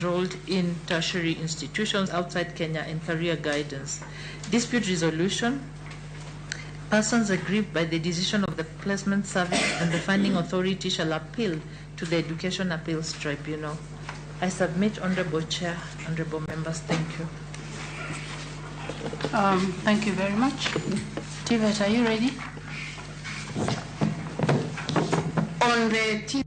Enrolled in tertiary institutions outside Kenya and career guidance. Dispute resolution. Persons aggrieved by the decision of the placement service and the funding authority shall appeal to the Education Appeals Tribunal. I submit, Honorable Chair, Honorable Members, thank you. Thank you very much. TVET, are you ready? On the T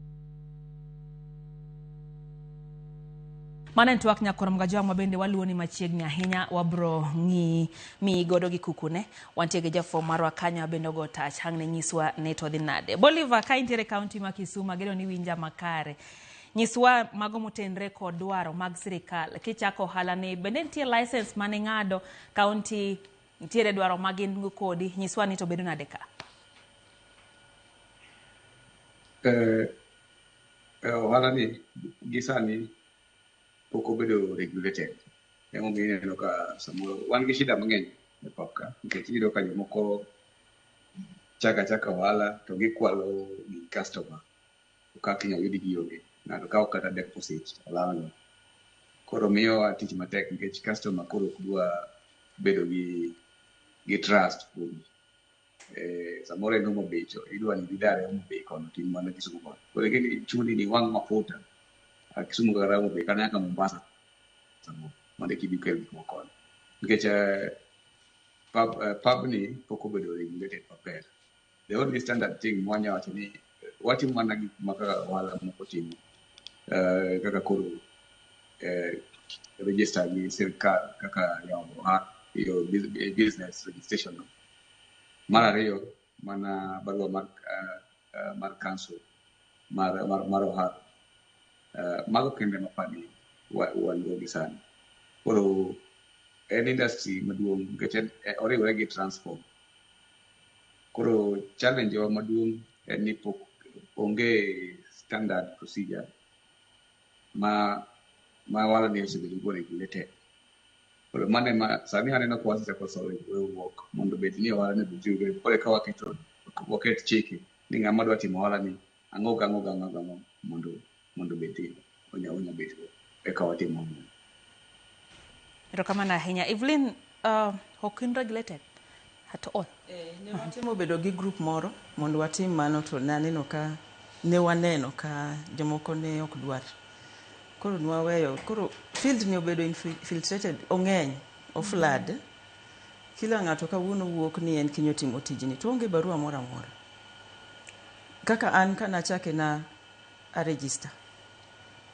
Mano en twak nyakwar Mgajwang' ma bende waluwo ni machiegni ahinya wabro ng'i miyi godo gi kukune. Wantie gi jafwambo marwa kanyo bende ogo tach ang' ne nyiswa ni to dhi nade. Bolivar ka intiere kaunti ma Kisumu ageno ni winja makare. Nyiswa mago motenre kod dwaro mag sirikal kichako ohala ni bende nitie license mane ing'ado kaunti nitiere dwaro ma gin go kodi nyiswa ni to bedo nade ka. Ohala ni gi sani pok obedo regulated. Emomiyo ineno ka samoro wan gi shida mang'eny e pap ka nikech iyudo ka jomoko chako achaka ohala to gikwalo gi customer to kaka inyalo yud gi onge. Ng'ato kawo kata deposit olalgo. Koro miyowa tich matek nikech customer koro ok dwa bedo gi trust kuomi. Samoro en Homa Bay to idwa ni idhi dar e Homa Bay kono to in mana Kisumu kono. Koro ing'eni chuni ni iwang' mafuta a Kisumu kata Homa Bay kata nyaka Mombasa samoro mondo eka ibi ikel gik moko koni. Nikech pub ni pok obedo regulated maber. The only standard thing mwanya wacho ni watimo mana gik ma kaka ohala moko timo. Kaka koro register gi sirkal kaka yawo ohala yo business registration no. Mar ariyo mana barua mar council mar ohala. Mago kende mapani wan go gi sani. Koro en industry maduong' nikech en oriwore gi transport. Koro challenge wa maduong' en ni pok onge standard procedure ma ohala ni osebedo go regulated. Koro mano ema sani aneno ka wasechako riwruok mondo obed ni ohala ni obed regulated. Koro eka waketo waket chike ni ng'ama dwa timo ohala ni ang'o gang'o gang'o gang'o mondo obed onya bet go eka watim ohala. Erokamano ahinya. Evelyn, ok in regulated at all. Ne watemo bedo gi group moro mondo watim mano to naneno ka ne waneno ka jomoko ne ok dwar. Koro nwaweyo, koro field ni obedo infiltrated, ong'eny, o flood. Kila ng'ato kawuono wuok ni en kiny otimo tijni to onge barua moro amora. Kaka an kanachake na a register.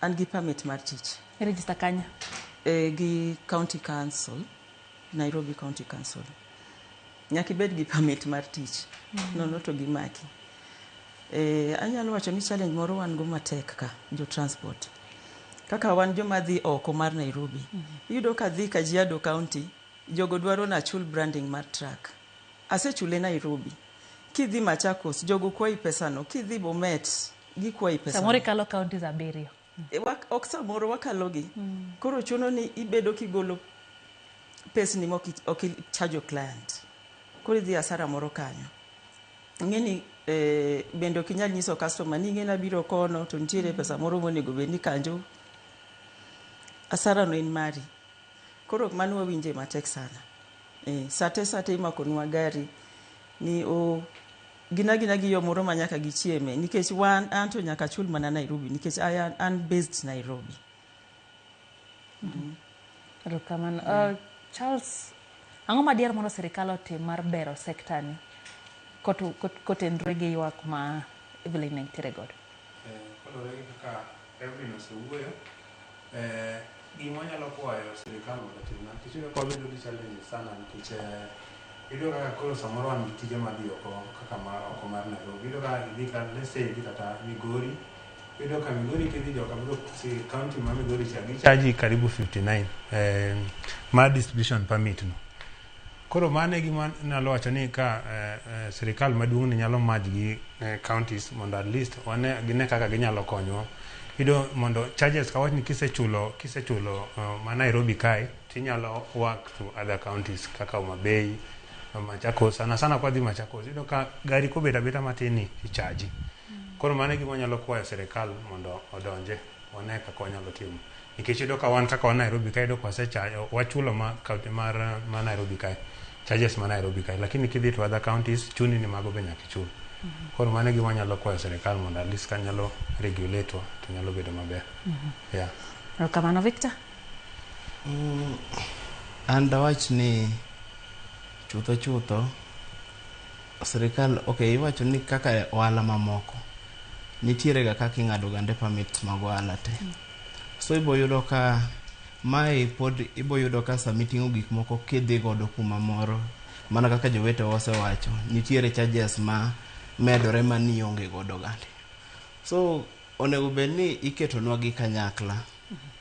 An gi permit mar tich. I register kanye? Gi county council, Nairobi County Council. Nyaka ibed gi permit mar tich. Nono to gimaki. Anyalo wacho ni challenge moro wan go matek ka, jo transport. Kaka wan joma dhi oko mar Nairobi. Iyudo ka dhi Kajiado County, jogo dwaro nachul branding mar truck. Asechule Nairobi. Kidhi Machakos, jogo kwayi pesano. Kidhi Bomet, gikwayi pesano. Samoro ikalo counties 7. Ok samoro wakalogi. Koro chuno ni ibedo kigolo pesni mok ok ichajo client. Koro idhi asara moro kanyo. Ing'eni bende ok inyal nyiso customer ni ing'eni abiro kono to nitiere pesa moro monego bed ni kanjo. Asara no en mari. Koro mano wawinje matek sana. Sate sate imakonwa gari ni o gina gina gi yo moro ma nyaka gichieme nikech wan an to nyaka achul mana Nairobi nikech I an based Nairobi. Erokamano. Charles, ang'o ma diher mondo sirikal otim mar bero sekta ni kotenore gi ywak ma Evelyn ne nitiere godo? Kaluwore gi kaka Evelyn osewuoyo, gima wanyalo kwayo sirikal mondo otimna, nikech iyudo ka wabedo gi challenges sana nikech iyudo kaka koro samoro wan gi tije madhi oko kaka ma oko mar Nairobi. Iyudo ka idhi ka let's say idhi kata Migori, iyudo ka Migori kidhi joka biro si county ma Migori cha gichaji karibu 59 mar distribution permit no. Koro mano e gima nalo wacho ni ka sirikal maduong' ni nyalo merge gi counties mondo at least wane gine kaka ginyalo konyowa. Iyudo mondo charges kawach ni kisechulo ma Nairobi kae tinyalo work to other counties kaka Homa Bay, Machakos. Sana sana kwa dhi Machakos iyudo ka gari kobet abeta matin ni ichaji. Koro mano e gima wanyalo kwayo sirikal mondo odonje wane kaka wanyalo timo. Nikech iyudo ka wan kaka wan Nairobi ka, iyudo ka wachulo ma county mar ma Nairobi kae, charges ma Nairobi kae, lakini kidhi to other counties chuni ni mago be nyaka ichul. Koro mano e gima wanyalo kwayo sirikal mondo at least ka nyalo regulate wa to nyalo bedo maber. Yeah. Erokamano Victor. An dawach ni chutho chutho sirikal, okay, iwacho ni kaka ohala mamoko nitiere ga kaka ing'ado gande permits mag ohala te. So ibo yudo ka mae pod ibo yudo ka sama iting'o gik moko kidhi godo kuma moro, mana kaka jowetewa osewacho, nitiere charges ma medore ma nionge godo gande. So onego bed ni iketonwa gi kanyakla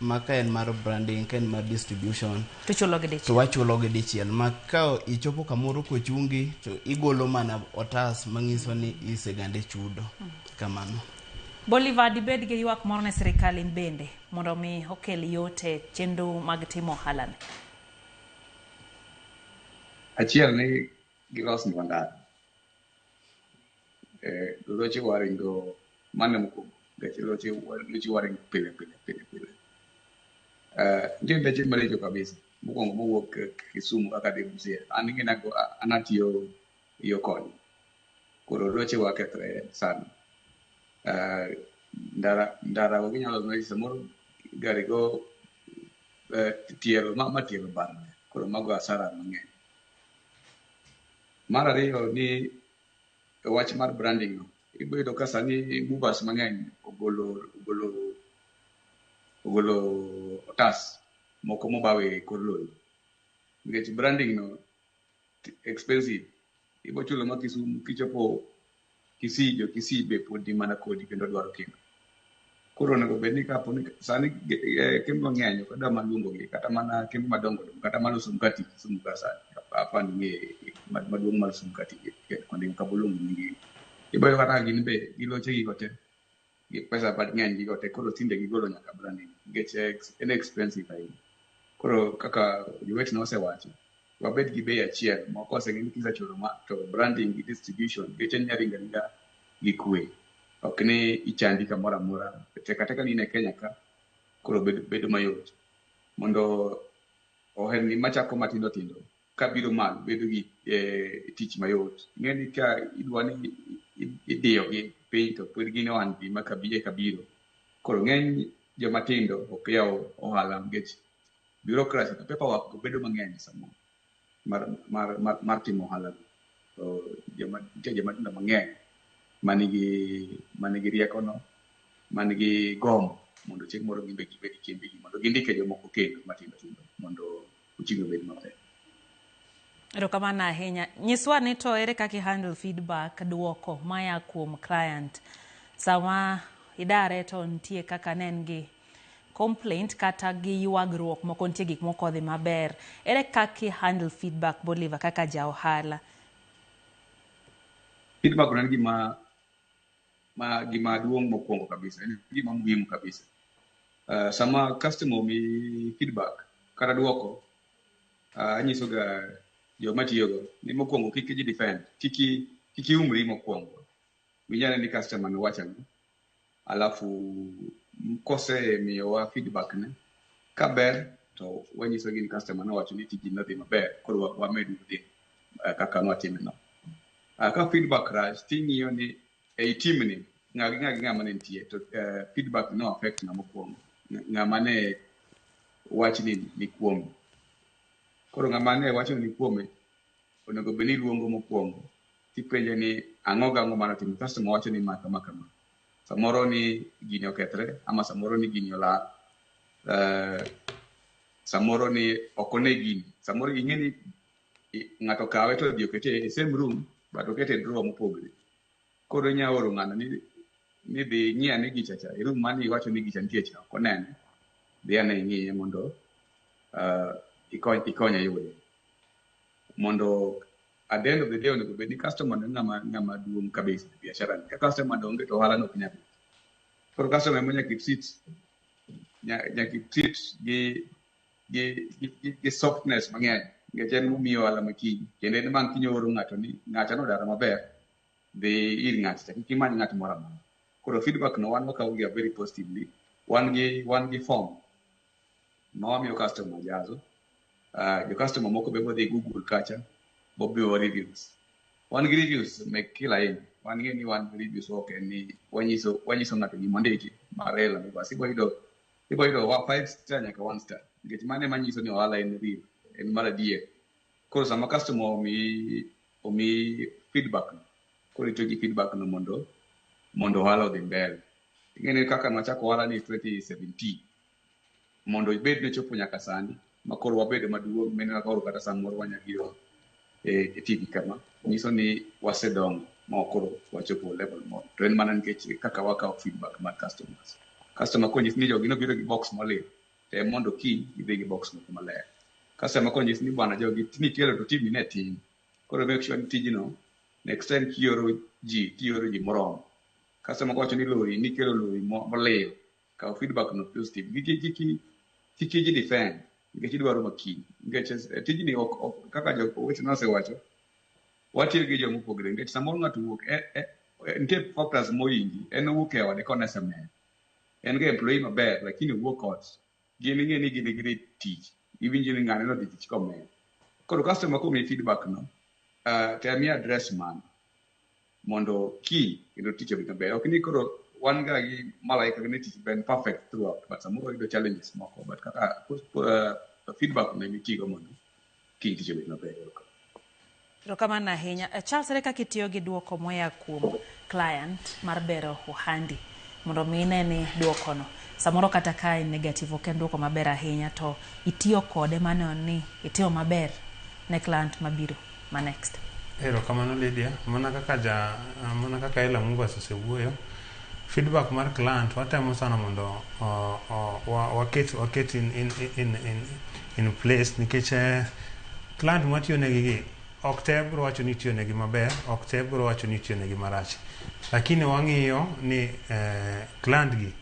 ma ka en mar branding, ka en mar distribution, To chulo gi dichiel. To wachulo gi dichiel ma ka ichopo kamoro kochungi to igolo mana otas manyiso ni isegande chudo. Kamano. Bolivar, dibed gi ywak moro ne sirikal in bende mondo mi okel yot e chenro mag timo ohala ni? Achiel ni gilosnwa ndara. Loche waringo mano mokwongo, nikech loche waringo pile pile pile pile. Nitie ndeche maricho kabisa. Mokwongo mowuok Kisumu kaka dhi Busia. An ing'e an atiyo yo koni. Koro loche wa kethre sana. Ndara go ginyalo loso samoro gari go tielo ma tielo barne. Koro mago hasara mang'eny. Mar ariyo ni wach mar branding no. Ibo yudo ka sani movers mang'eny ogolo otas moko mobaw e kor lori. Nikech branding no expensive. Ibo chulo ma Kisumu kichopo Kisii, jo Kisii be pod ni mana kodi kendo dwaro kendo. Koro onego bed ni kapo ni sani kembe mang'eny ok adwa mana luongo gi, kata mana kembe madongo dongo, kata maloso mkati Kisumu ka sani, apani ng'e maduong' maloso mkati kuonde Kabulungu nigi. Ibo yudo kata gin be giloche gigo te, gi pesa mang'eny gigo te, koro tinde gigolo nyaka branding nikech en expensive ahinya. Koro kaka jowetena osewacho, wabed gi bei achiel ma koseng'e ni kisechulo ma to branding gi distribution geche nyalo ringo aringa gi kwe. Ok ni ichandi kamoro amora. Tek ateka ni in e Kenya ka, koro bedo mayot. Mondo ohelni machako matindo tindo kabiro malo bedo gi tich mayot. Ing'e ni ka idwa ni idiyo gi piny to pod gin ohandni ma eka biro. Koro ng'eny joma tindo ok yaw ohala nikech bureaucracy to paperwork go bedo mang'eny samoro mar timo ohala. To nitie joma tindo mang'eny manigi rieko no, manigi gombo mondo chieng' moro gin be gibed gi kembegi mondo gindike jomoko kendo matindo tindo mondo uchumi obed maber. Erokamano ahinya. Nyiswa ni to ere kaka i handle feedback, duoko maya kuom client sama idare to nitie kaka ne en gi complaint kata gi ywagruok moko, nitie gik moko odhi maber. Ere kaka i handle feedback, Bolivar, kaka ja ohala? Feedback en gima duong' mokwongo kabisa, en gima muhimu kabisa. Sama customer omiyi feedback kata duoko, anyiso ga joma tiyogo ni mokwongo kik ji defend, kik iumri mokwongo. Winj ane ni customer no wacho ang'o, alafu kosemiyowa feedback ne, ka ber to wanyiso gi ni customer nowacho ni tiji nodhi maber, koro wamed dhi kaka nwatime no. Ka feedback rach, ting'iyo ni ei team ni ng'a gi ng'a gi ng'a mane nitie to feedback no affect ng'a mokwongo, ng'ama ne wach ni kuome. Koro ng'ama ne wacho ni kuome onego bed ni iluongo mokwongo tipenje ni ang'o gang'o manotimo. Customer wacho ni ma kama kama. Samoro ni gini okethre ama samoro ni gini olal. Samoro ni ok one gini. Samoro ing'e ni ng'ato kawe to odhi okete e same room but okete e drawer mopogre. Koro inya oro ng'ano ni dhi ng'i ane gicha cha e room mane iwacho ni gicha nitie cha ok onene. Dhi ane ing'iye mondo ikonye yude. Mondo at the end of the day onego bed ni customer no ng'ama duong' kabisa e biashara ni. Ka customer no onge to ohala no ok nyal bet. Koro customer ema nyaka i treat gi softness mang'eny nikech en momiyi ohala makiny. Kendo en bang' kiny ooro ng'ato ni ng'acha nodara maber, dhi ir ng'acha cha, kik imany ng'at moro amora. Koro feedback no wan wakawo ga very positively. Wan gi form. ma wamiyo customer jazo. Jo customer moko be modhi Google kacha bomiyowa reviews. Wan gi reviews mek kila aina. Wan ng'e ni wan gi reviews ok en ni wanyiso wanyiso ng'ato gima ondiki mar Ela Movers. Ibo yudo ibo yudo wa 5 star nyaka 1 star. Nikech mano ema nyiso ni ohala en real, en mar adier. Koro sama customer omi omi feedback no, koro itiyo gi feedback no mondo mondo ohala odhi mbele. Ing'e ni kaka nwachako ohala ni 2017 mondo ibed ni ochopo nyaka sani ma koro wabedo maduong' mineno koro kata samoro wanya biro e, e TV kama nyiso ni wasedongo ma koro wachopo level moro to en mana nikech kaka wakawo feedback mar customers customer konyisi ni jogi nobiro gi box molil tem mondo kiny gidhi gi box moko maler customer konyisi ni bwana jogi nikelo to team ni ne tin koro make sure ni tijno next time kioro ji tioro ji moromo customer kowacho ni lori nikelo lori molil kaw feedback no positive kik kik kik iji defend nikech idwaro makiny nikech eh, tijni ok ok kaka jo owetena osewacho watiyo gi joma opogore nikech samoro ng'ato wuok e, e, e, nitie factors mohingi en owuok e ode konesemer en ga employee maber lakini owuok ot gin ing'e ni gin gidhi tich giwinjo ni ng'ane nodhi tich komer koro customer komiyi feedback no tem i address mano mondo kiny kendo tich obed maber ok ni koro wan ga gi malaika ni tich ben perfect throughout but samoro wayudo challenges moko but kaka feedback no emitigo mondo kiny tich obed maber. Erokamano ahinya. Charles, ere kaka itiyo gi duoko moya kuom client mar bero ohandi mondo mi ine ni duokono samoro kata ka en negative ok en duoko maber ahinya to itiyo kode maneno ni itimo maber ne client mabiro ma next. Erokamano Lydia. Mana kaka ja mana kaka Ela Movers osewuoyo, feedback mar client watemo sana mondo waket waket in place nikech client mwatiyo negi gi ok te bro wacho ni itiyo negi maber, ok te bro wacho ni itiyo negi marach. Lakini wang'iyo ni client gi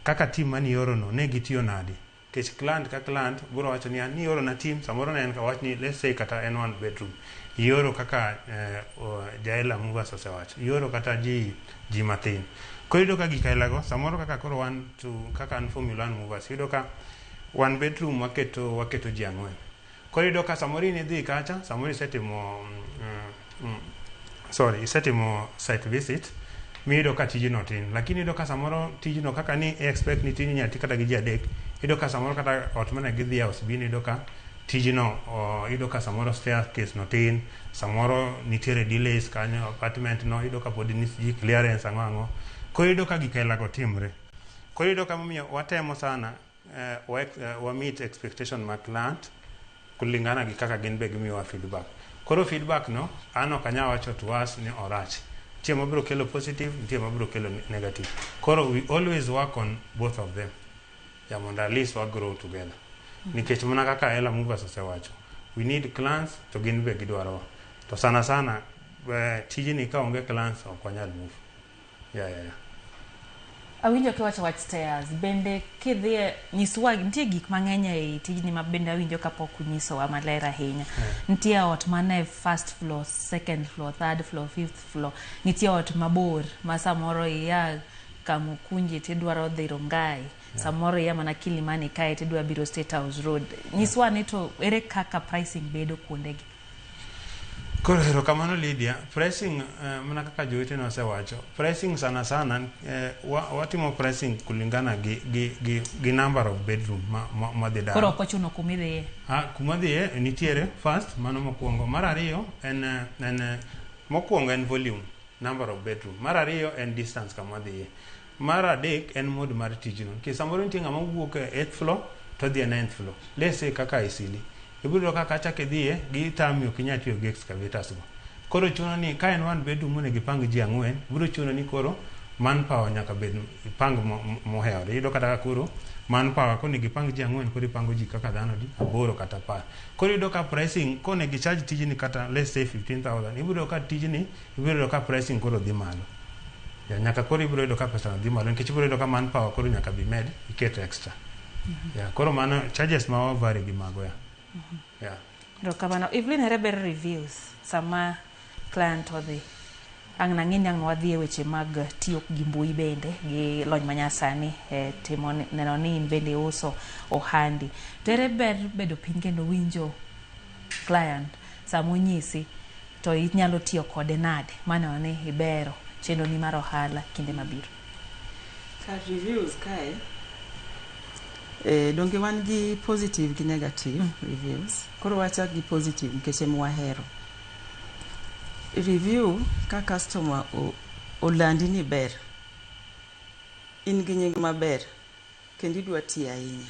kaka team manioro no ne gitiyo nadi. Nikech client ka client bro wacho ni an nioro na team samoro ne en ka wach ni let's say kata en one bedroom ioro kaka Jaela Movers osewacho ioro kata ji ji mathin koro iyudo ka gik aila samoro kaka koro wan to kaka an Formula One Movers iyudo ka one bedroom waketo waketo ji ang'wen koro iyudo ka samoro in idhi kacha samoro isetimo sorry isetimo site visit miyudo ka tijno tin lakini iyudo ka samoro tijno kaka ni expect ni tijni nyalo ti kata gi ji adek iyudo ka samoro kata ot mane gidhi house bin iyudo ka tijno iyudo ka samoro staircase no tin samoro nitiere delays kanyo apartment no iyudo ka pod ji clearance ang'o ang'o koro iyudo ka gik aila go timre koro iyudo ka momiyo watemo sana wa meet expectation mag client kulingana gi kaka gin be gimiyowa feedback koro feedback no an ok anyal wacho to us ni orach nitie mabiro kelo positive nitie mabiro kelo negative koro we always work on both of them ya mondo at least wa grow together nikech mana kaka Ela Movers osewacho we need clients to gin be gidwarowa to sana sana tijni ka onge clients ok wanyal move yeah. Awinjo kiwacho wach stairs bende kidhie nyiswa nitie gik mang'eny ei tijni ma bende awinjo kapok unyisowa maler ahinya nitie ot mane first floor second floor third floor fifth floor nitie ot mabor ma samoro iya Kamukunji tidwaro dhi Rongai samoro iya mana Kilimani kae tidwa biro State House Road nyiswa ni to ere kaka pricing bedo kuondegi Koro erokamano Lydia. Pricing mana kaka jowetena osewacho, pricing sana sana watimo pricing kulingana gi number of bedroom ma madhi daro. Koro ok ochuno kumidhiye. Ah, kuma dhiye nitiere first mano mokwongo. Mar ariyo en mokwongo en volume, number of bedroom. Mar ariyo en distance kama wadhiye. Mar adek en mode mar tijno. Nikech samoro nitie ng'ama wuok e eighth floor to dhi e ninth floor. Let's say kaka Isili. Ibiro yudo ka kacha kidhiye gitami ok inyal tiyo gi excavators go. Koro chuno ni ka en one bedroom monego ipang ji ang'wen, biro chuno ni koro manpower nyaka bed ipang mohewore. Iyudo kata ka koro manpower konego ipang ji ang'wen koro ipango ji kaka dhano adi aboro kata apar. Koro iyudo ka pricing konego i charge tijni kata let's say 15,000 ibiro yudo ka tijni ibiro yudo ka pricing koro dhi malo. Ya, nyaka koro ibiro yudo ka pesa no dhi malo nikech ibiro yudo ka manpower koro nyaka bi med iket extra. Ya, koro mano charges ma wa vary gi mago ya. Yeah. Erokamano. Evelyn ere ber reviews sama client odhi Ang' nang'e ni ang' wadhi e weche mag tiyo gi mbui bende gi lony manyasani e timo neno ni in bende iuso ohandi. To ere ber bedo piny kendo winjo client sama onyisi to inyalo tiyo kode nade maneno ni ibero chenroni mar ohala kinde mabiro. Kar reviews kae, eh, donge wan gi positive gi negative reviews. Koro wachak gi positive nikech ema wahero. Review ka customer olandi ni ber, in gi nying maber kendo idwa tiyo ahinya.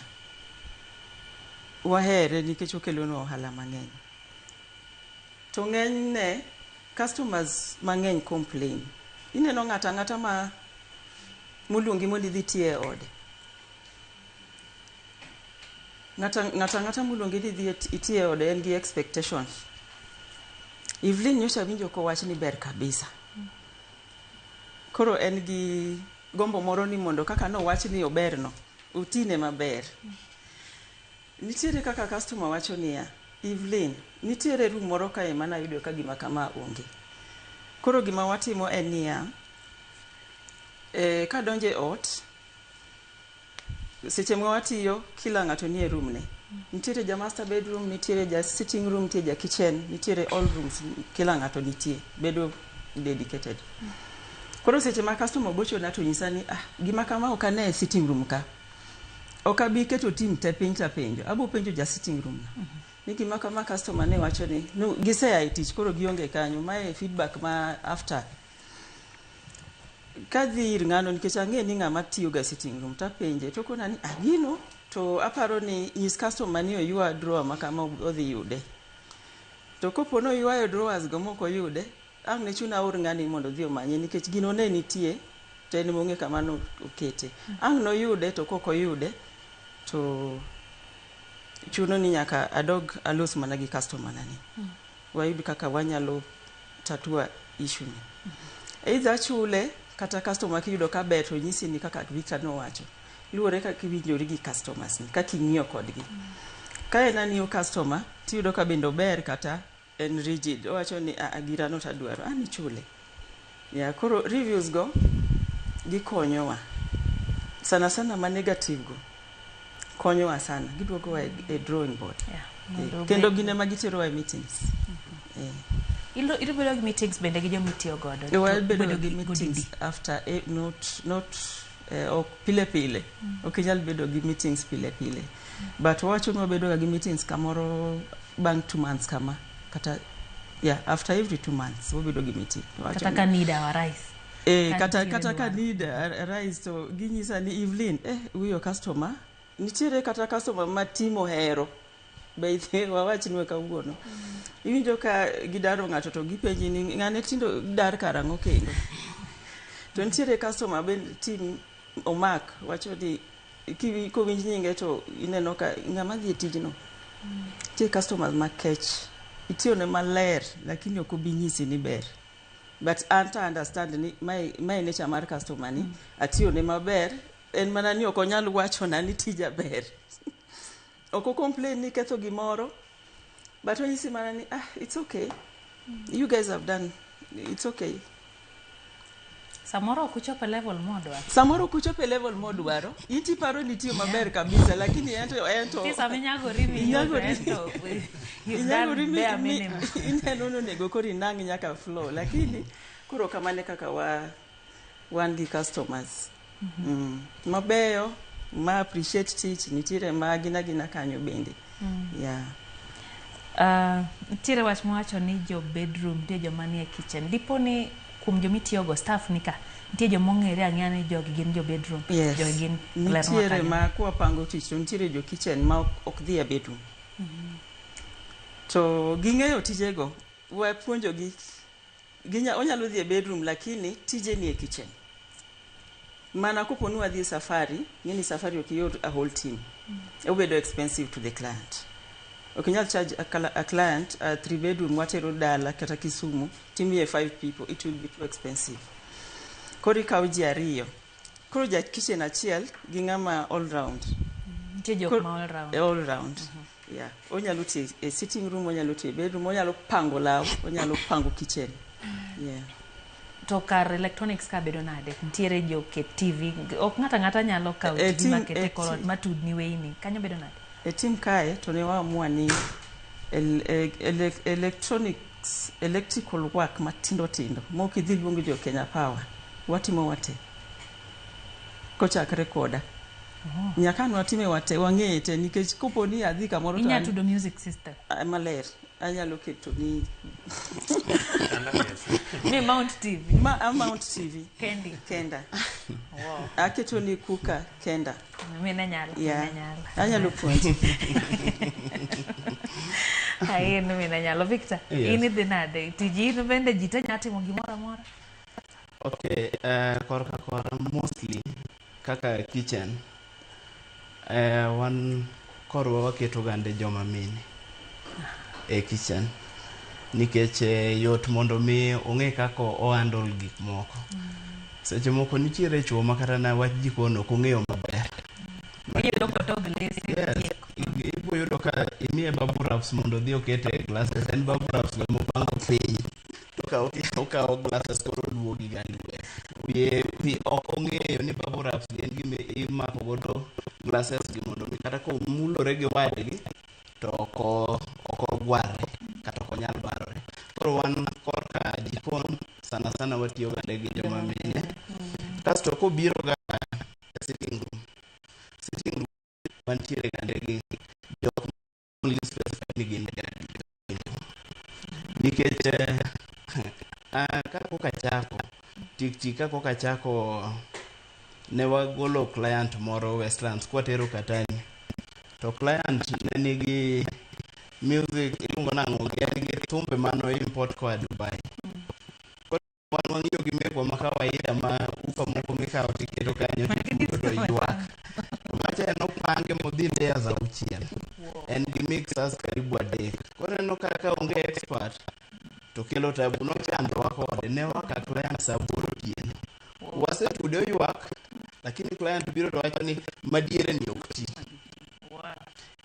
Wahere nikech okelonwa ohala mang'eny. To ng'enyne customers mang'eny complain. Ineno ng'ato ang'ata ma moluongi mondo idhi tiye e ode. Ng'ato ang'ata moluongi ni idhi iti e ode en gi expectations. Evelyn nyocha awinjo kowach ni ber kabisa. Koro en gi gombo moro ni mondo kaka nowach ni ober no, otine maber. Nitiere kaka customer wacho niya, Evelyn, nitiere room moro kae manayudo ka gima kama onge. Koro gima watimo en niya, kadonjo e ot, seche ma watiyo, kila ng'ato nie room ne. Nitiere ja master bedroom, nitiere ja sitting room, nitiere ja kitchen, nitiere all rooms, kila ng'ato nitie, bedo dedicated. Koro seche ma customer ogochona to nyisa ni, ah, gima kama ok ane e sitting room ka. Ok abi keto team te piny tapenjo. Abo penjo ja sitting room no. Ni gima kama customer ne wacho ni, no, gisea e tich koro gionge kanyo. Mae feedback ma after. Kadhi ir ng'ano nikech ang'e ni ng'ama tiyo ga sitting room tapenje to okona ni ah gino to aparo ni nyis customer ni oywa drawer ma kama odhi yude. To kopo ni oywayo drawers go mok oyude, ang' ne chuna aor ng'ani mondo odhi omanye nikech gino ne nitie to en ema ong'e kama nokete. Ang' noyude to kok oyude to chuno ni nyaka adog alos mana gi customer na ni. Wayud kaka wanyalo tatua issue ni. Either achule kata customer kiyudo ka ber to nyisi ni kaka Victor nowacho. Luwore kaka iwinjori gi customers ni, kaka ing'iyo kodgi. Ka en a new customer, tiyudo ka bende ober kata en rigid. Owacho ni a gira no tadwaro, an ichule. Yeah, koro reviews go gikonyowa. Sana sana ma negative go konyowa sana. Giduogowa e drawing board. Yeah, kendo gin ema giterowa e meetings. Ilo bedo gi meetings bende gi joma itiyo godo. Wabedo gi meetings after not ok pile pile. Ok inyal bedo gi meetings pile pile. But wawacho ni wabedo ga gi meetings kamoro bang' 2 months kama. Kata yeah, after every 2 months wabedo gi meeting. Kata ka need arise. Kata ka need arise to ginyisa ni Evelyn, huyo customer nitiere kata customer ma team ohero. Be wawach ni kawuono. Iwinjo ka gidaro ng'ato to gipenji ni ng'ane tindo dar karang'o kendo. To nitiere customer ben team omak wacho ni kowinj nyinge to ineno ka ng'ama dhi e tijno. Nitie customers makech. Itiyone maler lakini ok obi nyisi ni ber. But an to understand ni mae nature mar customer ni atiyone maber en mana ni ok onyal wachona ni tija ber. Ok o complain ni ketho gimoro but onyisi mana ni ah it's okay. You guys have done it's okay. Samoro ok uchopo e level modwaro. Samoro ok uchopo e level modwaro. In tiparo ni itiyo maber kabisa lakini ento Ti sama inyagori mi ento inyagori mi ineno ni onego koro inang' nyaka floor lakini koro kamano e kaka wan gi customers. Mabeyo ma appreciate tich nitiere ma gin agina kanyo bende. Yeah. Nitiere wach mowacho ni jo bedroom nitie joma nie kitchen. Dipo ni kuom jomitiyogo staff ni ka nitie joma ong'ere ang'eya ni jogi gin jo bedroom. Yes. Jogi gin nitiere ma kwapango tich to nitiere jo kitchen ma ok dhi e bedroom. To ging'eyo tijego wapuonjogi onyalo dhi e bedroom lakini tije ni e kitchen. Mana kopo ni wadhi e safari, ng'eni safari ok ior a whole team. Obedo expensive to the client. Ok inyal charge a client a 3 bedroom watero dala kata Kisumu timiye 5 people, it will be too expensive. Koro ikawo ji ariyo. Koro ja kitchen achiel gi ng'ama all round. Nitie jok ma all round. All round. Yeah. Onyalo tiyo e sitting room, onyalo tiyo e bedroom, onyalo pango law, onyalo pango kitchen. Yeah. To kar electronics ka bedo nade? Nitiere joket TV, ok ng'ato ang'ata nyalo kawo E TV makete e kor ot matudni weyni. Kanyo bedo nade? E team kae to ne waamua ni electronics, electrical work matindo tindo mok idhi luong jo Kenya Power, watimo wate kochakre koda nyaka an watime wate, wang'eye te, nikech kopo ni adhi kamoro to Inya tudo music system. Ah, maler anyalo keto ni Mi mount TV. Ma a mount TV. Kendi. Kenda. Wow. Aketo ni kuka kenda. Mine nyalo. Yeah. Mine nyalo. Anyalo puonji. Ai, in mine nyalo. Victor, Yes. in idhi nade? Tiji in bende ji te nya timo gimoro amora? Okay, korka kora mostly kaka kitchen, wan korwa waketo gande joma mine e kitchen nikech yot mondo mi ong'e kaka o handle gik moko. Seche moko nitiere chuo ma kata na wach jikon ok ong'eyo maber. Iyudo koto glesi. Yes, ibo yudo ka imiye bubble wraps mondo odhi oket e glasses, en bubble wraps go mopango piny. To okawo glasses koro oluogi ga lwe. Wiye wi ok ong'eyo ni bubble wraps gi en gima imako godo glasses gi mondo mi kata komulore gi wadgi to ok ogwarre kata ok onyal barore. Koro wan korka jikon sana sana watiyo gande gi joma mine. Kasto kobiro ga e sitting room, sitting room wantiere gande gi jok only specified ni gin nikech ka koka chako tik tik ka koka chako ne wagolo client moro Westlands kwatero Katani, to client ne nigi music, iluongo nang'o, en gi thumbe mano import koa Dubai. Koro wan wang'iyo gi mekwa ma kawaida ma ufa moko mikawo tiketo kanyo titudo to ywak, to macha en opange modhi layers 6, en gi mixers karibu 3. Koro ineno kaka onge expert to kelo tabu. Nochandowa kode ne waka client saa 8 otieno, wasetude oywak, lakini client biro to wacho ni madiere ni ok ti,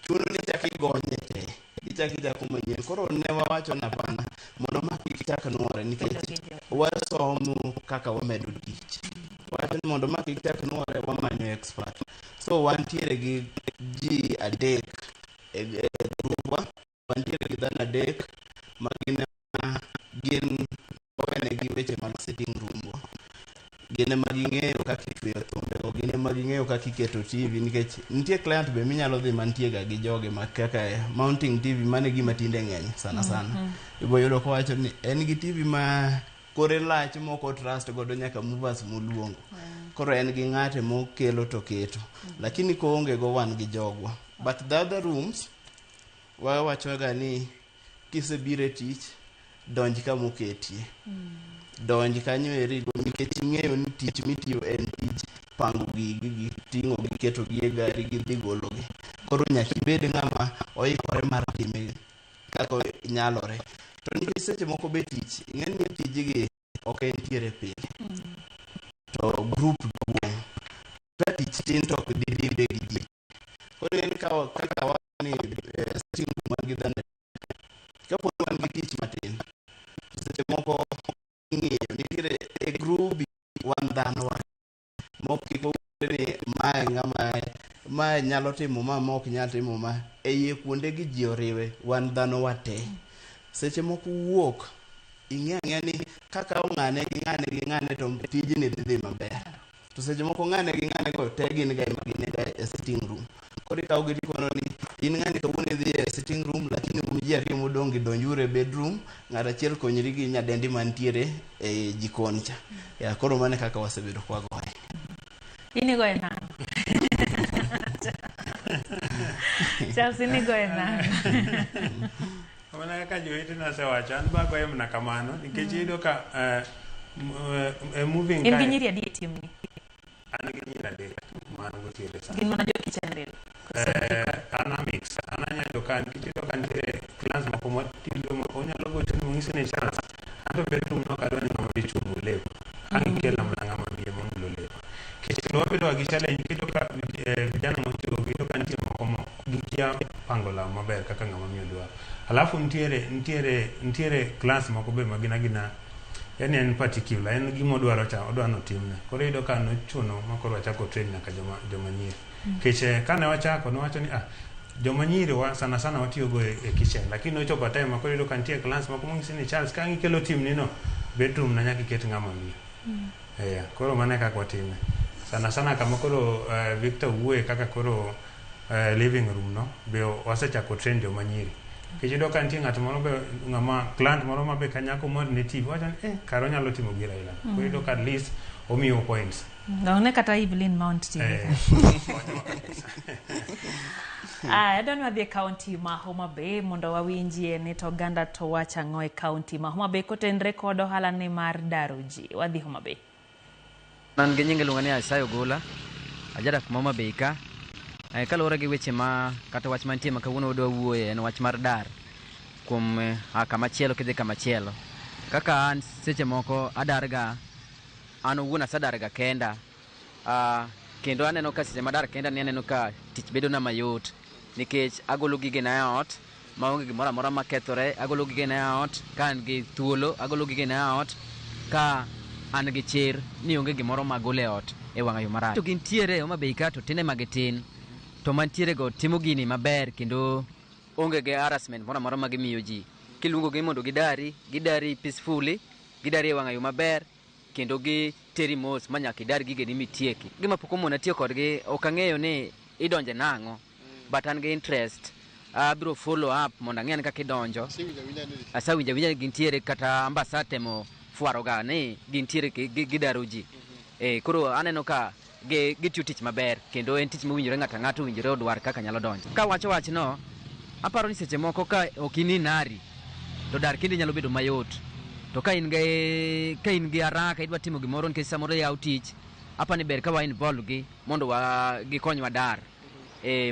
chuno ni chak igonye te, ichak ichako manyien. Koro ne wawacho ni hapana, mondo ma kik chak nuore nikech wasomo kaka wamedo tich, wacho ni mondo ma kik chak nuore wamanyo expert. So wantiere gi ji 3 e grupwa, wantiere gi dhano 3 ma gin ema gin owenegi weche mag sitting room go, gin ema ging'eyo kaka itweyo thumbego, gin ema ging'eyo kaka iketo TV, nikech nitie client be minyalo dhi mantie ga gi joge ma kaka mounting TV, mano e gima tinde ng'eny sana sana. Ibo yudo kowacho ni en gi TV ma kore lach mok o trust godo nyaka movers moluongo, koro en gi ng'ate mokelo to keto, lakini koonge go wan gi jogwa. But the other rooms wawacho ga ni kisebiro e tich, donj kama oketie, donj kanyo eri nikech ing'eyo ni tich mitiyo en tich pango gigi gi ting'o gi keto gi e gari gi dhi gologi. Koro nyaka ibed ng'ama oikore mar time kaka nyalore. To nikech seche moko be tich ing'e ni tijgi ok entiere pile to group duong', ka tich tin to ok didire gi ji. Koro en kaka wa ni sitting room wan gi dhano, kapo ni wan gi tich matin, to seche moko ing'iyo nitiere e group wan dhano wan mok kik owinjore ni mae ng'ama mae nyalo timo ma, ma ok nyal timo ma e iye kuonde gi ji oriwe, wan dhano wate. Seche moko wuok ing'e ang'eya ni kakawo ng'ane gi ng'ane gi ng'ane to tijni dhi dhi maber, to seche moko ng'ane gi ng'ane go te gin ga ema gin ga e sitting room. Koro ikawo gi tikono ni in ng'ani kawuono idhi e sitting room, lakini un ji 2 modong' gi donjuru e bedroom, ng'at achiel konyri gi nyadendi mantiere e jikon cha. Ya, koro mano e kaka wasebedo kwagoye. In igoye nang'o? Charles, in igoye nang'o? Mana kaka jowetena osewacho, an be agoye mana kamano nikech iyudo ka moving In gi kae nyiri adi e team ni? An gi nyiri 3 ma an gotiere sani. Gin mana jo kitchen really? An a mix, an anyalo ka nikech iyudo ka nitiere clients moko matiyo ma onyalo gocho ni mong'isi ni Charles, an to bedroom no ok adwa ni ng'ama dichuo omul lepa, ang' ikela mana ng'ama miyo momulo lepa. Nikech kendo wabedo ga gi challenge, iyudo ka vijana motiego gi, iyudo ka nitie moko ma gikia pango law maber kaka ng'ama miyo dwaro. Alafu nitiere clients moko be ma gin agina Yani en particular, en gima odwaro cha, odwa notimne. Koro iyudo ka nochuno ma koro wachako train nyaka joma nyiri. Nikech kane wachako, nowacho ni joma nyiri wa sana sana watiyogo e kitchen, lakini nochopo time ma koro iyudo ka nitie clients moko monyisi ni Charles, ka ang' ikelo team ni no, bedroom na nyaka iket ng'ama miyo. Yeah, koro mano e kaka watime. Sana sana kama koro Victor wuoye kaka koro living room no, be wasechako train joma nyiri. Nikech iyudo ka nitie ng'at moro be ng'ama client moro ma be ka nyako moro ne TV wacho ni kare onyalo timo gir aila. Koro iyudo ka at least omiyo points. Ne kata Evelyn Mount TV. Konyowa kabisa. Adwa ni wadhi e kaunti ma Homa Bay mondo wawinjie ni to oganda to wacho ang'o e kaunti ma Homa Bay kotenre kod ohala ni mar daro ji. Wadhi Homa Bay. An gi nyinga iluonga ni Isaiah Ogola, ajadak ma Homa Bay ka. Kaluwore gi weche ma kata wach mantie ma kawuono wadwa wuoye en wach mar dar kuom kama chielo kidhi kama chielo. Kaka an seche moko adar ga, an owuon asedar ga kenda. Kendo aneno ka seche madar kenda ni aneno ka tich bedo na mayot nikech agolo gigena e ot maonge gimoro amora makethore, agolo gigena e ot ka an gi thuolo, agolo gigena e ot ka an gi chir ni onge gimoro magolo e ot e wang'a yo marach. To gintiere Homa Bay ka to tin ema gitin, to mantiere go timo gini maber kendo onge gi harassment moro amora ma gimiyo ji. Kiluongo gi mondo gidari, gidari peacefully, gidari e wang'a yo maber kendo giteri mos ma nyaka idar gigeni mitieki. Gima pok omona tiyo kodgi ok ang'eyo ni idonje nang'o, but an gi interest abiro follow up mondo ang'e kaka idonjo. Asewinjo awinja ni gintiere kata ambasa temo fwaro ga ni gintiere gidaro ji. Koro aneno ka gitiyo tich maber kendo en tich mowinjore ng'ato ang'ato owinjore odwar kaka nyalo donjo. Kawacho wachno, aparo ni seche moko ka ok in inari to dar kendi nyalo bedo mayot. To ka in gi haraka idwa timo gimoro nikech samoro yawo tich, apa ni ber ka wa involve gi mondo gikonywa dar.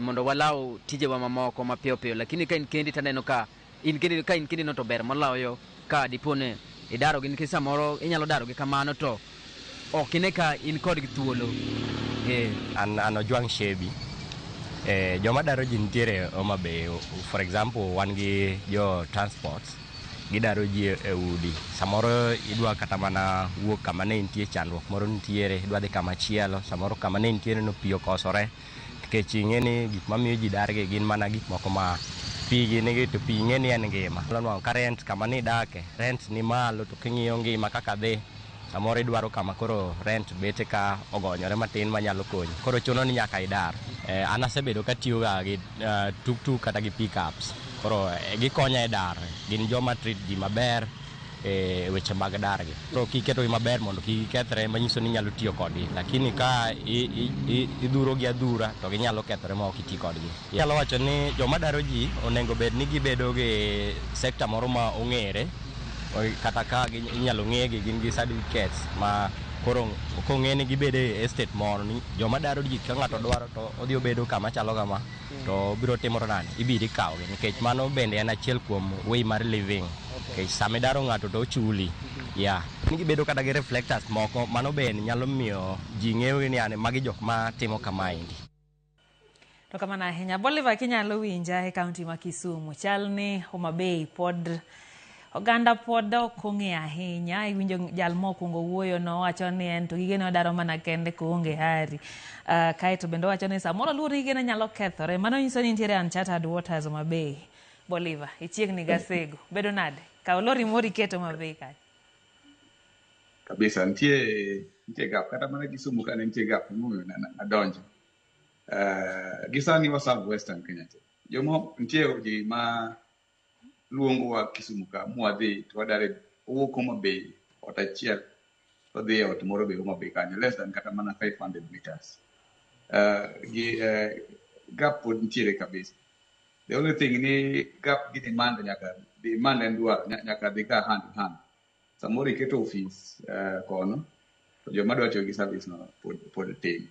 Mondo walaw tijewa mamoko mapiyo piyo, lakini ka in kendi taneno ka in kendi, ka in kendi no to ber moloyo ka dipone idaro gi nikech samoro inyalo daro gi kamano to ok ine ka in kodgi thuolo. An Ojwang' Shebi. Joma daro ji nitiere Homa Bay. For example, wan gi jo transport gidaro ji e udi. Samoro idwa kata mana wuok kama ne nitie chandruok moro nitiere, idwa dhi kama chielo, samoro kama ne nitiere no pi okosore. Nikech ing'e ni gik mamiyo ji dar gi gin mana gik moko ma pi gi nigi to pi ing'e ni en ngima. Inyalo nwang'o ka rent kama ne idake, rent ni malo to king'iyo ngima kaka dhi, samoro idwaro kama koro rent bete ka ogonyore matin manyalo konyi. Koro chuno ni nyaka idar. An asebedo katiyo ga gi tuktuk kata gi pickups. Koro gikonya e dar. Gin joma treat ji maber e weche mag dar gi. Koro kiketogi maber mondo kik gikethre manyiso ni inyalo tiyo kodgi. Lakini ka idhuro gi adhura to ginyalo kethore ma ok iti kodgi. Inyalo wacho ni joma daro ji onego bed ni gibedo gi sector moro ma ong'ere, kata ka inyalo ng'egi gin gi certificates ma koro kong'e ni gibedo e estate moro ni joma daro ji ka ng'ato dwaro to odhi obedo kama chalo kama to obiro timo nade, ibiro ikawogi nikech mano bende en achiel kuom way mar living. Nikech sama idaro ng'ato to ochuli. Yeah. Gibedo kata gi reflectors moko, mano bende nyalo miyo ji ng'eyo ni ane magi jok ma timo kamaendi. To kamano ahinya. Bolivar kinyalo winja e kaunti ma Kisumu. Chal ni Homa Bay pod oganda pod ok ong'eyo ahinya. Iwinjo jal mokwongo wuoyo no wacho ni en to gigene odaro mana kende koonge hari. Kaeto bende owacho ni samoro luor ni gigene nyalo kethore. Mano nyiso ni nitiere uncharted waters Homa Bay. Bolivar, ichiegni ga Sego. Bedo nade? Kaw lori moro iket Homa Bay kanyo. Kabisa, nitie gap. Kata mana Kisumu ka ne nitie gap emomiyo nadonjo. Gi sani wa serve Western Kenya te. Jomo nitie ji ma luongowa Kisumu ka mwadhi to wadare owuok Homa Bay ot achiel to dhi e ot moro be Homa Bay kanyo less than kata mana 500 meters. Gap pod nitiere kabisa. The only thing ni gap gi demand nyaka demand en dwaro nyaka dhi ka hand in hand. Samoro iketo office kono to joma dwa tiyo gi service no pod tin.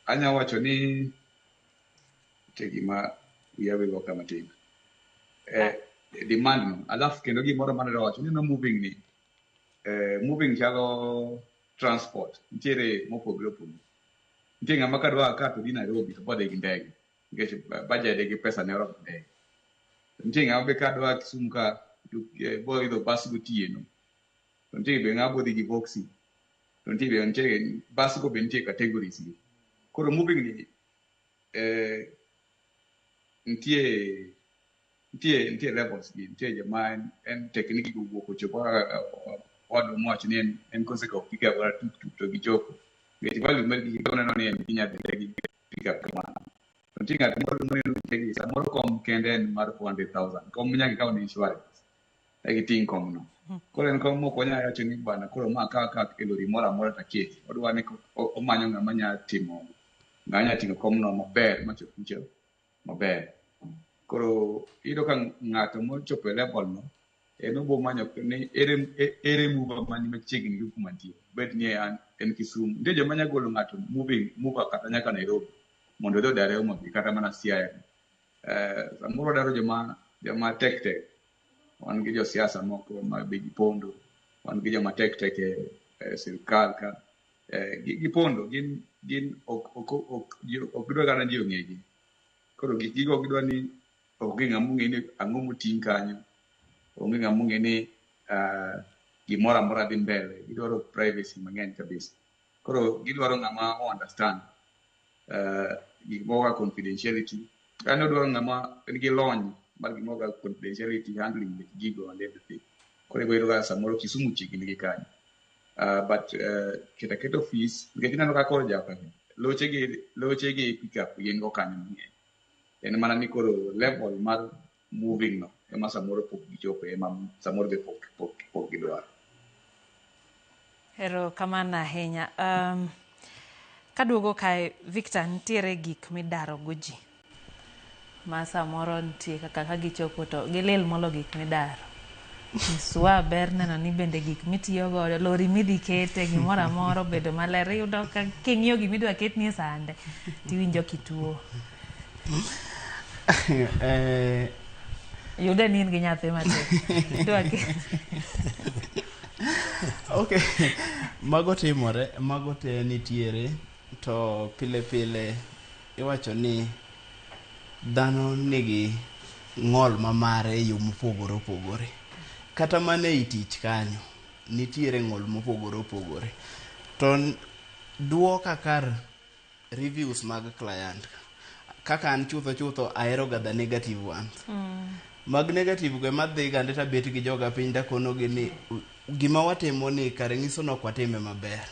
Anya wacho ni nitie gima wiya wil go ka matin. Demand no alafu kendo gimoro manadwa wacho ni no moving ni moving chalo transport nitiere mopogore opogore. Nitie ng'ama kadwa ka to dhi Nairobi to bodhi gi ndege nikech budget gi pesa ne oromo ndege. Nitie ng'ama be kadwa Kisumu ka Bo idho bus gotieno. To nitie be ng'ama bodhi gi Voxy. To nitie be nitie bus go be nitie categories gi. Koro moving ni nitie levels gi, nitie joma en tek ni gigo wuok ochopo kaka owadwa mowacho ni en kosekawo pickup kata tuk tuk to gichopo. Nikech value mar gigi oneno ni en ginya dhi gi pickup kamano. To nitie ng'at moro moneno ni samoro kom kende en mar 400,000. Kom nyaka ikaw ne insurance. Eka iting' komno. Koro en kom mok wanyal wacho ni bana koro ma akaw ka e lori moro amora taketi. Odwa ni omanyo ng'ama nya timo ng'ama nya ting'o komno maber machop kucho maber. Koro iyudo ka ng'ato mochopo e level no en obo manyo ni ere mover mani machiegni gi kuma nitie. Bed ni en Kisumu. Nitie joma nya golo ng'ato moving mover kata nyaka Nairobi mondo odhi odare Homa Bay kata mana Siaya. Samoro wadwaro joma tek tek. Wan gi josiasa moko ma be gipondo. Wan gi joma tek tek e sirkal ka. Gipondo gin ok gidwa kata ji ong'egi. Koro gik gigo gidwa ni onge ng'ama ong'e ni ang'o moting' kanyo. Onge ng'ama ong'e ni gimoro amora dhi mbele. Gidwaro privacy mang'eny kabisa. Koro gidwaro ng'ama o understand gik moko kaka confidentiality. Kane odwaro ng'ama nigi lony mar gik moko kaka confidentiality, handling with gigo and everything. Koro ibo yudo ka samoro Kisumu chiegni gi kanyo. But keto aketa ofis, nikech ineno ka koro jaka loche gi pickup gin go kanyo mang'eny. En mana ni koro level mar moving no ema samoro pok gichopo, ema samoro be pok gidwaro. Erokamano ahinya. Kaduogo kae, Victor, nitiere gik midaro go ji ma samoro nitie kaka ka gichopo to gilil molo gik midaro. Nyiswa ber neno ni bende gik mitiyo godo, lori midhi kete, gimoro amora obedo maler. Iyudo ka king'iyo gimidwa ketni e sande, tiwinjo kituo. Yude ni in gi nyathi matin. Idwa Okay, mago timore, mago te nitiere, to pile pile iwacho ni dhano nigi ng'ol mamare e yo mopogore opogore. Kata mana ei tich kanyo, nitiere ng'ol mopogore opogore. To duoka kar reviews mag client. Kaka an chutho chutho ahero ga the negative ones. Mag negative go ema dhi gande tabet gi joga piny takonogi ni gima watimo ni kare nyiso ni ok watime maber.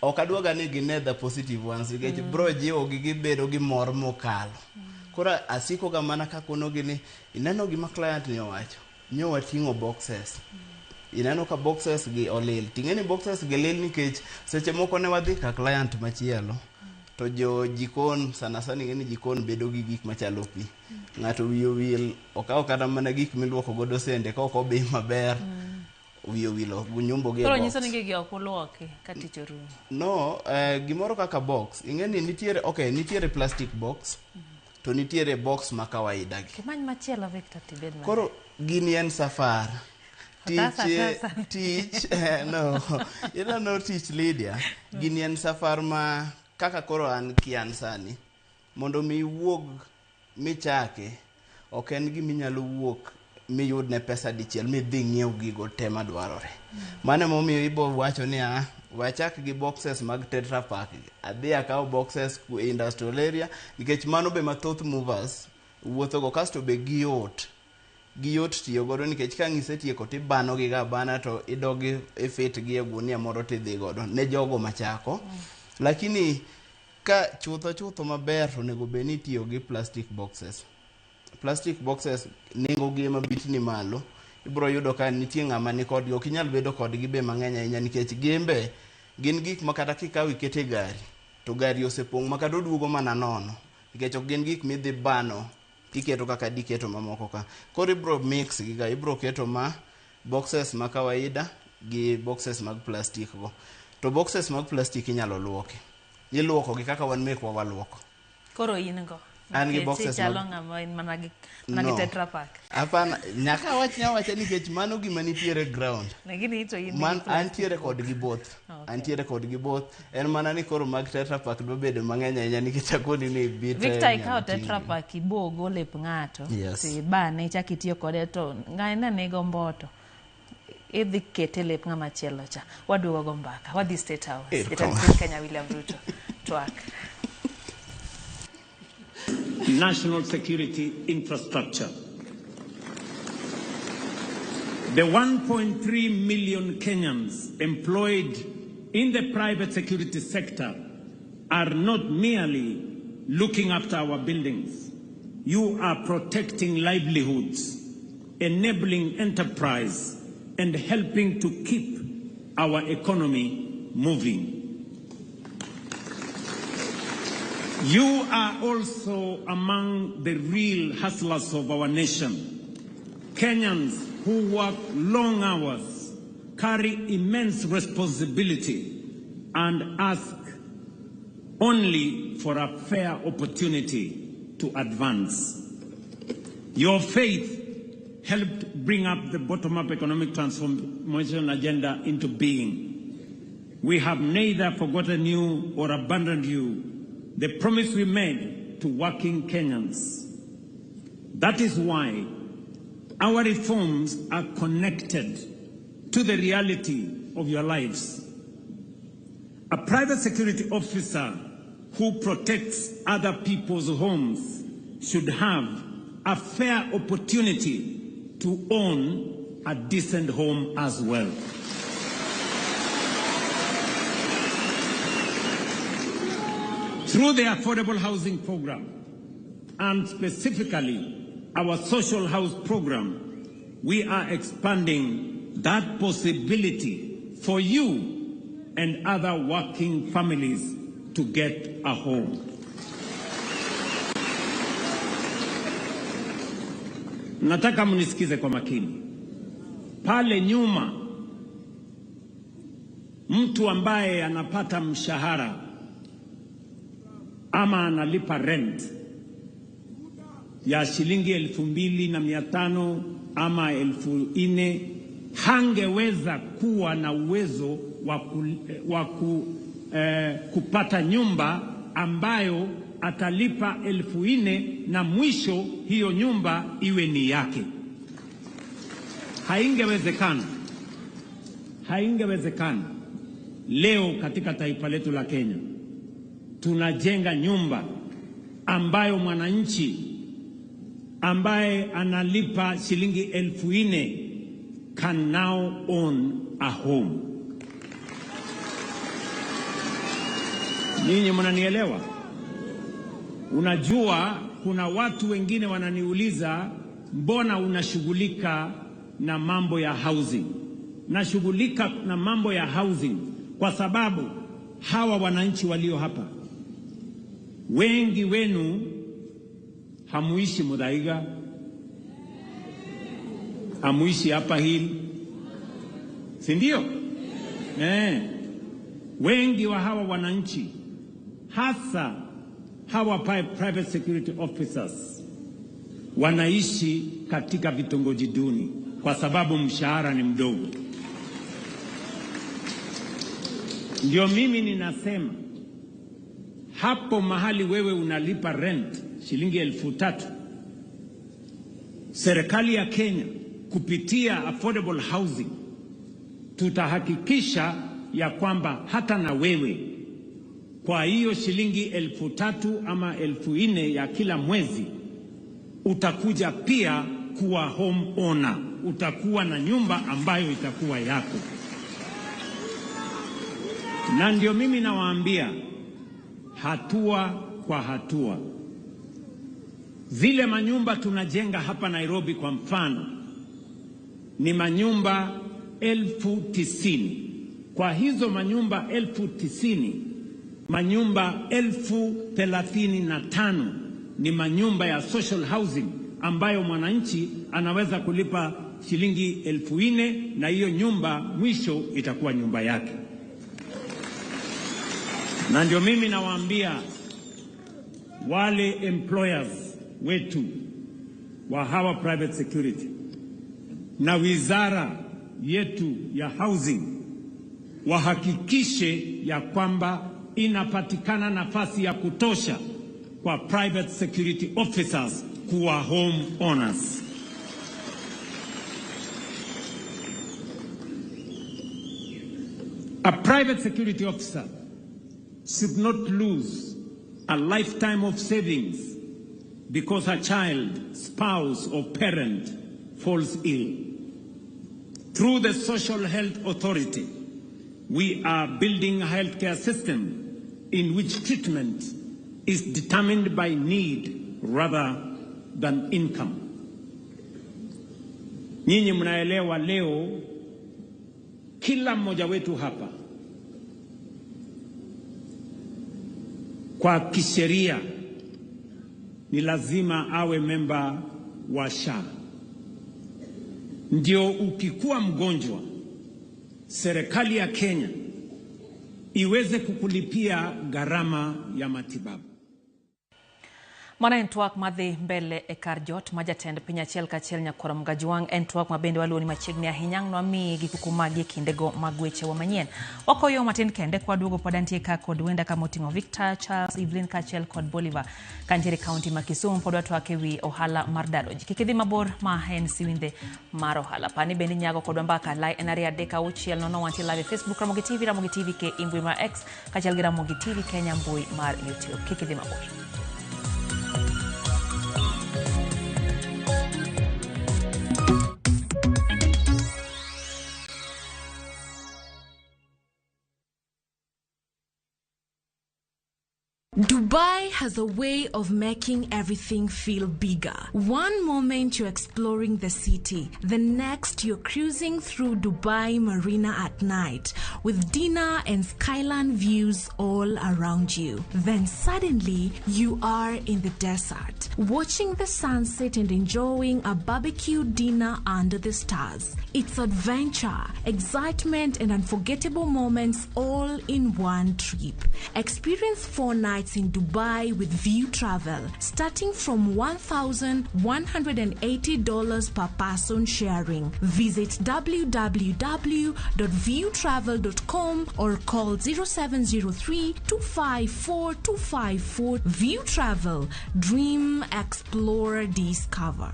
Ok adwa ni gine the positive ones nikech bro jiwogi gibedo gi mor mokalo. Koro asiko ga mana kakonogi ni ineno gima client ni owacho, nyo wating'o boxes. Ineno ka boxes gi olil. Ting'e ni boxes gi lil nikech seche moko ne wadhi ka client machielo. To jo jikon sana sana ing'e ni jikon bedo gi gik machalo pi. Ng'ato wiye owil okawo kata mana gik miluoko godo sende ka ok obi maber. Wiye owil onyumbo gi e Koro box. nyiso ni gigi ok uluoki ka tich orumo. No, gimoro kaka box, ing'e ni nitiere, okay, nitiere plastic box, to nitiere box ma kawaida gi. Kimany machielo Victor tibed maber. Koro gini en safar. Tich, Otasa, otasa. tich, no, ineno tich Lydia, gini en safar ma kaka koro an kian sani, mondo mi iwuog michake, ok en gima inyalo wuok miyudne pesa dichiel midhi ng'iew gigo te madwarore. Mano emomiyo ibo wacho ni ah, wachak gi boxes mag Tetra Pak. Adhi akaw boxes e industrial area nikech mano be mathoth movers wuotho go kasto be giyot. Giyot tiyo godo nikech ka ang' isetieko tibano gi ga abana to idog ifit gi e gunia moro tidhi godo ne jogo machako. Lakini ka chutho chutho maber to onego bed ni itiyo gi plastic boxes. Plastic boxes nengo gi ema bet ni malo. Ibiro yudo ka nitie ng'ama ni kodgi, ok inyal bedo kodgi be mang'eny ahinya nikech gin be gin gik ma kata kikawo iketo e gari to gari osepong' ma kata oduogo mana nono nikech ok gin gik midhi bano tiketo kaka diketo mamoko ka. Koro ibiro mix gi ga, ibiro keto ma boxes ma kawaida gi boxes mag plastic go. To boxes mag plastic inyalo luoki. Iluoko gi kaka wan mekwa waluoko. Koro in go. An gi Nikech boxes ichalo mag ng'ama in mana gi mana gi No. Tetra Pak. Hapana, nyaka awach ni awacha nikech mano gima nitiere ground. Lakini to in Man gi plastic antiere box. kod gi both. Okay. Antiere kod gi both. En mana ni koro mag Tetra Pak dwa bedo mang'eny ahinya nikech akoni ni bite Victor inyalo ikawo ting' Tetra Pak ibogo lep ng'ato Yes. to ibane ichak itiyo kode to ng'ane nigo mboto idhi kete lep ng'ama chielo cha waduogo go mbaka wadhi State House. Erokamano. Jatend piny Kenya William Ruto twak. National security infrastructure. The 1.3 million Kenyans employed in the private security sector are not merely looking after our buildings. You are protecting livelihoods, enabling enterprise, and helping to keep our economy moving. You are also among the real hustlers of our nation. Kenyans who work long hours, carry immense responsibility, and ask only for a fair opportunity to advance. Your faith helped bring up the bottom-up economic transformation agenda into being. We have neither forgotten you or abandoned you, the promise we made to working Kenyans. That is why our reforms are connected to the reality of your lives. A private security officer who protects other people's homes should have a fair opportunity to own a decent home as well. Through the Affordable Housing Program, and specifically our social house program, we are expanding that possibility for you and other working families to get a home. Nataka mnisikize kwa makini. Pale nyuma, mtu ambaye anapata mshahara ama analipa rent ya shilingi 2,500 ama 4,000 hangeweza kuwa na uwezo wa kupata nyumba ambayo atalipa 4,000 na mwisho hiyo nyumba iwe ni yake. Haingewezekana. Haingewezekana. Leo katika taifa letu la Kenya tunajenga nyumba ambayo mwananchi ambaye analipa shilingi 4,000 can now own a home. Ninyi mnanielewa? Unajua kuna watu wengine wananiuliza mbona unashughulika na mambo ya housing? Nashughulika na mambo ya housing kwa sababu hawa wananchi walio hapa wengi wenu hamuishi Muthaiga, hamuishi hapa Hill, si ndio? Wengi wa hawa wananchi, hasa hawa private security officers, wanaishi katika vitongoji duni kwa sababu mshahara ni mdogo. Ndio mimi ninasema hapo mahali wewe unalipa rent shilingi 3,000, serikali ya Kenya kupitia affordable housing tutahakikisha ya kwamba hata na wewe kwa hiyo shilingi 3,000 ama 4,000 ya kila mwezi utakuja pia kuwa home owner, utakuwa na nyumba ambayo itakuwa yako. Na ndio mimi nawaambia hatua kwa hatua. Zile manyumba tunajenga hapa Nairobi kwa mfano ni manyumba 90,000. Kwa hizo manyumba 90,000, manyumba 35,000 ni manyumba ya social housing ambayo mwananchi anaweza kulipa shilingi 4,000 na hiyo nyumba mwisho itakuwa nyumba yake. Na ndio mimi nawaambia Wale employers wetu wa hawa private security na wizara yetu ya housing wahakikishe ya kwamba inapatikana nafasi ya kutosha kwa private security officers kuwa home owners. A private security officer should not lose a lifetime of savings because a child, spouse, or parent falls ill. Through the Social Health Authority, we are building a healthcare system in which treatment is determined by need rather than income. Nyinyi mnaelewa leo kila mmoja wetu hapa kwa kisheria ni lazima awe memba wa SHA. Ndio ukikuwa mgonjwa, serikali ya Kenya iweze kukulipia gharama ya matibabu. Mano en twak madhi mbele e kar jot ma jatend piny achiel kachiel nyakwar Mgajwang' en twak ma bende waluwo ni machiegni ahinya nwamiyi gi kuku magi e kindego mag wechewa manyien. Wakoyo matin kende kwaduogo pod antie ka kod wenda kama oting'o Victor, Charles, Evelyn kaachiel kod Bolivar kantiere e kaunti ma Kisumu pod watwak ewi ohala mar daro ji. Kik idhi mabor ma en siwindhe mar ohala. Pani bende inyago kodwa mbaka lai en 2 3 6 0 wantie live e Facebook Ramogi TV, Ramogi TV ke e mbui mar X kaachiel gi Ramogi TV Kenya mbui mar YouTube. Kik idhi mabor. Dubai has a way of making everything feel bigger. One moment you're exploring the city, the next you're cruising through Dubai Marina at night with dinner and skyline views all around you. Then suddenly you are in the desert, watching the sunset and enjoying a barbecue dinner under the stars. It's adventure, excitement, and unforgettable moments all in one trip. Experience 4 nights in Dubai with View Travel, starting from $1,180 per person sharing. Visit www.viewtravel.com or call 0703 254 254. View Travel. Dream, explore, discover.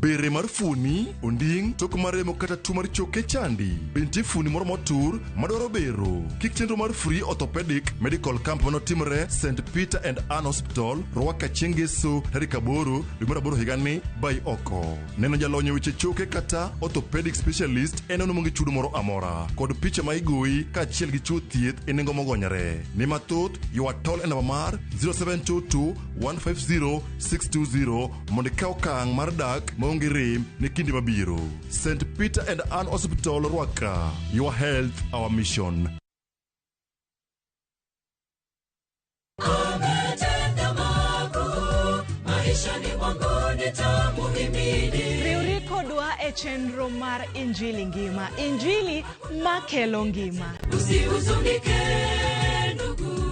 Bere mar fuoni, onding', tok maremo kata tuo mar choke chandi. Be nitie fuoni moro motur madwaro bero? Kik chenro mar Free Orthopedic Medical Camp manotimre St. Peter and Ann Hospital, Ruaka chieng' Ngeso tarik 8 dwe mar 8 higani bai oko. Neno jalony e weche choke kata orthopedic specialist en ono maonge chudo moro amora. Kod picha ma igoyi kaachiel gi chiwo thieth e nengo mogonyore. Ne mathoth, ywa tol e namba mar 0722 150 620 mondo ikaw okang' mar dak maonge rem ne kinde mabiro. St. Peter and Ann Hospital, Ruaka. Your health, our mission. Riwri kodwa e chenro mar Injili Ngima. Injili makelo ngima. Usihuzunike ndugu.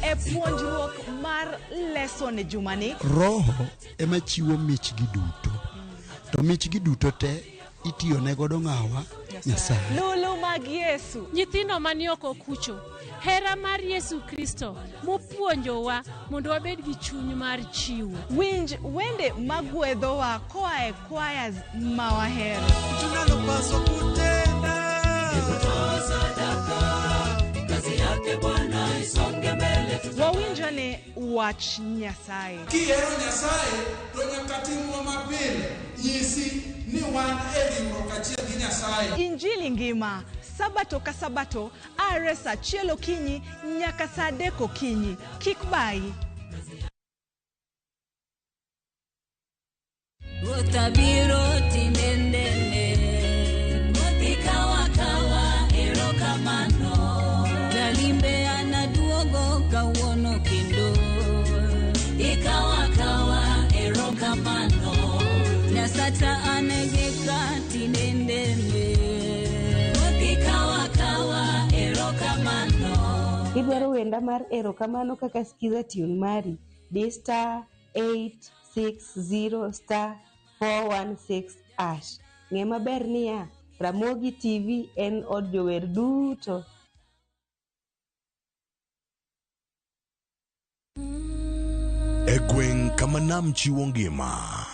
E puonjruok mar lesson jumani. Roho ema chiwo michgi duto. To michgi duto te itiyo ne godo ng'awa? Nyasaye. Lulu mag Yesu. Nyithindo mani oko kucho. Hera mar Yesu Kristo mopuonjowa mondo wabed gi chuny mar chiwo. Winj wende magwedhowa koa e choirs ma wahero. Tunalopaswa kutenda ni kutoa sadaka, kazi yake Bwana isonge mbele. Wawinjane wach Nyasaye. Kihero Nyasaye to nyaka timwa mapile nyisi ni wan e riwruok achiel gi Nyasaye. Injili Ngima, Sabato ka Sabato, are saa 1 okinyi nyaka saa 3 okinyi. Kik bayi. Utabiro tinendene, ikawa kawa erokamano. Jalimbe anaduogo kawuono kendo, ikawa kawa erokamano. Nyasacha anegeka tinendene, ikawa kawa erokamano. Idwaro wenda mar erokamano kaka skiza tune mari, di star 860 star 416 hash. Ng'e maber niya, Ramogi TV en od jower duto. E gweng' kama nam chiwo ngima,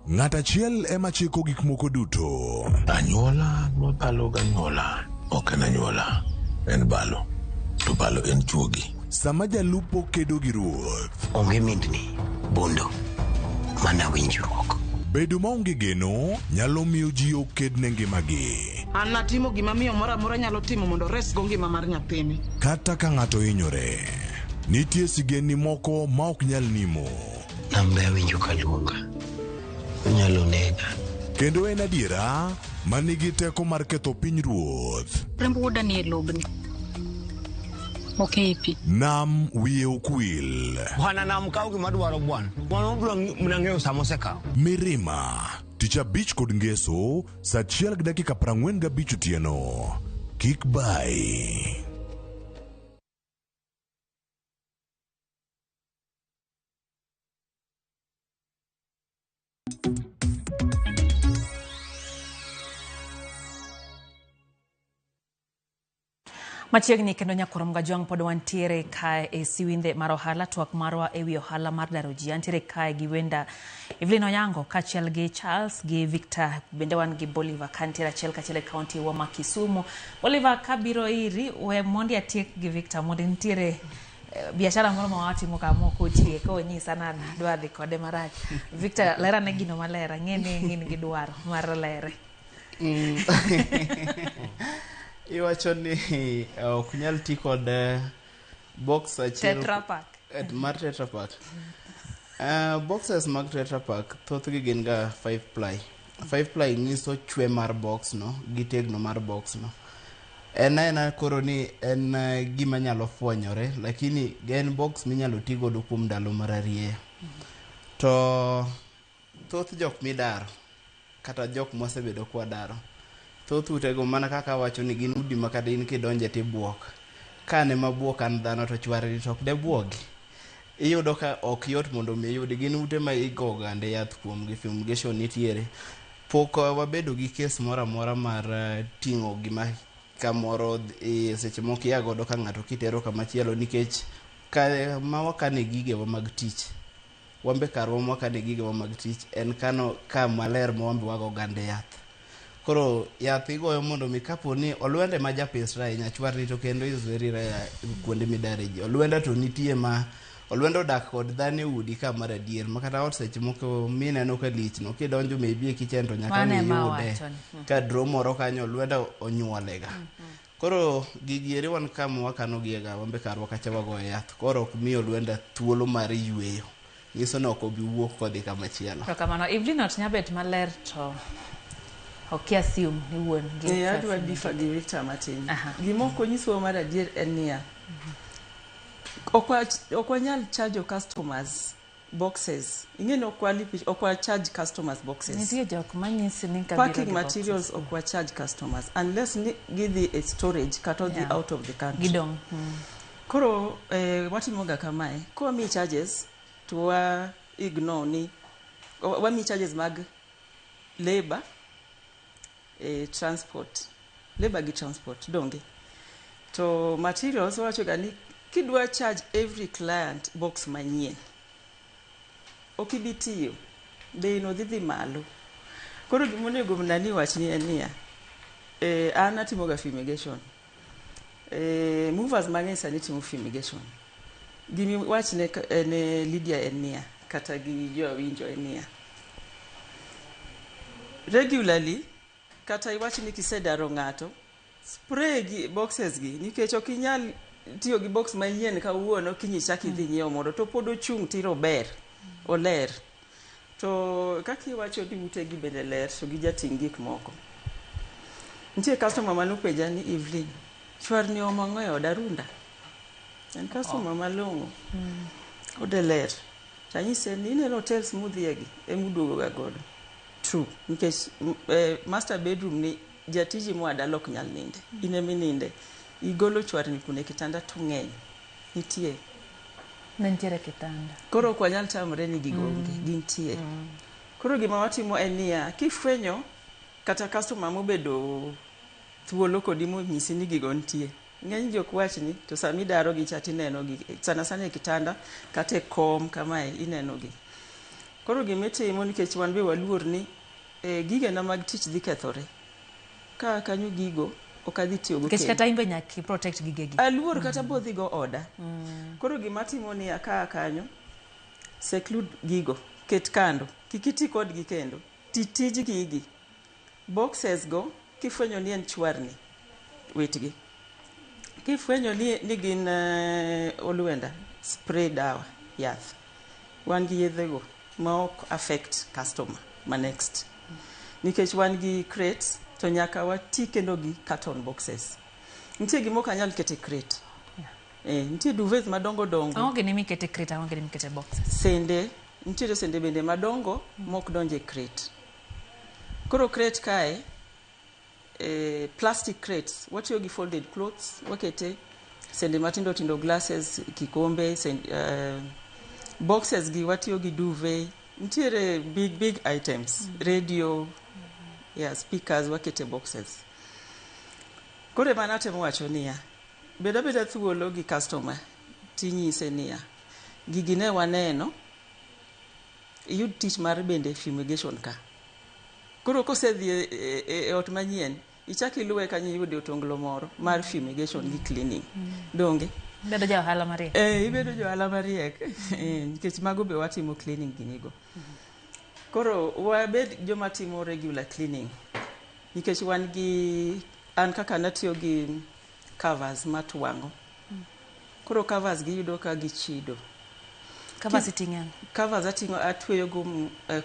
ng'at achiel ema chiko gik moko duto. Anyuola mabalo ganyuola ok en anyuola, en balo. To balo en juogi. Sama jalupo kedo gi ruoth. Onge mindni, bondo, mana winjruok. Bedo maonge geno nyalo miyo ji oked ne ngimagi. An natimo gima miyo moro amora nyalo timo mondo oresgo ngima mar nyathini. Kata ka ng'ato hinyore, nitie sigendni moko ma ok nyal nimo. Nambe awinjo ka luonga. Onyalo nega. Kendo en adiera ma nigi teko mar ketho piny ruoth. Remb wuoda nie lobni. Ok ei pi. Nam wiye ok wil. Bwana nam kaw gima dwaro bwana. Bwana obiro mana ng'eyo sama osekawo. Mirima, tich abich kod ngeso, saa achiel gi dakika 45 otieno. Kik bayi. Machiegni kendo nyakorom gajwang' pod wantiere kae e siwindhe mar ohala twak marwa e wi ohala mar daro ji. Antiere kae gi wenda Evelyn Onyango kaachiel gi Charles gi Victor, bende wan gi Bolivar kantiere achiel kachiel e kaunti wa ma Kisumu. Bolivar, kabiro iri, we mondi atiek gi Victor mondo nitiere biashara moro ma watimo ka mok otieko onyisa na adwa dhi kode marach. Victor, lerane gino maler, ang'e ni in gi dwaro mar lere. Iwacho ni ok nyal ti kod box achiel Tetra Pak. Mar Tetra Pak. Boxes mag Tetra Pak thothgi gin ga 5 ply. 5 ply nyiso chwe mar box no gi tegno mar box no. En aena koro ni en gima nyalo fwenyore, lakini en box minyalo ti godo kuom ndalo mararieya. To thoth jok midaro kata jok mwasebedo kwadaro, thoth utego mana kaka awacho ni gin udi ma kata in kidonje tibuok. Kane mabuok an dhano to chwarni to ok debuogi. Iyudo ka ok yot mondo mi iyudi. Gin ute ma igo gande yath kuomgi, fumigation nitiere. Pok wabedo gi kes moro amora mar ting'o gima kamoro seche moko ia godo ka ng'ato kitero kamachielo nikech ma wakane gigewa mag tich. Wambe karwa mwakane gigewa mag tich en kano kama ler ma wambe wago gande yath. Koro yath igoyo mondo mi kapo ni olwende ma japisra ahinya chwarni to kendo is very rare kuonde midare ji. Olwenda to nitie ma olwenda odak kod dhano e udi ka mar adier ma kata ot seche moko mineno ka lich no kidonjo maybe e kitchen to nyaka Mano ema iyude awacho ni. ka draw moro kanyo olwenda onyuolega. Koro gigi eri wan kama wakano gie ga wambe karwa kacha wagoye yath. Koro ok mi olwenda thuolo mar yweyo. Nyiso ni ok obi wuok kodhi kama chielo. To kamano, Evelyn ot nyabet maler to ok assume ni wuon gi. Adwa differ gi Victor matin. Gima ok onyiswa mar adier en niya, ok wanyal charge customers boxes. Ing'e ni ok ok wa charge customers boxes. Nitie jok manyisi ni kabiro Packing gi materials ok wa charge customers unless ni gidhi e storage kata odhi out of the country. Gidong'. Koro watimoga kamae, kawamiyi charges to wa ignore ni wamiyi charges mag labor, transport, labor gi transport donge. To materials wawacho ga ni kidwa charge every client box manyien, ok ibi tiyo, bei no dhi malo. Koro gimonego nani wachni en niya, an atimoga fumigation. Movers mang'eny sani timo fumigation. Gimi wach ne Lydia en niya, kata gi jo awinjo en niya. Regularly, kata iwach ni kisedaro ng'ato, spray gi boxes gi nikech ok inyal tiyo gi box manyien kawuono kiny ichak idhi nyiewo moro to pod ochung' tiro ber, oler. To kaka iwacho ni ute gi bende ler to gijating' gik moko. Nitie customer manopenja ni Evelyn, chwarni oomo ang'o e oda runda? En customer malong'o. Ode ler. Tanyise ni ineno hotels mudhiye gi emuduogo ga godo. True. Nikech master bedroom ni jatiji moa dala ok nyal ninde. In emininde. Igolo chwarni kuno e kitanda to ng'eny. Nitie. Ne nitiere kitanda. Koro ok wanyal tamre ni gigo onge, gintie. Koro gima watimo en niya, kifwenyo kata customer mobedo thuolo kodi monyisi ni gigo nitie. Ng'eny ji ok wachni to sama idaro gi cha tineno gi sana sana e kitanda kata e kom kamae ineno gi. Koro gimitimo nikech wan be waluor ni eh, gigena mag tich dhi kethore. Ka kanyo gigo ok adhi tiyogo Nikech kendo. kata in be nyaka i protect gigegi. Aluor kata bodhi go oda. Koro gima atimo ni kaa kanyo, seclude gigo, ket kando, kik iti kodgi kendo. Ti tij gigi. Boxes go kifwenyo ni en chwarni, witgi. Kifwenyo ni, ni gin olwenda, spray dawa, yath. Wan gi yedhe go ma ok affect customer ma next. Nikech wan gi crates to nyaka wati kendo gi carton boxes. Nitie gima ok anyal keto e crate. Eh, nitie duvets madongo dongo. Ang'o gini mikete crate, ang'o gini mikete boxes? Sende, nitiere sende bende madongo mok donj e crate. Koro crate kae, plastic crates, watiyo gi folded clothes, wakete sende matindo tindo, glasses, kikombe, boxes gi watiyo gi duvet, nitiere big big items, radio, yeah, speakers wakete boxes. Koro ema natemo wacho niya, bed abeda thuolo gi customer tinyise niya, gigi ne waneno, iyud tich mar bende fumigation ka. Koro kosedhi e ot manyien, ichak iluwe kanyo iyude otonglo moro mar fumigation gi cleaning. Donge? Bedo ja ohala mariek. Eh, ibedo ja ohala mariek. Eh, nikech mago be watimo cleaning ginigo. Koro wabed joma timo regular cleaning. Nikech wan gi, an kaka natiyo gi covers matwang'o. Koro covers gi iyudo ka gichido. Covers iting'o ang'o? Covers ating'o atweyo go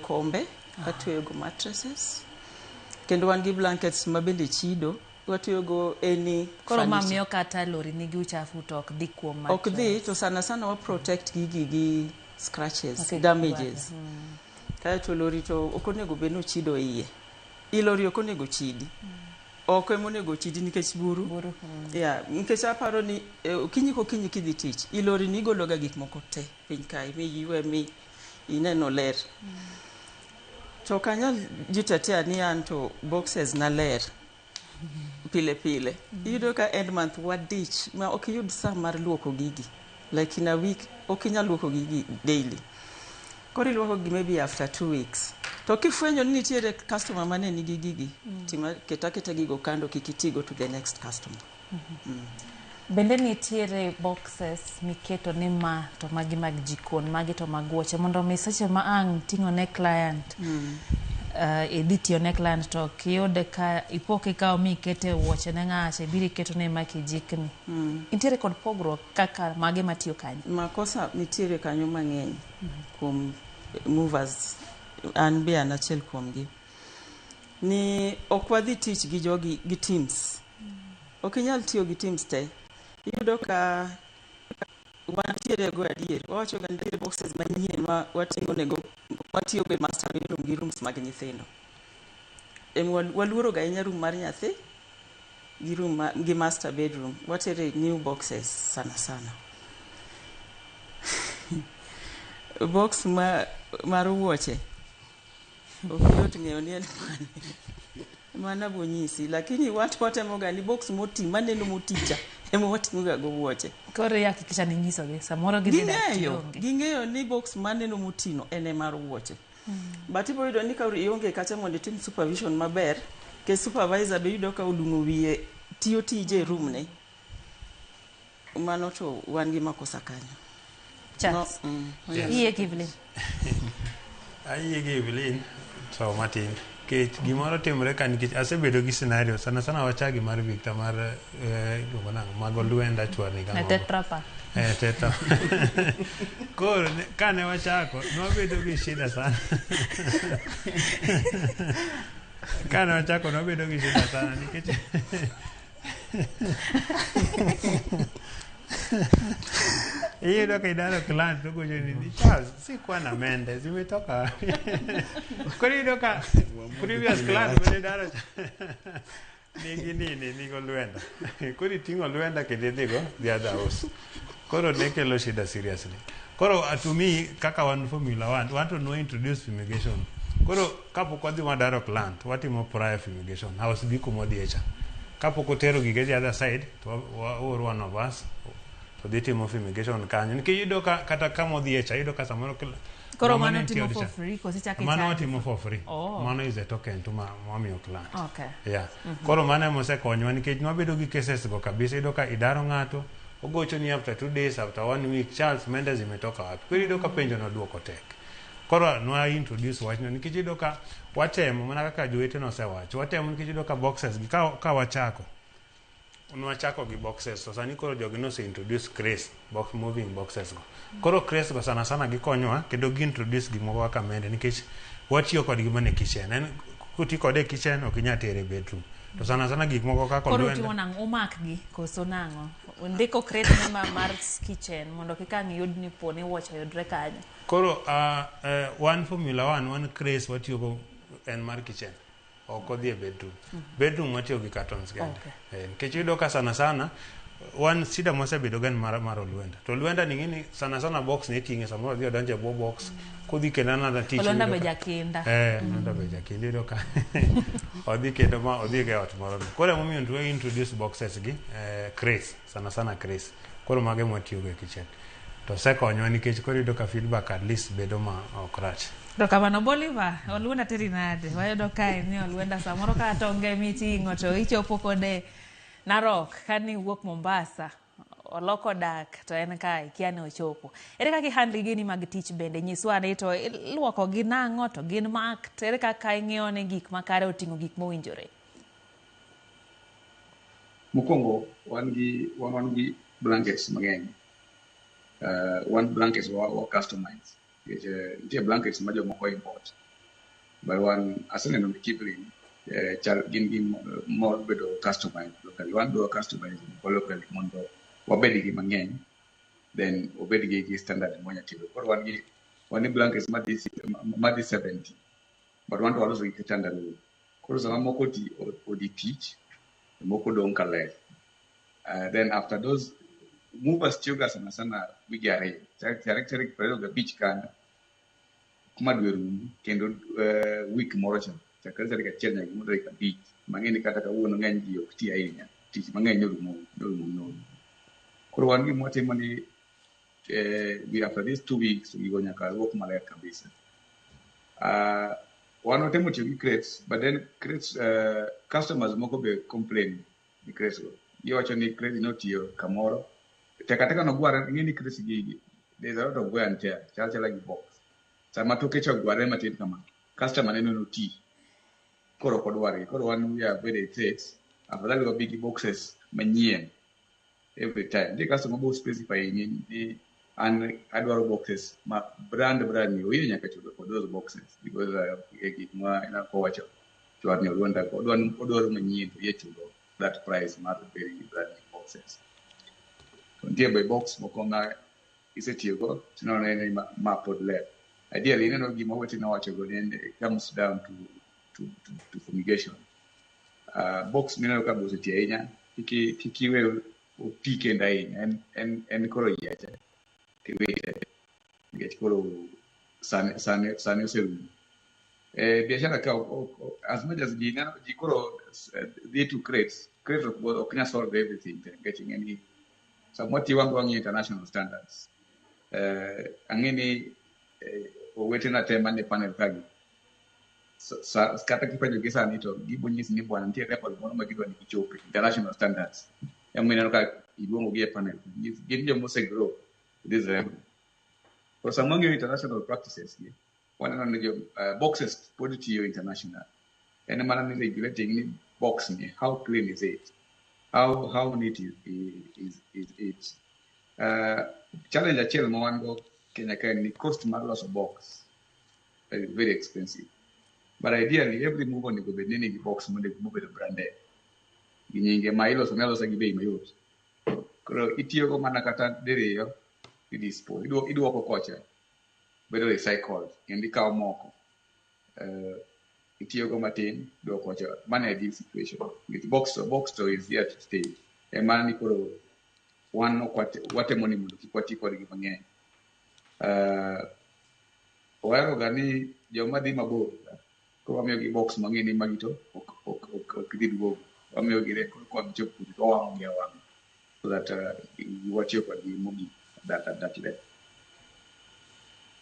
kombe, atweyo go mattresses. Kendo wan gi blankets ma bende chido, watweyo go any Koro ma furniture. miyo kata lori nigi uchafu to ok dhi kuom Ok dhi mattress. to sana sana wa protect gigi gi scratches, Okay, damages. Kaeto lori to ok onego bed ni ochido iye. I lori ok onego chidi. Oko ema onego chidi nikech buru. Yeah, nikech aparo ni okinyi kokinyi kidhi tich, i lori ni igolo ga gik moko te piny kae miywe mi ineno ler. To ok anyal jitetea ni an to boxes na ler pile pile. Iyudo ka end month wadich ma ok iyud sa mar luoko gigi. Like in a week ok inyal luoko gigi daily. Koro iluoko gi maybe after 2 weeks. To kifwenyo ni nitiere customer mane nigi gigi, tima keta aketa gigo kando kik itigo to the next customer. Bende nitiere boxes miketo ni ma to magi mag jikon, magi to mag wuoche mondo mi seche ma ang' ting'o ne client idhi tiyo ne client to ok iyud ka ipo kikawo mikete wuoche ne ng'acha ibiro iketo ne ma kijikni. Nitiere kod pogruok kaka mage matiyo kanyo. Makosa nitiere kanyo mang'eny kuom movers, an be an achiel kuomgi. Ni ok wadhi tich gi jogi gi teams. Ok inyal tiyo gi teams te. Iyudo ka wantiere go adier. Wawacho ga nitiere boxes manyien ma wating'o nego watiyo go e master bedroom gi rooms mag nyithindo. Em waluoro ga ahinya room mar nyathi gi room ma, gi master bedroom. Watere new boxes sana sana. Box ma mar wuoche ok yot ng'eyo ni en mane. Mano abo nyisi, lakini wat watemo ga ni box moti maneno moti cha ema wating'o ga go wuoche. Koro ihakikisha ni inyisogi samoro gidhi dak Ging'eyo, tionge. ging'eyo ni box maneno motino en e mar wuoche. But ibo yudo ni ka ionge kacha mondo itim supervision maber, ke supervisor be yudo ka olung'o wiye tiyo tije e room ne. Mano to wan gi makosa kanyo. Charles. No, Yes. Iyie gi Evelyn? Ayie gi Evelyn to matin. Nikech gimoro timore ka nikech asebedo gi scenario sana sana wachagi mar Victor mar iluongo nang'o mag olwenda chwarni Na gang'o. tetra pack. Tetra. Koro kane wachako nwabedo gi shida sana. Kane wachako nwabedo gi shida sana nikech iyudo ka idaro client to gocho ni Charles sikuwa na mende zimetoka wapi? Koro iyudo ka previous client mane idaro cha nigi nini nigi olwenda. Koro iting'o olwenda kendo idhigo the other house. Koro ne kelo shida seriously. Koro to me kaka wan Formula 1 want to know introduce fumigation. Koro kapok wadhi wadaro plant, watimo prior fumigation. House B kumodhie cha. Kapok otero gige the other side, to waor one of us to dhi timo fumigation kanyo. Nikech iyudo ka kata kama odhie cha, iyudo ka samoro Koro ng'ama mano ne nitie timo ode for cha. free koso ichako Mano icharge? watimo for free. Oh. Mano is a token to ma wamiyo client. Okay. Yeah. Koro mano ema osekonyowa nikech nwabedo gi cases go kabisa. Iyudo ka idaro ng'ato, ogocho ni after 2 days, after one week, "Charles, mende zimetoka wapi?" Koro iyudo ka penjo no duoko tek. Koro nwa introduce wachno nikech iyudo ka watemo mana kaka jowete nosewacho. Watemo nikech iyudo ka boxes gi ka wachako nwachako gi boxes, to sani koro jogi nose introduce crates, box moving boxes go. Koro crates go sana sana gikonyowa kendo gi introduce gik moko kaka mende, nikech watiyo kodgi mana e kitchen. En koti kode e kitchen, ok inyal tere e bedroom, to sana sana gik moko kaka Koro olwenda. utimo nang'o? Umakgi koso nang'o? Ndiko crate ne ma mar kitchen mondo kik ang' yud ni po ni wuoch oyudre kanyo. Koro wan Formula 1, wan crates watiyogo en mar kitchen, ok odhi e bedroom. Bedroom watiyo gi cartons kende. Nikech iyudo ka sana sana wan shida mwasebedo go en mar olwenda, to olwenda ni ng'eni sana sana box ne iting'e, samoro odhi odonjo e bwo box kodhi kendo another tich. Olwenda iyudo be jakinda. Olwenda be jakinda. Iyudo ka odhi kendo ma odhi e ot moro no. Koro emomiyo nwa introduce boxes gi crates, sana sana crates. Koro mago ema watiyogo e kitchen, to osekonyowa nikech koro iyudo ka feedback at least bedo ma ok rach. Erokamano Bolivar, Olwenda teri nade? Wayudo kae ni Olwenda samoro ka tonge miting'o to ichopo kode Narok kani wuok Mombasa, oloko dak to en kae kia ni ochopo. Ere kaka i-handle gini mag tich bende? Nyiswa ni to iluoko gi nang'o to gin marked? Ere kaka ing'iyo ni gik makare oting'o gik mowinjore? Mokwongo wan gi blankets mang'eny. Wan blankets wa customize. Nikech nitie blankets ma jomoko import. But wan aseneno ni Kipling chal gin gi mor bedo customized locally. Wan be wa customize locally mondo wabed gi mang'eny, then obed gi standard mwanya tiyo. Koro wan gi blankets madhi 70, but wan to waloso gi chandarua. Koro sama moko oti odhi tich, to moko dong' ka ler. Then after those movers tiyoga sana sana wige 2, tarik 25 kanyo kuma dwe rumo, kendo week moro cha chakre tarik 1 nyaka gimoro tarik 5, mang'e ni kata kawuono ng'eny ji ok ti ahinya, tich mang'eny norumo nyoro. Koro wan gima watimo ni we after these 2 weeks gigo nyaka luok maler kabisa. Wan watemo tiyo gi crates, but then crates, customers moko be complain ni crates go giwacho ni crates notiyo kamoro tek ateka nogware. Ing'e ni crates gi there's a lot of wear and tear, chal chala gi box. Sama toke cha ogware matin kama, customer neno noti, koro ok odwargi. Koro wan we are very crates, afadhali wabi gi boxes manyien every time. Nitie customer bo specify ni an adwaro boxes ma brand ni, oyie nyaka chulo for those boxes because e gik ma kowacho chwar ni Olwenda odwaro manyien, to oyie chulo that price mar very brand new boxes. To nitie be box moko ma isetiyogo tineno ni ma pod ler. Ideally ineno gima owete nowacho go ni it comes down to fumigation. Box mineno ka be oseti ahinya, kik iwe oti kendo ahinya, en koro yieche tiwite nikech koro sane oserumo. Biashara ka as much as ji neno ji koro dhi to crates ok nyal solve everything te, nikech ing'e ni sama watiyo wan wang'iyo international standards. Ang'e ni owetena te manie panel kagi kata kipenjo gi sani to gibo nyisi ni bwana nitie level moro ma gidwa ni gichope international standards. Emomiyo ineno ka iluongo gi e panel, gin joma ose grow to this level. Koro sama wang'iyo international practices gi, waneno ni jo boxes pod tiyo international. En mana ni regulating ni box ni, how clean is it, how neat is it. Challenge achiel ma wan go Kenya ka en ni cost mar loso box is very expensive. But ideally every move onego bed ni nigi box monego mobedo branded gi nyinge ma iloso ne alosa gi bei mayot. Koro itiyogo mana kata diriyo, idispose, iduoko kocha, bedo recycled, kendo ikawo moko itiyogo matin, iduoko kocha. Mano e ideal situation. Nikech box to is here to stay. En mana ni koro Wan ok watemo ni mondo kik wati kodgi mang'eny. Wahero ga ni joma dhi mabor koro wamiyogi box mang'eny ni magi to ok dhi duogo. Wamiyogi record kwa gichop kucho to wawang'o gi awang'a so that watiyo kodgi mogik at that level.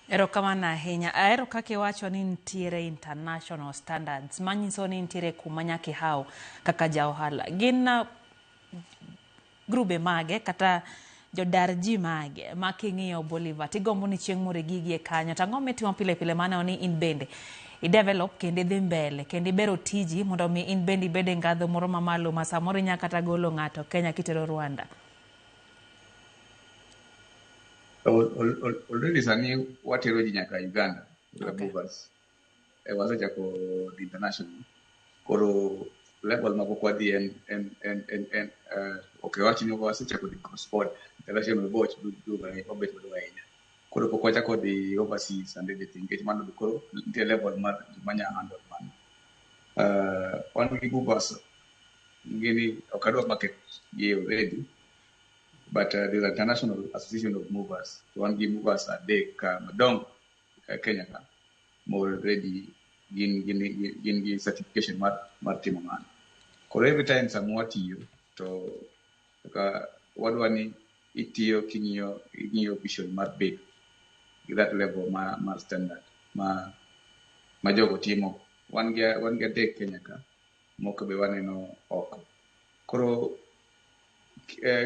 Erokamano ahinya. Ahero kaka iwacho ni nitiere international standards manyiso ni nitiere kuma nyaka ihaw kaka ja ohala. Gin grube mage kata jodar ji mage ma king'iyo Bolivar tigombo ni chieng' moro igigie kanyo to ang'o mitimo pile pile maneno ni in bende i-develop kendo idhi mbele kendo ibero tiji mondo mi in bende ibed e ngadho moro mamalo ma samoro inya kata golo ng'ato Kenya kitero Rwanda. Already sani watero ji nyaka Uganda, movers. Wasechako the international. Koro level ma pok wadhi en ok wach ni wasechako dhi cross border international boch obet maduong' ahinya. Koro pok wachako dhi overseas and everything nikech mano koro nitie level mar joma nya handle mano. Wan gi movers gini ok adwa market gi already but there's an international association of movers. To wan gi movers adek ka madongo Kenya ka ma already gin gi certification mar timo mano. Koro every time sama watiyo to ka wadwa ni itiyo king'iyo ing'iyo vision mar bedo gi that level mar standard ma jogo timo. Wan gi adek Kenya ka, moko be waneno oko. Koro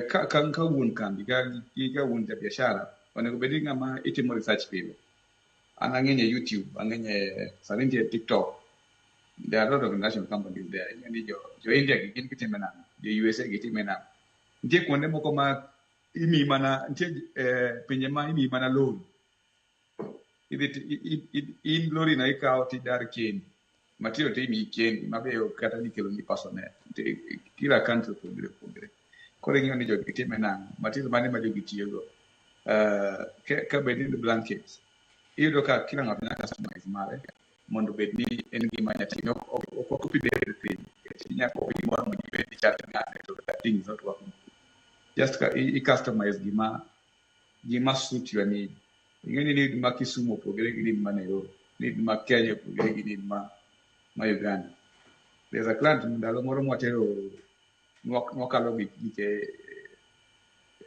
ka wuon kambi ka wuon ja biashara onego bed ni ng'ama itimo research pile. An ang'eny e YouTube, ang'eny e sani nitie TikTok. There are a lot of international companies there. Ing'e ni jo India gi gin gitime nang'o, jo USA gitime nang'o. Nitie kuonde moko ma imiyi mana nitie pinje ma imiyi mana lori. Idhi in lori no ikawo tidar kendi. Material to imiyi kendi mabe ok kata ni kelo ni personnel. Kila country opogore opogore. Koro ing'iyo ni jogi time nang'o, material mane ma jogi tiyogo. Ka bed ni blankets, iyudo ka kila ng'ato nyaka customize mare mondo obed ni en gima nya timo. Ok copy everything. Nikech inya copy gimoro mondo ibed ni chal gi ng'ate to that thing is not working. Just ka i customize gima suit your need. Ing'e ni need ma Kisumu opogore gi need ma Nairobi, need ma Kenya opogore gi need ma Uganda. There's a client ndalo moro mwatero nwakalo gi gike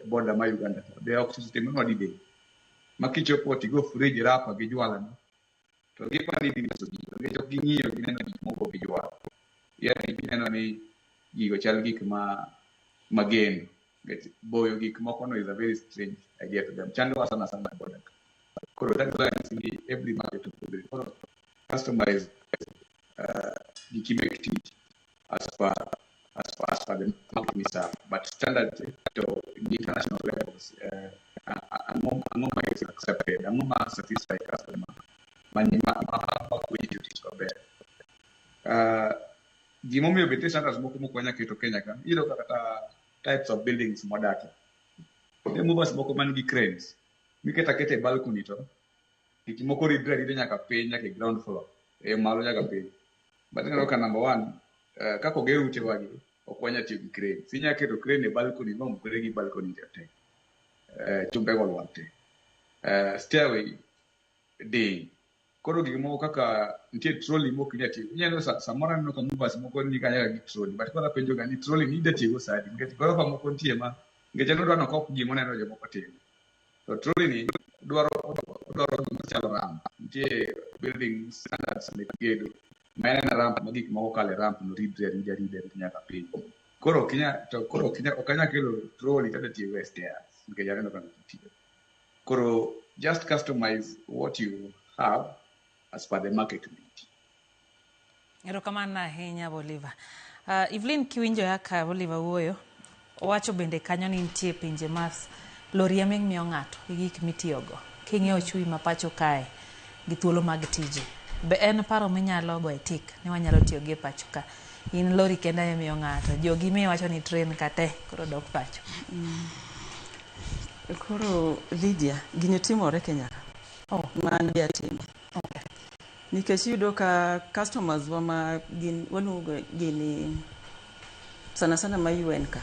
border ma Uganda. Be ok otimonwa didek. Ma kichopo tigo fridge wrapper gi jwala no. To gipani idhi uso gigo nikech ok ging'iyo gineno gik moko gi jwala. Yani gineno ni gigo chal gik ma mageno. Nikech boyo gik moko no is a very strange idea to them. Chandowa sana sana e border ka. Koro that is why I'm saying every market opogore. Koro customize giki mek tich as per the market miserve. But standard to the international levels, ang'o ma is accepted, ang'o ma satisfy customer, ma winjo tich maber. Gimomiyo be nitie standards moko mok wanya keto Kenya ka, iyudo ka kata types of buildings mwadakie. Nitie movers moko man gi cranes, miketo aketa e balcony to gik moko ridre arida nyaka piny, nyaka e ground floor, e malo nyaka piny. But ineno ka number one, kaka oger utewa gi, ok wanya tiyo gi cranes. Inya keto crane e balcony ma omukre gi balcony te. Chumbe go lwar te. Stairway diny. Koro gik moko kaka nitie trolley mok inya tiyo. Inyalo samoro aneno ka movers moko ni kanyo gi trolley, but koro apenjo ga ni trolley ni idwa tiyogo sa adi? Nikech gorofa moko nitie ma nikech en odwa nokop gima oneno jomoko timo. To trolley ni odwaro gima chalo ramp. Nitie building standards mek gedo ma en ena ramp ma gik moko kalo e ramp no ridre arida arida nyaka piny. Koro ok inya to koro ok anya kelo trolley tadwa tiyogo e stairs nikech aneno ka ng'ato tiyo. Koro just customize what you have as per the market need. Erokamano ahinya Bolivar. Evelyn kiwinjo kaka Bolivar wuoyo, owacho bende kanyo ni nitie pinje ma lori ema imiyo ng'ato gi gik mitiyogo. King'iyo chui ma pacho kae gi thuolo mag tije. Be en paro minyalo goye tik ni wanyalo tiyo gi e pacho ka? In lori kende ema imiyo ng'ato, jogi miwacho ni train ka te koro dok pacho. Koro Lydia, gini timore Kenya ka. Oh. Man gi atimo. Okay. Nikech iyudo ka customers wa ma gin waluongo gini sana sana ma UN ka.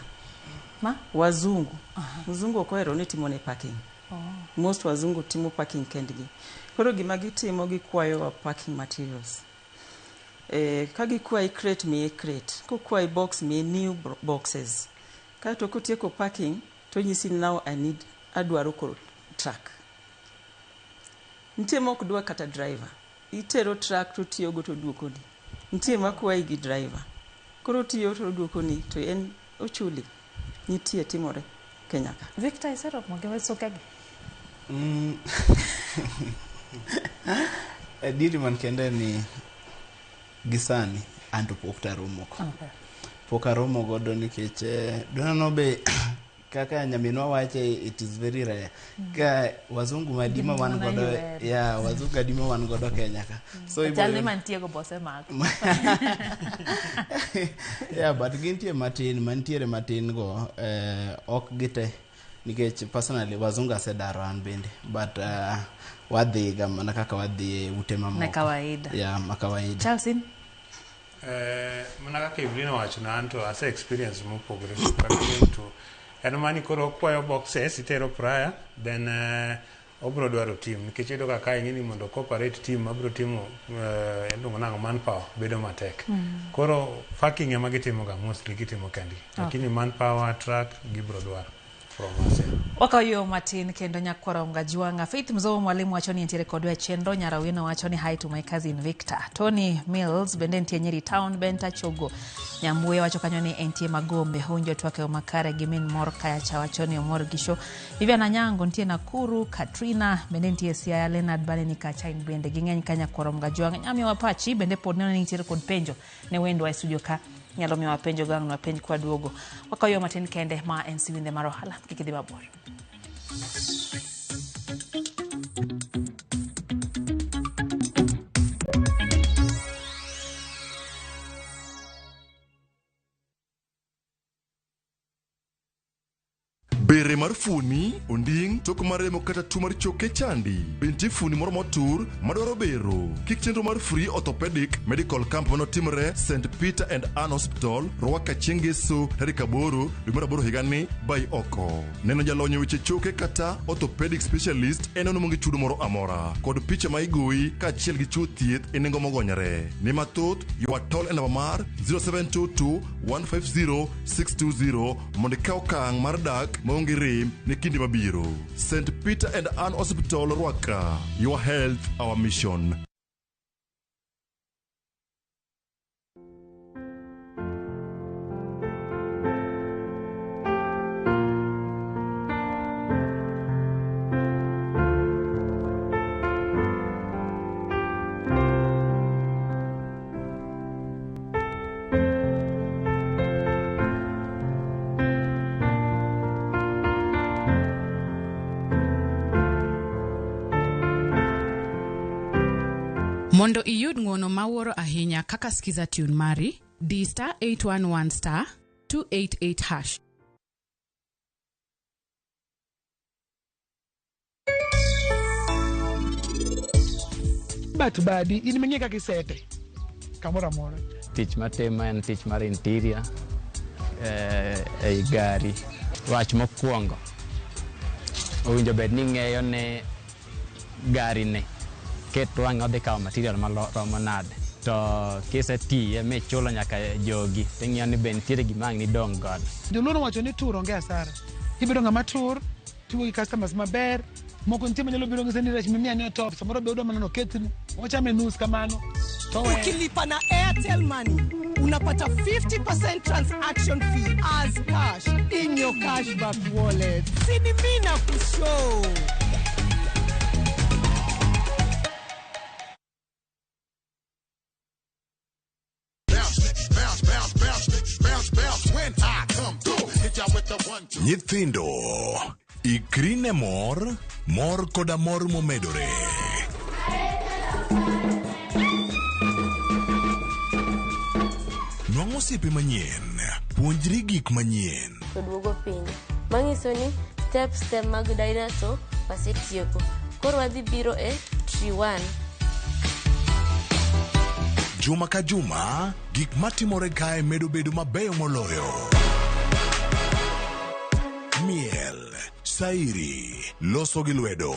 Ma? Wazungu. Mzungu ok ohero ni timone packing. Oh. Most wazungu timo packing kendgi. Koro gima gitimo gikwayowa packing materials. Ka gikwayi crate miye crate. Kokwayi box miye new boxes. Kaeto kotieko packing to onyisi ni now I need adwaro koro truck. Nitie mok dwa kata driver. Itero truck to otiyogo to oduokoni. Nitie makwayi gi driver. Koro otiyo to oduokoni to en ochuli. Nitie timore Kenya ka. Victor iseromo gi wasukegi? Adieri man kende ni gisani anto pok taromo go. Okay. Pok aromo godo nikech donano be kaka nyaminwa wache it is very rare. Ka wazungu madima wan Mana godo UN. yeah, wazungu adima wan godo Kenya ka. So Chal ni ibo mantie go bose mako. yeah, but gintie matin mantiere matin go ok gite nikech personally wazungu asedaro an bende but wadhiga mana kaka wadhi e ute mamoko. Na kawaida. Yeah, ma kawaida. Charles in? Mana kaka Evelyn owacho na anto ase experience mopogore kaka to en mani koro okwayo boxes itero prior then obro dwaro team nikech iyudo ka kae ing'e ni mondo cooperate team mabro timo iluongo nang'o manpower bedo matek. Koro packing ema gitimo ga mostly gitimo kendgi. Okay. Lakini manpower truck gibro dwaro from us. Yeah. Wakawo yo matin kendo nyakwara Ongajwang'a. Faith Mzowo mwalimu wacho ni entiere kodwa e chenro. Nyarawino wacho ni hi to my cousin Victor. Tony Mills bende nitie Nyeri Town. Benta Chogo Nyambuye wacho kanyo ni entie Magombe. Hunjo twake makare gi min mor kayacha wacho ni omor gi show. Vivian Anyango nitie Nakuru. Katrina bende nitie Siaya. Leonard Bane ni Kachain bende ging'eny ka nyakwara Ongajwang'a. Nyamiwa pachi bende pod neno ni nitiere kod penjo ne wendwa e studio ka. Nyalo miyowa penjo gang' nwa penj kwa duogo. Wakawo yo matin kende ma en siwinde mar ohala. Kik idhi mabor. Bere mar fuoni, onding', tok maremo kata tuo mar choke chandi. Be nitie fuoni moro motur madwaro bero? Kik chenro mar free orthopedic medical camp manotimre St. Peter and Ann Hospital, Ruaka chieng' ngeso tarik 8 dwe mar 8 higani bai oko. Neno jalony e weche choke kata orthopedic specialist en ono maonge chudo moro amora kod picha ma igoyi kaachiel gi chiwo thieth e nengo mogonyore. Ne mathoth ywa tol e namba mar 0722 150 620 mondo ikaw okang' mar dak maonge rem ne kinde mabiro. St. Peter and Ann Hospital, Ruaka. Your health, our mission. Mondo iyud ng'uono mawuoro ahinya kaka Skiza Tune mari, di star 811 star 288 hash. But badi in ming'e kaka isete kamoro amora. Tich matimo en tich mar interior ei gari. Wach mokwongo owinjo bed ni ng'eyo ni gari ni ket wang'e odhi kawo material maromo nade to kisetiye michulo nyaka jogi ting'iyo ni be nitiere gima ang' nidong' godo. Joluo nowacho ni tur onge asara. Ibedo ng'ama tur, tiwuoyo gi customers maber, moko nitie manyalo biro ng'ise ni rech mimiya ni otop, samoro be odwa mana noketni, wachame nus kamano. To weyo. Ukilipa na Airtel Money unapata 50% transaction fee as cash in your cashback wallet. Sini mina kushow. Nyithindo, ikri ne mor, mor koda mor momedore. Nwang' osiepe manyien, puonjri gik manyien. To duogo piny. Manyiso ni steps te mag dinosaur wasetieko. Koro wadhi biro e tree 1. Juma ka juma, gik matimore kae medo bedo mabeyo moloyo. Sairi, loso gi lwedo,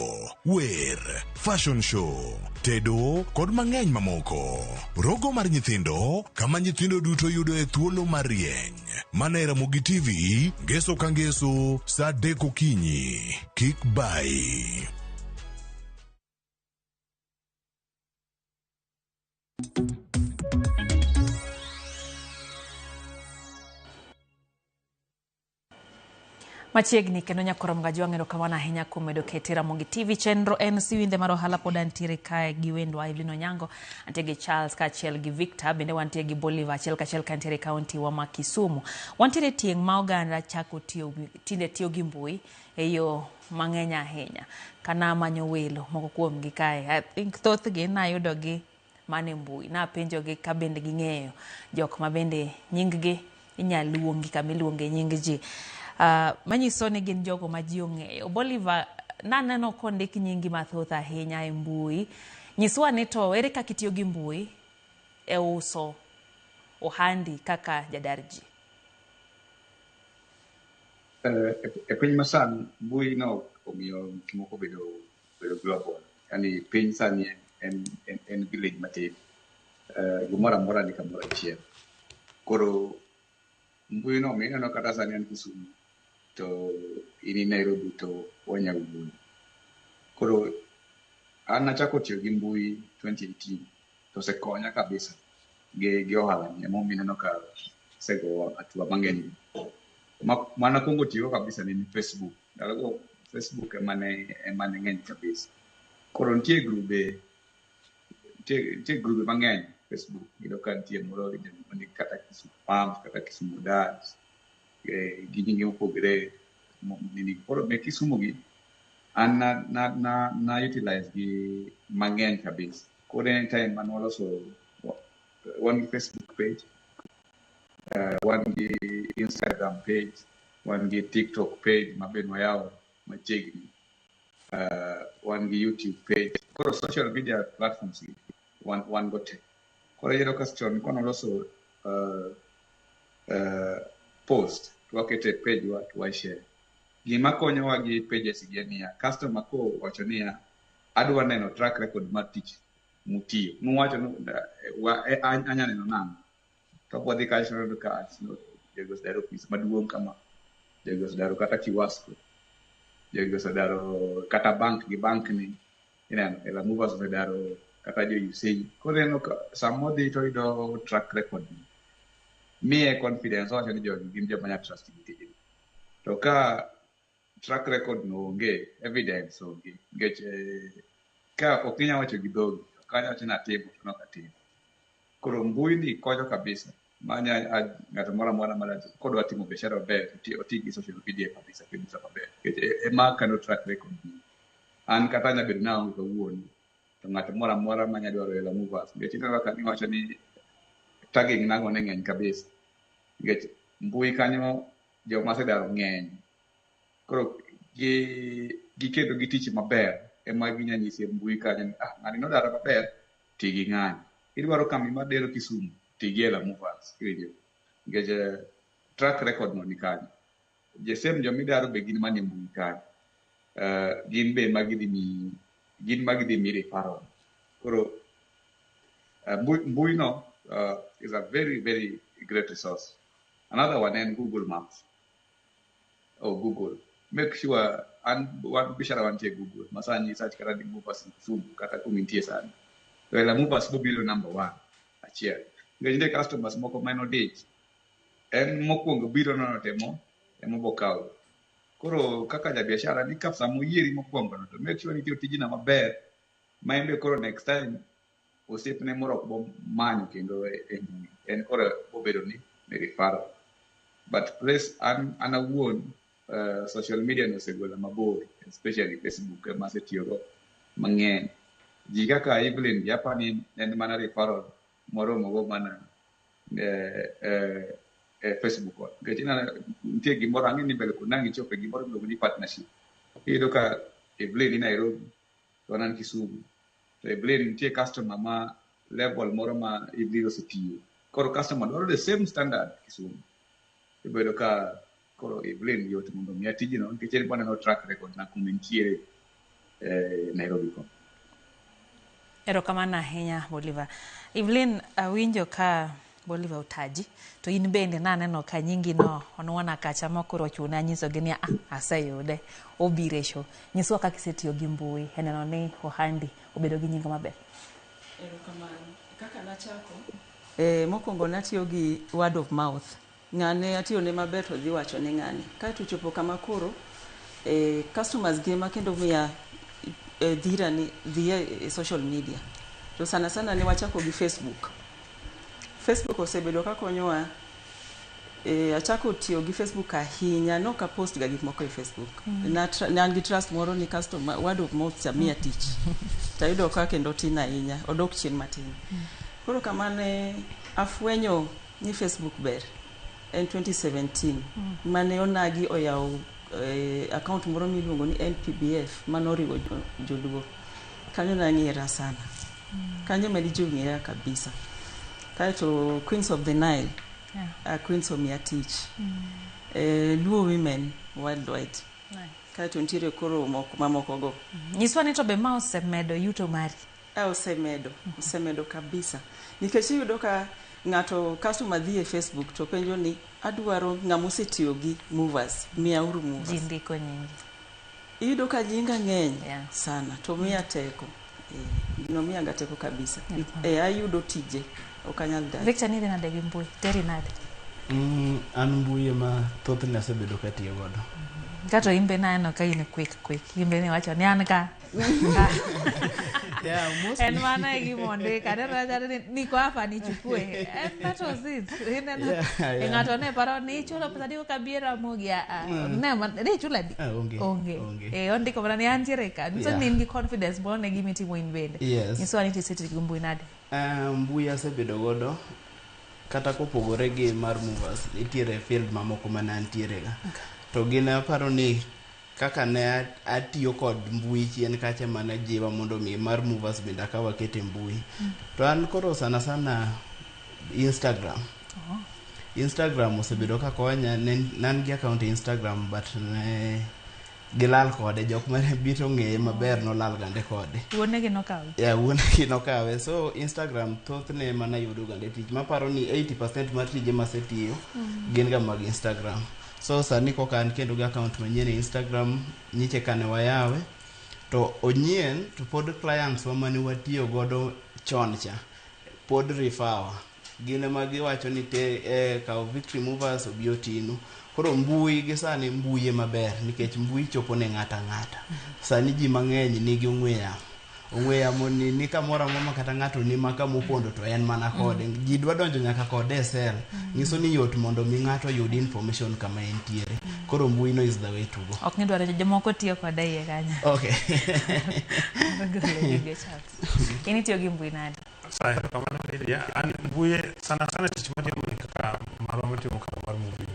wer, fashion show, tedo kod mang'eny mamoko. Rogo mar nyithindo, kama nyithindo duto yudoe thuolo mar rieny. Mana e Ramogi TV, ngeso ka ngeso, saa 3 okinyi. Kik bayi. Machiegni kendo nyakorom gajwang' erokamano ahinya kuom medo kete Ramogi TV chenro en siwindhe mar ohala pod antiere kae gi wendwa Evelyn Onyango, antie gi Charles kaachiel gi Victor, bende wantie gi Bolivar achiel kachiel kantiere e kaunti wa ma Kisumu. Wantiere tieng' ma oganda chako tiyo tinde tiyo gi mbui e yo mang'eny ahinya. Kana manyo welo moko kuomgi kae, I think thothgi nayudogi mana e mbui. Napenjogi ka bende ging'eyo jok ma bende nying gi inyal luongi kama iluonge nying ji. Manyiso ni gin jogo ma ji ong'eyo. Bolivar, naneno kondik nyingi mathoth ahinya e mbui. Nyiswa ni to ere kaka itiyo gi mbui e uso ohandi kaka jadar ji? E piny masani, mbui no omiyo gik moko bedo global. Yani piny sani en village matin. Gimoro amora ni kamoro achiel. Koro mbui no mineno kata sani an Kisumu to in i Nairobi to wanya wuoyo. Koro an nachako tiyo gi mbui 2018 to osekonya kabisa gi ohala ni. Emomiyo ineno ka asego hatua mang'eny. Mana kuongo tiyo kabisa ne ni Facebook. Ndalogo Facebook ema ne ng'eny kabisa. Koro nitie grube mang'eny Facebook. Iyudo ka nitie moro ni kata Kisumu Pump, kata Kisumu Dads, gi nyinge mopogore. Koro me Kisumu gi an na utilize gi mang'eny kabisa. Koro anytime mane waloso, wan gi Facebook page, wan gi Instagram page, wan gi TikTok page ma be wayawo machiegni, wan gi YouTube page. Koro social media platforms gi wan go te. Koro iyudo ka chon kono loso post to wakete e page wa to wa share. Gima konyowa gi pages gi en niya, customer ko wacho niya, adwa neno track record mar tich mutiyo. Nuwacho ni anya neno nang'o? To wadhi kacha to waneno ka jogi osedaro ofis maduong' kama, jogi osedaro kata Kiwasco, jogi osedaro kata bank gi bank ni, ineno, Ela Movers osedaro kata jo USAID. Koro ineno ka sama odhi to oyudo track record ni, miye confidence, owacho ni jogi gin joma nya trust gi tijgi. To ka track record no onge, evidence onge, nikech ka ok inyal wacho gi dhogi, ok anyal wacho ni atimo to nok atimo. Koro mbui ni konyo kabisa. Manya ng'ato moro amora ma kodwa timo biashara maber, oti gi social media kabisa kabisa maber. Nikech ema kano track record ni. An kata anya bedo naonge kawuono, to ng'ato moro amora manya dwaro Ela Movers. Nikech ineno kaka niwacho ni tagging nang'o ne ng'eny kabisa. Nikech mbui kanyo joma osedaro ng'eny. Koro giketo gi tich maber ema ginya nyisi e mbui kanyo ni ng'ani nodaro maber, ti gi ng'ani. Idwaro kambi mar dero Kisumu, ti gi Ela Movers. Nikech track record no ni kanyo. The same jomidaro be gin manie mbui kanyo. Gin be ma gidhi miyi, gin ma gidhi miyi referral. Koro mbui no is a very, very great resource. Another one en Google Maps. Oh, Google. Make sure an wan biashara wantie Google. Masani search kata ni Movers in Kisumu kata kuma intie sani. To Ela Movers bobiro number 1 achiel. Nikech nitie customers moko ma en odich. En mokwongo biro nono temo ema obokawo. Koro kaka jabiashara ni ka sama oyieri mokwongo no to make sure ni itiyo tijino maber ma en be koro next time osiepne moro ok bo manyo kendo e mbui. En koro bobedo ni referral. But place an awuon social media no osegola mabor, especially Facebook ema asetiyogo mang'eny. Ji kaka Evelyn gi apa ni en mana referral moromogo mana e Facebook on. Nikech ineno nitie gimoro ang'e ni mbele kod nang' ichope gimoro miluongo ni partnership. Iyudo ka Evelyn ni Nairobi to an Kisumu. To Evelyn nitie customer ma level moro ma Evelyn osetiyo. Koro customer dwaro the same standard Kisumu. Ibedo ka Koro Evelyn yot mondo omiya tijno nikech en waneno track record na kuma entiere Nairobi ko. Erokamano ahinya Bolivar. Evelyn, awinjo ka Bolivar otaji, to in bende naneno ka nyingi no onuona kacha ma koro ochuna nyisogi ni ah, aseyude, obiro e show. Nyiswa kaka isetiyo gi mbui e neno ni ohandi obedo gi nying maber. Erokamano. Kaka nachako, mokwongo natiyo gi word of mouth. Ng'ane atiyone maber to dhi wacho ne ng'ane. Kaeto ochopo kama koro customers gi ema kendo miya dhira ni dhi e social media. To sana sana ne wachako gi Facebook. Facebook osebedo ka konyowa. Achako tiyo gi Facebook ahinya, nok apost ga gik moko e Facebook. Ne an gi trust moro ni customer word of mouth cha miya tich. Tayudo ka kendo tin ahinya, odok chien matin. Koro kama ne afwenyo ni Facebook ber en 2017 mane onagi oyawo account moro miluongo ni NPBF manoriwo joluo. Kanyo nang'era sana. Kanyo ema ne ji ong'eya kabisa. Kaeto Queens of the Nile, Queens omiya tich. Luo Women Worldwide. Nice. Kaeto nitiere koro mamoko go. Nyiswa ni to be ma osemedo yuto mari? Osemedo kabisa. Nikech iyudo ka ng'ato customer dhi e Facebook to penjo ni adwaro ng'ama osetiyo gi movers, miyauru movers. Ji ndiko nyingi. Iyudo ka nyinga ng'eny sana to miya teko. Gino miya ga teko kabisa. Ayudo tije, ok anyal dak. Victor, nidhi nade gi mbui? Teri nade? An mbui ema thothne asebedo katiyo godo. Kato in be naneno ka in quick quick. In be niwacho ni an ka. Yeah, mostly. En mano e gima ondiko. Aneno acha ni niko hapa nichukue. And that was it. Ineno. Ng'ato ne paro ni ichulo pesa adi koka bi e Ramogi. Ne ne ichulo adi? Onge. Onge. Onge. Ondiko mana ni antiere ka. Nyiso ni in gi confidence moro ne gima itimo in bende. Yes. Nyisowa ni tisetiyo gi mbui nade? Mbui asebedo godo kata kopogore gi mar movers, nitiere field mamoko mane antiere ga. To gin aparo ni kaka ne atiyo kod mbui chien kacha mane jiwa mondo mi mar movers bende akaw aket e mbui. To an koro sana sana Instagram. Instagram osebedo ka konya. Ne an gi account e Instagram, but ne gilal kode. Jok mane biro ng'eye maber nolal gande kode. Wuonegi nokawe. Yeah, wuonegi nokawe. So Instagram thothne mana yudo gande tich. Maparo ni 80% mar tije masetiyo gin ga mag Instagram. So sani koka an kendo gi account manyien e Instagram nyiche kane wayawe to onyien, to pod clients wa mane watiyo godo chon cha pod refer wa. Gin ema giwacho ni te kaw Victory Movers obi otinu. Koro mbui gi sani, mbui ema ber nikech mbui chopo ne ng'ato ang'ata. Sani ji mang'eny nigi ong'we yamo. Ong'we yamo ni kamoro amora ma kata ng'ato ni ma kama opondo to en mana kode. Ji dwa donjo nyaka kode e cell. Nyiso ni yot mondo mi ng'ato oyud information kama entiere. Koro mbui no is the way to go. Ok ni dwaro jomoko tiyo kode iye kanyo. Okay. Golo gige Charles. In itiyo gi mbui nade? Sawa, erokamano Lydia. An mbui sana sana tich matimo ni kaka marwa matimo kaka mar movie.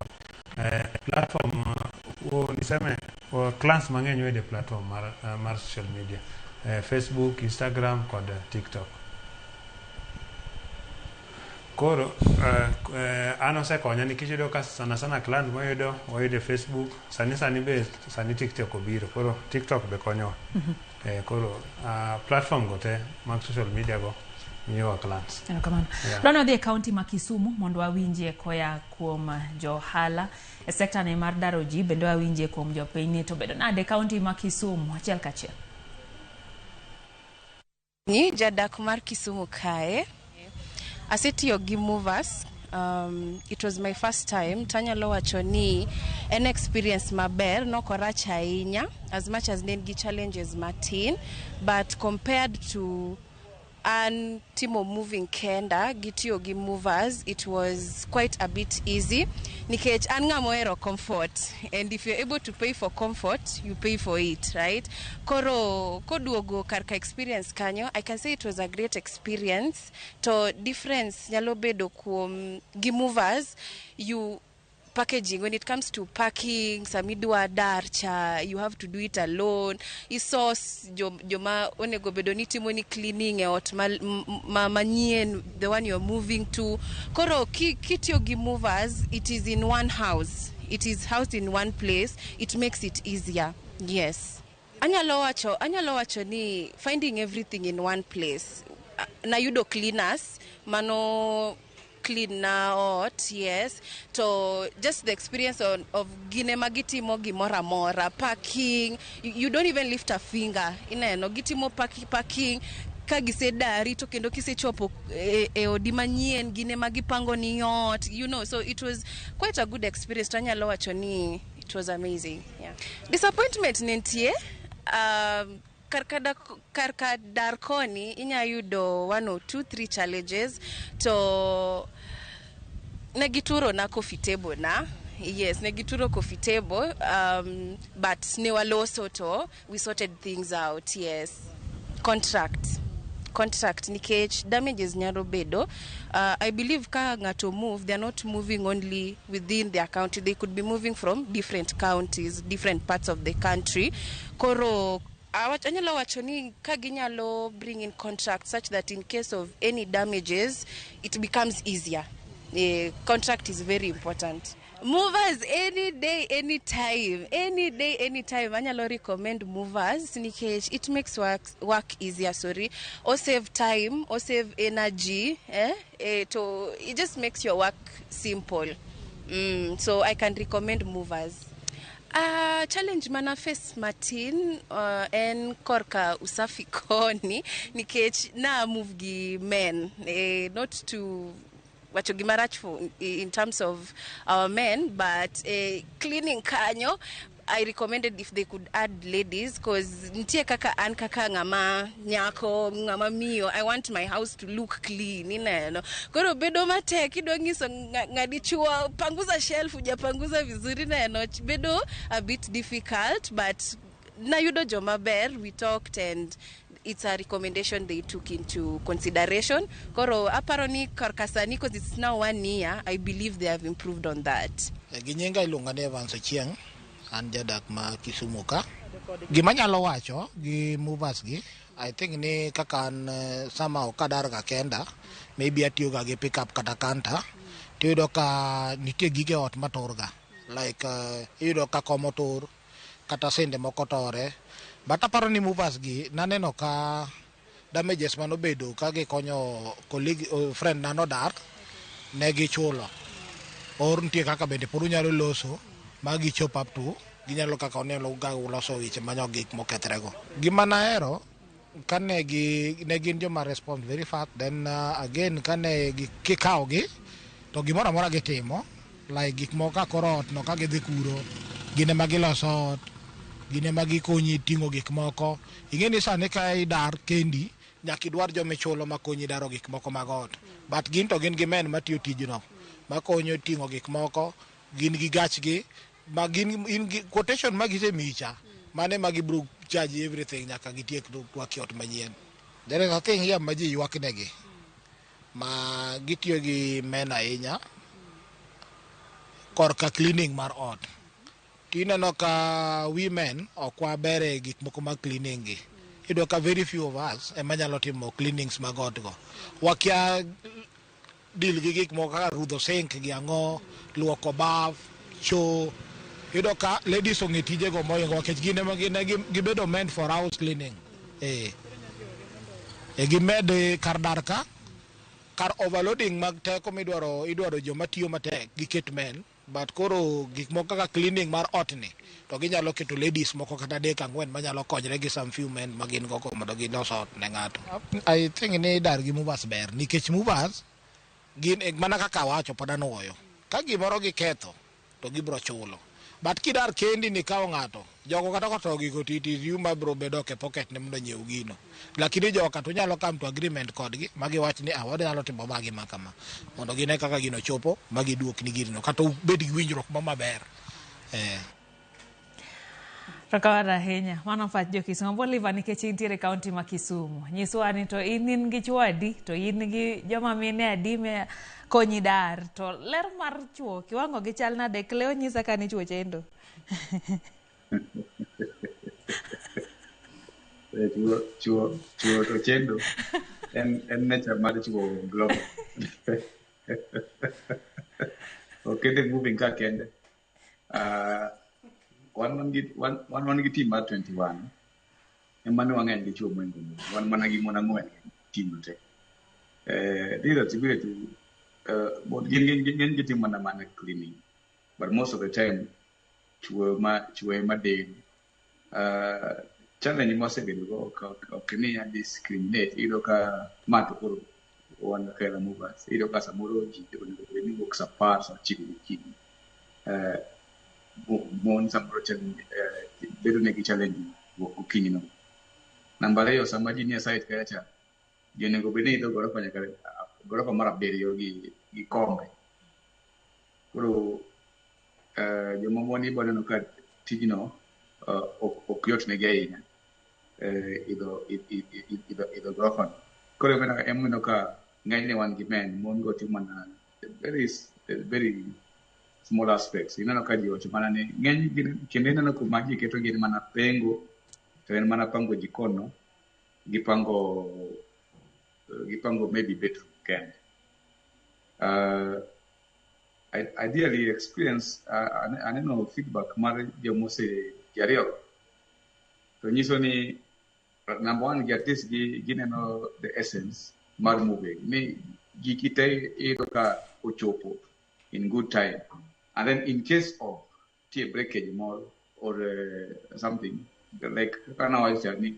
Platform niseme clients mang'eny wede platform mar social media. Facebook, Instagram kod TikTok. Koro an osekonya nikech iyudo ka sana sana client mwayudo wayudo e Facebook. Sani be sani TikTok obiro, koro TikTok be konyowa. Koro platform go te mag social media go miyowa clients. Erokamano. Yeah. Dwa dhi e kaunti ma Kisumu mondo wawinjie koya kuom jo ohala e sekta ne mar daro ji, bende wawinjie kuom jopiny ni to bedo nade e kaunti ma Kisumu achiel kachiel. Ni jadak mar Kisumu kae, asetiyo gi movers. It was my first time. Tanyalo wacho ni en experience maber, nokorach ahinya, as much as ne en gi challenges matin, but compared to an timo moving kenda gi tiyo gi movers, it was quite a bit easy nikech an ng'ama ohero comfort, and if you're able to pay for comfort, you pay for it, right? Koro koduogo kar ka experience kanyo, I can say it was a great experience. To difference nyalo bedo kuom gi movers, you packaging, when it comes to packing, samidwa dar cha, you have to do it alone. Isos joma onego bedo ni timo ni cleaning e ot ma manyien, the one you're moving to. Koro kitiyo gi movers, it is in one house. It is housed in one place. It makes it easier. Yes. Anyalo wacho ni finding everything in one place. Nayudo cleaners mano clean na ot, yes, to just the experience of gine ma gitimo gimoro amora, packing, you don't even lift a finger. Ineno gitimo packing ka gisedari, to kendo kisechopo e odi manyien, gine ma gipango ni ot. So it was quite a good experience. To anyalo wacho ni it was amazing, yeah. Disappointment ne nitie kar ka dar koni inya yudo one or two three challenges, to ne gituro na coffee table na. Yes, ne gituro coffee table, but ne waloso to we sorted things out. Yes, contract, nikech damages nyalo bedo. I believe ka ng'ato move, they are not moving only within their county. They could be moving from different counties, different parts of the country. Koro anyalo wacho ni ka ginyalo bring in contract such that in case of any damages, it becomes easier. Contract is very important. Movers, any day, any time, any day, any time. Anyalo recommend movers nikech it makes work easier, sorry, or save time or save energy, eh? To it just makes your work simple. So I can recommend movers. Challenge mana face matin en korka usafi koni, nikech na move gi men, not to wacho gimarach for in terms of our men, but cleaning kanyo, I recommended if they could add ladies, cause nitie kaka an kaka ng'ama nyako, ng'ama miyo, I want my house to look clean. Ineno koro bedo matek, idwa nyiso ng'adichuo panguza shelf, hujapanguza vizuri. Ineno bedo a bit difficult, but nayudo joma ber. We talked and it's a recommendation they took into consideration. Koro aparo ni korka sani, because it's now one year, I believe they have improved on that. Gi nyinga iluonga ni Evans Ochieng', an jadak ma Kisumu ka. Gima anyalo wacho gi movers gi, I think ni kaka an sama ok adar ga kenda, maybe atiyo ga gi pickup kata canter, tiyudo ka nitie gige ot matur ga. Like iyudo ka kom otur, kata sende moko tore. But aparo ni movers gi, naneno ka damages manobedo ka gikonyo colleague, friend na nodar, ne gichulo. Or nitie kaka bende pod unyalo loso ma gichop up to ginyalo kaka oneno ga loso weche manyo gik mokethre go. Gima nahero kane gi ne gin joma respond very fast. Then again, kane gi kikawo gi to gimoro amora gitimo, like gik moko ka koro ot no ka gidhi kuro, gin ema giloso ot, gin ema gikonyi ting'o gik moko. Ing'e ni sani ka idar kendi, nyaka idwar joma ichulo makonyi daro gik moko mag ot, but gin to gin gi men matiyo tijno makonyo ting'o gik moko. Gin gi gachgi ma gin in gi quotation ma gisemiyi cha, mane ma gibro charge everything nyaka gitiek rwaki ot manyien. There is a thing here ma ji ywak negi ma gitiyo gi men ahinya korka cleaning mar ot. Tineno ka women ok waber e gik moko mag cleaning gi. Iyudo ka very few of us ema nyalo timo cleanings mag ot go. Wakia deal gi gik moko kaka rudho sink gi ang'o, luoko baf, cho. Iyudo ka ladies ong'e tijego mohingo, nikech gin ema gin gibedo meant for house cleaning. E gimed kar dar ka kar overloading mag teko midwaro, idwaro joma tiyo matek, giket men, but koro gik moko kaka cleaning mar ot ni to ginyalo keto ladies moko kata adek ang'wen manyalo konyre gi some few men ma gin go mondo gilos ot ne ng'ato. I think ni dar gi movers ber, nikech movers gin mana kaka awacho, pod anuoyo ka gimoro giketho to gibro chulo, but kidar kendi ni kawo ng'ato, jogo kata kotowo gigo to it is you ma bro bedo e pocket ne mondo nyiew gino. Lakini joka to nyalo come to agreement kodgi ma giwach ni ah, wadnyalo timo ma gi ma kama mondo gine kaka gino chopo ma giduokni gino, kata ubed gi winjruok ma maber. Erokamano ahinya. Mano pach jo Kisumu. Bolivar, nikech intiere e kaunti ma Kisumu. Nyiswa ni to in gi chuo adi, to in gi joma mine adi me konyi dar. To ler mar chuo kiwango gi chal nade? Cleo nyisa ka ni chuo chendo. Chuo to chendo en nature mar chuo global. Okete moving ka kende. Wan gi team mar 21 ema ne wang'eny gi chuo moingo mon. Wan mana gi mon ang'wen e team no te. Leaders ibiro to but gin gitimo mana cleaning, but most of the time chuo ma chuo ema del. Challenge mwasebedo go ok ni a discriminate. Iyudo ka ma to koro wan kaka movers, iyudo ka samoro ji onego bed ni wuok sa 10 sa 9 gokinyi. Mon samoro challenge, bedo negi challenge wuok gokinyi no. Namba ariyo, sama ji nie site kacha cha, ji onego bed ni idho gorofa nyaka gorofa mar 7 gi kombe. Koro joma mon ibo neno ka tijno ok yot negi ahinya idho gorofa no. Koro ema ka ng'enyne wan gi men, mon go timo mana very very small aspects. Ineno ka ji wacho mana ni ng'eny kendo ineno kuma ji keto gin mana pengo, to en mana pango jikon no, gipango maybe bedroom kende. Ideally experience, aneno feedback mar jomose ji ariyo to nyiso ni number one, gi at least gineno the essence mar moving ni giki te iyudo ka ochopo in good time, and then in case of tie breakage moro or something like kaka nawacho ni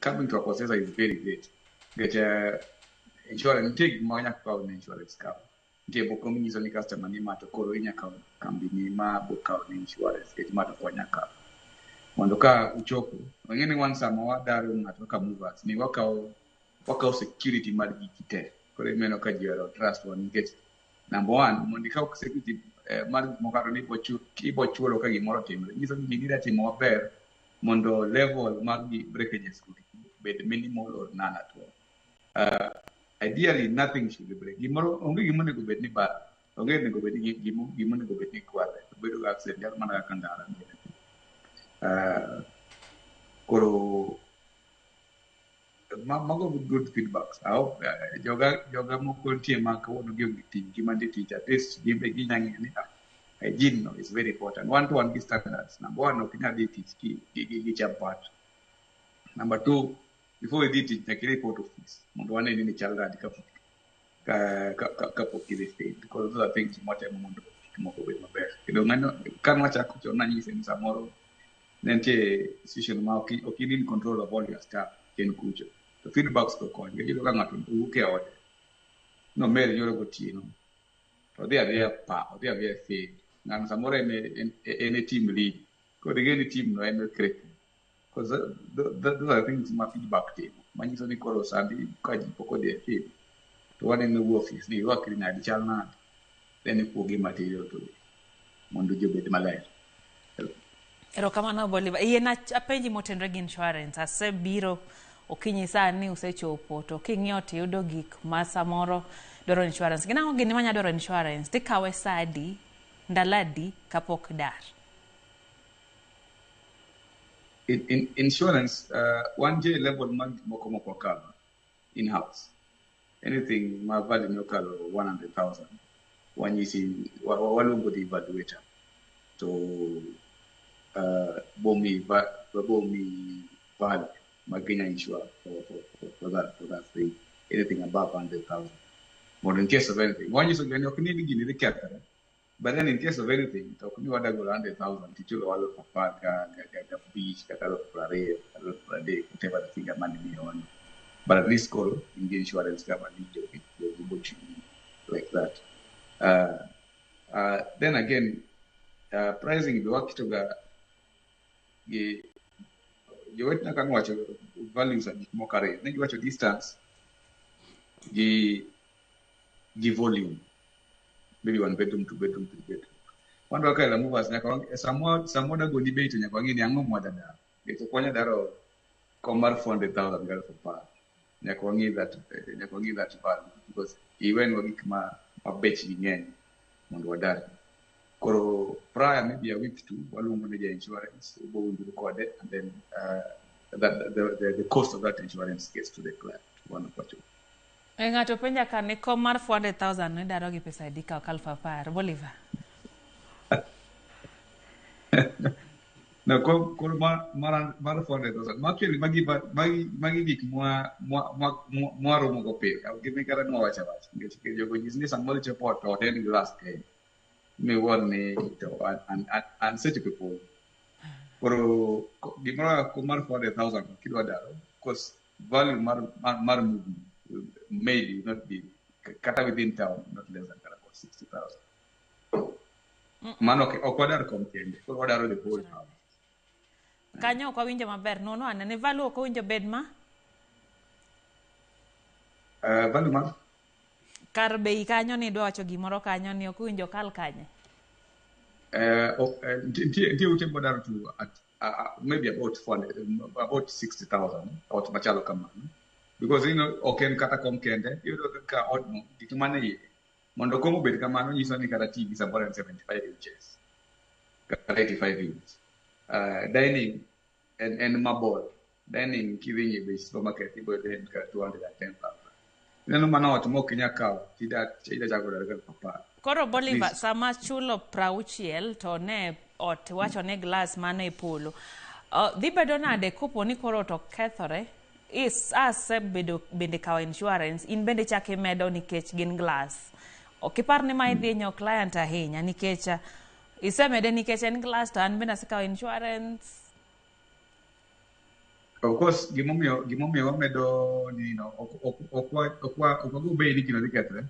coming to a processor is very great nikech insurance nitie gik ma nyaka kaw ne insurance cover. Nitie moko minyiso ni customer ni ma to koro inya kawo kambi ni ma bo kawo ne insurance nikech ma to ok wanya kawo mondo ka uchopo wang'e ni wan sama wadaro ng'ato kaka movers ni wakawo security mar giki te. Koro ineno ka ji ohero trust wan nikech number one, mondo ikaw security mar gik moko ni ibo chulo ka gimoro otimore, nyiso ni gini idwa timo maber mondo level mar gi breakages bed minimal or none at all. Ideally nothing should be break. Gimoro onge gima onego bed ni bar, onge onego bed ni gima onego bed ni kwale bedo ga accident chalo mana kaka ndara. Koro mago good feedbacks. I hope joga moko nitie ma kawuono gionge tich, gima nitie tich at least gin be ginya ng'eyo ni hygiene no is very important. One to one gi standards. Number one, ok inyal dhi tich gi champat. Number two, before idhi tich nyaka i report office mondo wane ni chal nade kapok idhi field. Koro those are things mwatemo mondo gik moko obed maber. Kendo ng'ano ka nwachako chon nanyise ni samoro ne nitie situation ma ok in in control of all your staff chien kucho. To feedbacks go konyo. Iyudo ka ng'ato owuok e ode nomer nyoro gotieno to odhi adhiya pa, odhi adhiya e field. Ng'ano samoro en e team lead. Koro ing'e ni team no en critical. Because those are things ma feedback timo. Manyiso ni koro sani ka ji pok odhi e field to waneno e office ni irwakri nade, chal nade. Then ikuogi material to mondo ji obed maler. Erokamano Bolivar. Yie apenji motenore gi insurance. Asebiro okinyi sani usechopo to king'iyo tiyudo gik ma samoro dwaro insurance. Gin ang'o gini manya dwaro insurance? Tikawe sa adi, ndalo adi kapok dar? In insurance, wan je level mag gik moko mok wakalo in house. Anything ma value ne okalo 100,000 wanyisi waluongo the evaluator to bomi value ma ginya insure for that thing, anything above 100,000. But in case of anything, wanyiso gi ni ok ni gini dhi kethore, but then in case of anything to ok ni wada golo 100,000 tichulo 10,000 ga 5 kata 20,000 kata 30,000, whatever the figure mane miyowa. But at least koro in gi insurance cover ni jogi bochung'ni like that. Then again, pricing be waketoga gi jowetena ka nowacho values gik moko ariyo. Ne giwacho distance gi volume, maybe one bedroom, two bedroom, three bedroom. Wan kaka Ela Movers nyaka sama wadagoni bei to nyaka wang'e ni ang'o mwadwa daro. Nikech ok wanya daro kom mar 400,000 gi 10,000. Nyaka wang'i that value because iwenwa gik ma bechgi ng'eny mondo wadar. Koro prior maybe a week two waluongo ne ja insurance wabowinjore kode, and then the cost of that insurance gets to the client. Wan ok wachul. E ng'ato penja ka ni kom mar 400,000 no idaro gi pesa adi ka ok 10,000 Bolivar? No, koro mar 400,000. Actually, magi gik mwaromo go pile. Ok gin kata mwawacho awacha. Nikech jogo nyisi ni samoro ichopo ot to ot en glass kende. Miwuor ni to an seche go polo. Koro gimoro mar 400,000 kidwa daro, of course, value mar moving maybe not be kata within town not less than about 60,000. Mano ok wadar kom kende, koro wadaro the whole house. Kanyo ok wawinjo maber. Nono ane ni value ok owinjo bed ma? Value mar? Kar bei kanyo ni idwa wacho gimoro kanyo ni ok owinjo kal kanye? Nitie ute mwadaro to at maybe about 400, about 60,000 ot machalo kamano. Because ok en kata kom kende, iyudo ka odno gik mane iye. Mondo kom obed kamano nyiso ni kata TV samoro en 75 inches kata 85 inches. Dining en mabor. Dining kidhi nyiewo e supermarket ibiro yudo en kata 210,000. Ineno mano ot mok inyal kawo tida chako dar kaka apar. Koro Bolivar, sama chulo 60 to ne ot wacho ni glass mano e polo. Dhi bedo nade kopo ni koro ot okethore? Is asebedo bende kawo insurance, in bende chak imedo nikech gin glass. Ok ipar ni ma idhi hinyo client ahinya nikech isemede nikech en glass to an bende asekawo insurance. Of course, gimomiyo wamedo nino ok wago bei ni gino dhi kethre.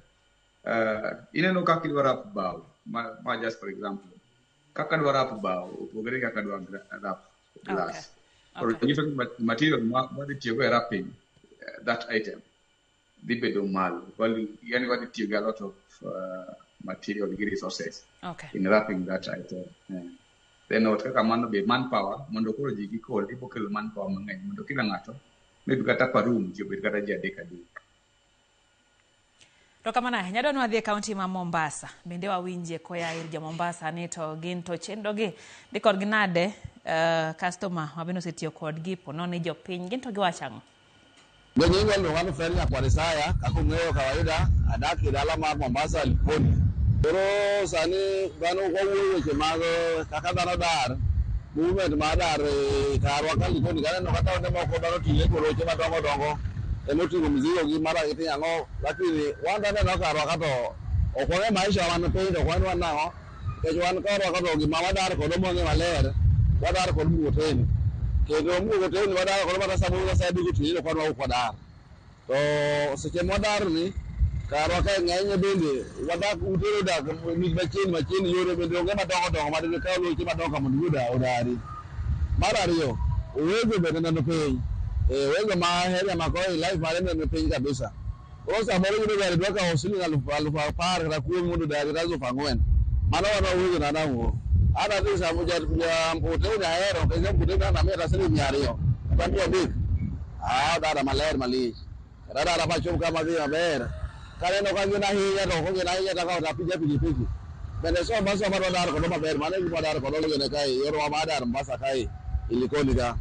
Ineno kaka idwa wrap bao, ma just for example, kaka idwa wrap bao opogore gi kaka idwa wrap glass. Koro nyiso ni material ma wadhi tiyogo e wrapping that item dhi bedo malo. Value, yani wadhi tiyo gi a lot of material gi resources in wrapping that item. Then ot kaka mano be manpower, mondo koro ji gikol, ibo kelo manpower mang'eny mondo kila ng'ato maybe kata per room ji obed kata ji adek adek. To kamano ahinya, adwa ni wadhi e kaunti ma Mombasa. Bende wawinje koya ir jo Mombasa ni to gin to chenro gi dhi kodgi nade, customer ma bende osetiyo kodgi po nono ni jopiny gin to giwacho ang'o? Jonyinga iluonga ni Fred Nyakwar Isaya, kaka ung'eyo kawaida, adak e dala mar Mombasa, Likoni. Koro sani dhano wawuoyo weche mag kaka dhano dar, movement mar dar e karwa ka Likoni, kaneno ka taonde moko dhano ting'e goroche madongo dongo emoting'o mzigo gi mara giting'o ang'o, lakini wan to aneno karwa ka to ok wang'e maisha wan piny to ok wan wan nang'o, nikech wan karwa ka to gima wadar kodo mwang'e maler, wadar kod mkokoteni. Kendo mkokoteni wadar kodo kata samoro sa adek otieno to kwan ok wadar. To seche mwadar ni, karwa kae ng'enyne bende wadak ute odak machiegni machiegni, yore bende onge madongo dongo ma dikaw loche madongo ka mondo iyud odari. Mar ariyo, Uwezo bende neno piny. Uwezo ma area ma koni life mare neno piny kabisa. Koro samoro iyudo gari dwa kawo siling 10,000 kata 10 mondo odari kata 4,000. Mano wan Uwezo na nang'o? An adhi samo ja mkokoteni ahero, nikech mkokoteni an amiyo kata siling 200 kata 300. Ah, dada maler malich. Kata dada machop kama dhi maber. Kaneno ka gin ahinya to ok gin ahinya to akawo to apija pikipiki. Bende soma soma to wadar kodo maber, mano e gima wadar kodo gine kae, yorwa mar dar Mombasa kae, e Likoni ka.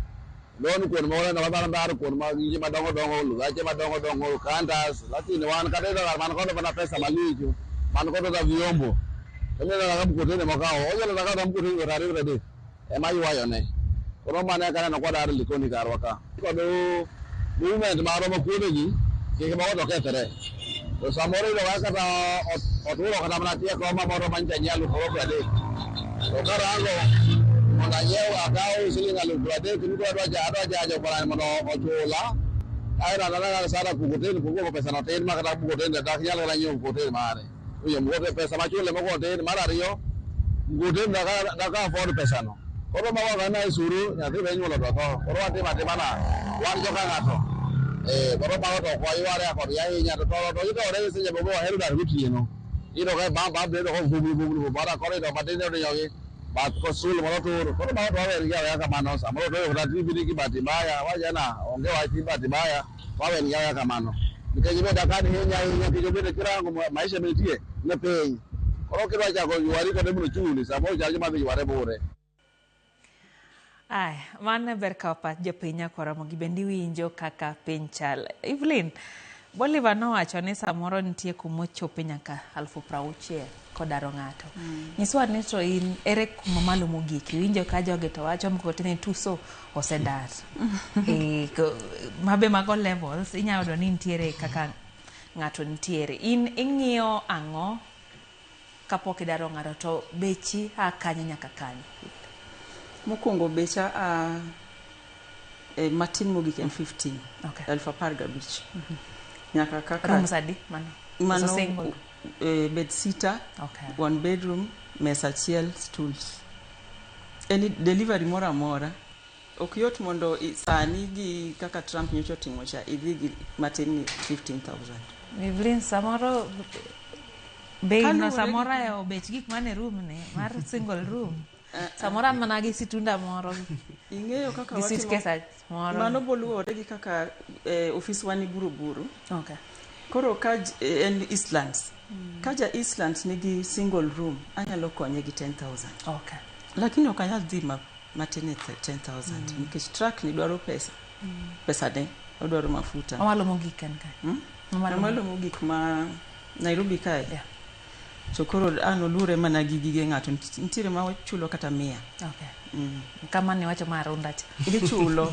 Don kuond ma waneno wadar dar kuond ma gige madongo dongo, lugache madongo dongo, kantas, lakini wan kata iyudo man kodo mana pesa malich, man kodo ka vyombo. To ineno kaka mkokoteni mokawo, onyalo kata kawo mkokoteni kata ariyo kata adek, ema ywayone. Koro mano e kaka aneno kwadar Likoni karwa ka. Kod movement marwa ma kuondegi, gik moko to kethre. To samoro iyudo ka kata oturo kata mana tie koma moro manyicha nyiewo 30,000. To karango mondo anyiew akaw siling 30,000 ni adwa jajo bwana mondo ochula. Ae to aneno sana mkokoteni kokuo pesa no tin ma kata mkokoteni dak nyal kata nyiewo mkokoteni mare. Oye mkokoteni pesa machule mokwongo tin, mar ariyo mkokoteni dak afford pesa no. Koro mago ok ane osuru nyathi be inyuolo to tho. Koro watimo atima na wan joka ng'ato. Koro mago to ok wayware kodgi ahinya to itore seche moko wahero dar gotieno. Iyudo ka bam bedo ko vuglu vuglu mara koro iyudo matin odinyogi bath kosul moro tur. Koro mago to wawengi aweya kamano. Samoro otoyo kata TV ni kibahati mbaya wacha onge wach ni bahati mbaya wawengi aweya kamano. Nikech bende ka hinya ahinya nikech bende kirango maisha mantie ne piny. Koro kidwa chako ywari kode mondo ochuli samoro chal gima dhi yware bure. Aya, mano ber kawo pach jopiny nyakwara Ramogi bende iwinjo kaka piny chal. Evelyn, Bolivar nowacho ni samoro nitie kumochope nyaka 60,000 kodaro ng'ato. Nyiswa ni to in ere kuma malo mogik? Iwinjo ka jogi to wacho mkokoteni tuso osedar. E, mabe mago levels inyalo yudo ni nitiere kaka ng'ato nitiere. In ing'iyo ang'o kapok idaro ng'ato to bechi a kanye nyaka kanye? Mokwongo becha a matin mogik en 15. Okay. 15,000. Nyaka kaka Rooms adi mano? Mano Koso single? Bed sita, Okay. one bedroom, mesa achiel, stools. Any delivery moro amora. Ok yot mondo sani gi kaka Trump nyocha otimo cha idhi gi matin ni 15,000. Evelyn, samoro bei no Kaluwore gi- samoro e obech gik mane room ne mar single room. Samoro an mana gi situnda moro. Ing'eyo kaka Gi watimo- suitcase moro. Mano boluwore gi kaka ofiswa ni Buruburu. Okay. Koro ka en Eastlands. Ka ja Eastlands nigi single room, anyalo konye gi 10,000. Okay. Lakini ok anyal dhi matin e 10,000 nikech truck ni dwaro pesa. Pesa ne odwaro mafuta. Mamalo mogik en kae. Mamalo Mamalo mogik ma Nairobi kae. Yeah. To koro an oluwore mana gi gige ng'ato. Nitiere ma chulo kata 100. Okay. Kama ne wacho mar runda cha. Gichulo.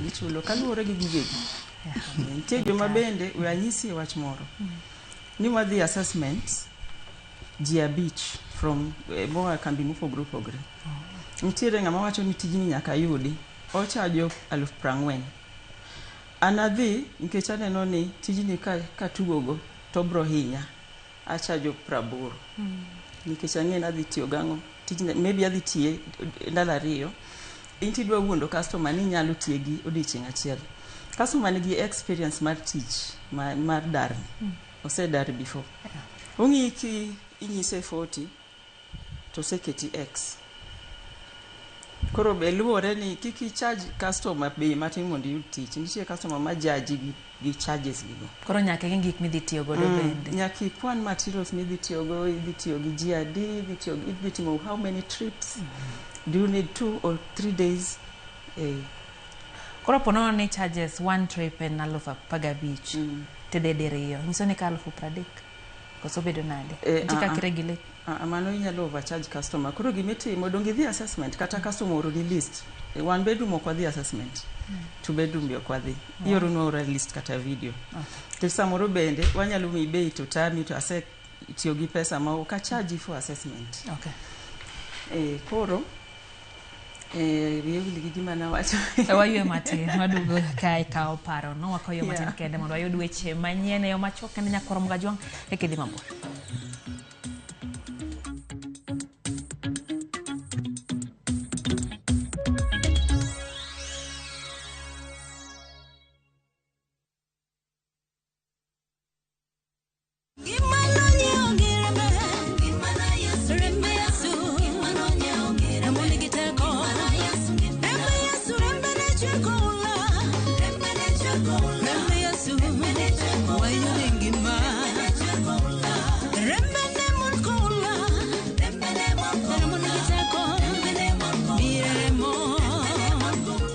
Gichulo kaluwore gi gigegi. Nitie joma bende we anyisi wach moro. Ni wadhi assessment ji 5 from moa kambi mopogore opogore. Nitiere ng'ama wacho ni tijni nyaka yudi. Ochajo 40,000. An adhi nikech aneno ni tijni katugogo to bro hinya. Achajo 80. Nikech ang'e ni adhi tiyo gang'o. Tijni maybe adhi tiye ndalo 2. In tidwa wuondo customer ni inyalo tiye gi odiochieng' achiel. Customer nigi experience mar tich mar darni. Osedar before. Ong'iyi ki inyise 40 to oseketi X. Koro be luwore ni kik i charge customer bei matin mondo iyud tich. Nitie customer ma judge gi charges gigo. Koro nyaka ing'i gik midhi tiyo godo bende. Nyaka ikwan materials midhi tiyogo, idhi tiyo gi ji adi, idhi timo how many trips, do you need 2 or 3 days? Koro po nono ni charges one trip en 15,000 tidhi diriyo, nyiso ni ka 30,000 koso bedo nade? Nitie kaka iregulate? Mano inyalo overcharge customer. Koro gimitimo donge idhi assessment kata customer oroni list. One bedroom ok wadhi assessment. Two bedroom be ok wadhi. Ioronwa ora list kata video. Nikech samoro bende wanyalo miyi bei to tami to ase tiyo gi pesa ma ok acharge for assessment. Okay. Koro wiya wil gi gima nawacho. Waywe matin, waduogo kae kawo paro no, wakoyo matin kende mondo wayud weche manyien e yo machuok kende nyakwar Mgajwang' e kidhi mabor.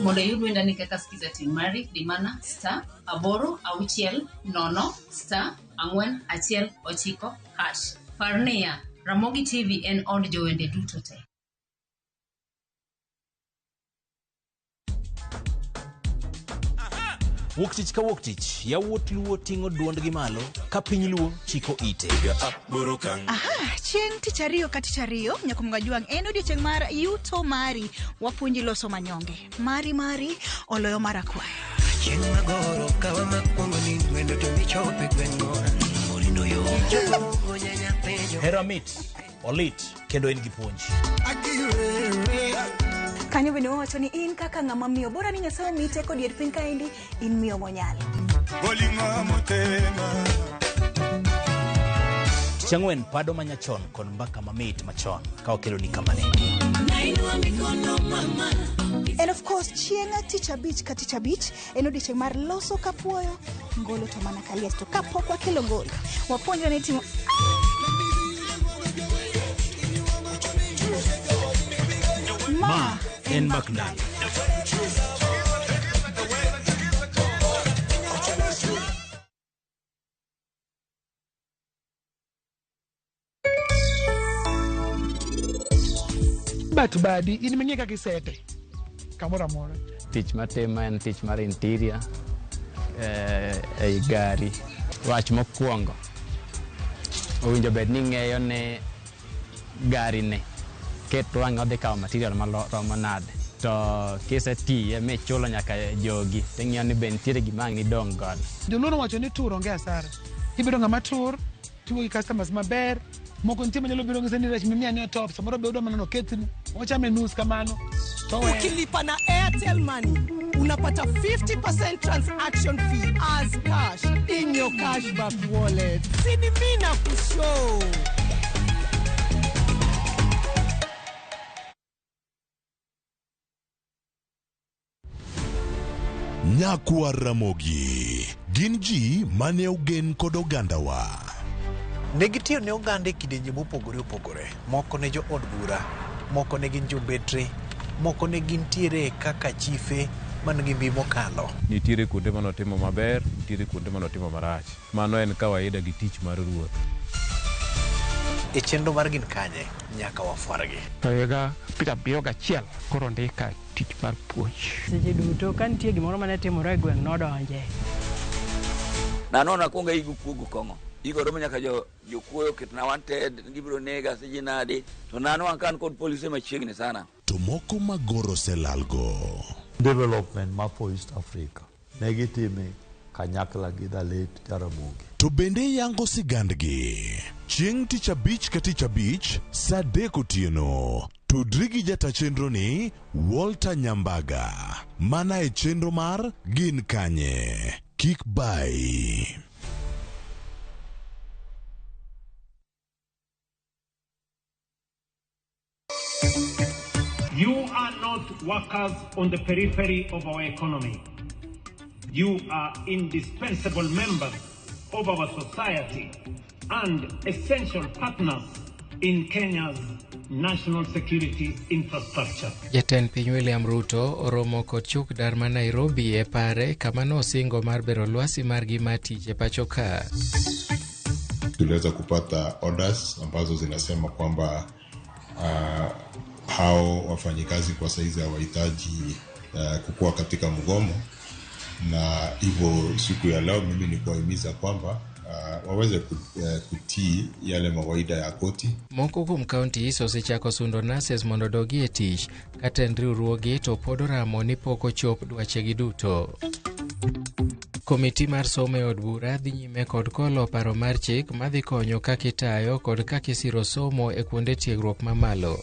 Mondo iyud wendani kaka Skiza Tune mari, di mana star 8 6 0 star 4 1 9 hash. Par niya, Ramogi TV en od jowende duto te. Wuok tich ka wuok tich, yawuot Luo ting'o duondgi malo ka piny Luo chiko ite. Aha, chieng' tich ariyo ka tich ariyo, Nyakumgajwang' en odiochieng' mar yuto mari. Wapuonji loso manyonge. Mari mari oloyo mar akwaya. Chieng' magoro kawa makwongo ni wendo to michope gweng'wa. Morindo yo. Hera mit, olit kendo en gi puonj. Kanyo bende wawacho ni in kaka ng'ama miyo, bora ni Nyasaye omiyi teko dier piny kaendi, in miyo monyalo. Tich ang'wen pado manyachon kod mbaka mamit machon ka okeloni kamane. And of course, chieng' tich abich ka tich abich en odiochieng' mar loso kapuoyo, ngolo to mana kaliech. To kapok wakelo ngolo, wapuonjre ni timo Ma en mbak ndalo. But badi in ming'e kaka isete kamoro amora. Tich matimo en tich mar interior ei gari. Wach mokwongo owinjo bed ni ng'eyo ni gari ni ket wang'e odhi kawo material maromo nade to kisetiye michulo nyaka jogi ting'iyo ni be nitiere gima ang' nidong' godo. Joluo nowacho ni tur onge hasara. Ibedo ng'ama tur, tiwuoyo gi customers maber, moko nitie manyalo biro ng'ise ni rech mimiya ni otop, samoro be odwa mana noketni, ochame nus kamano. To oweyo. Ukilipa na Airtel Money unapata 50% transaction fee as cash in your cashback wallet. Sini mimi kushow. Nyakwar Ramogi gin ji mane ogen kod ogandawa. Ne gitiyo ne oganda e kidienje mopogore opogore. Moko ne jo od bura, moko ne gin jobetre, moko ne gintiere kaka chife man gi mbi mokalo. Nitiere kuonde manotimo maber, nitiere kuonde manotimo marach. Mano en kawaida gi tich mar ruoth. E chenro mar Gin Kanye, nyaka wafwargi. To higa 71 koro ndika tich mar puonj. Seche duto ka nitie gimoro mane timore e gweng' nodonje. Nanono akwongo aigo kuogo kong'o. Igo romo nyaka jo jokuoyo oketna wanted, gibiro nega siji nadi. To nanwang'o ka an kod polise machiegni sana. To moko magoro oselalgo. Development ma for East Africa ne gitime kanyakla gi the late Jaramogi. To bende yango sigandgi. Chieng' tich abich ka tich abich saa 3 otieno. Tudri gi jata chenro ni Walter Nyambaga. Mana e chenro mar Gin Kanye. Kik bai. You are not workers on the periphery of our economy. You are indispensable members of our society and essential partners in Kenya's national security infrastructure. Jatend piny William Ruto oromo kod chuk dar ma Nairobi e pare kama nosingo mar bero lwasi margi mar tich e pacho ka. Tuliweza kupata orders ambazo zinasema kwamba hao wafanyikazi kwa saizi hawahitaji kukua katika mgomo, na hivyo siku ya leo mimi ni kuwahimiza kwamba waweze kutii yale mawaida ya koti. Moko kuom counties osechako sundo nurses mondo odogi e tich, ka tend riwruoge to pod oramo ni pok ochop dwachegi duto. Komiti mar somo e od bura dhi nyime kod kolo paro mar chik madhi konyo kaka itayo kod kaka isiro somo e kuonde tiegruok mamalo.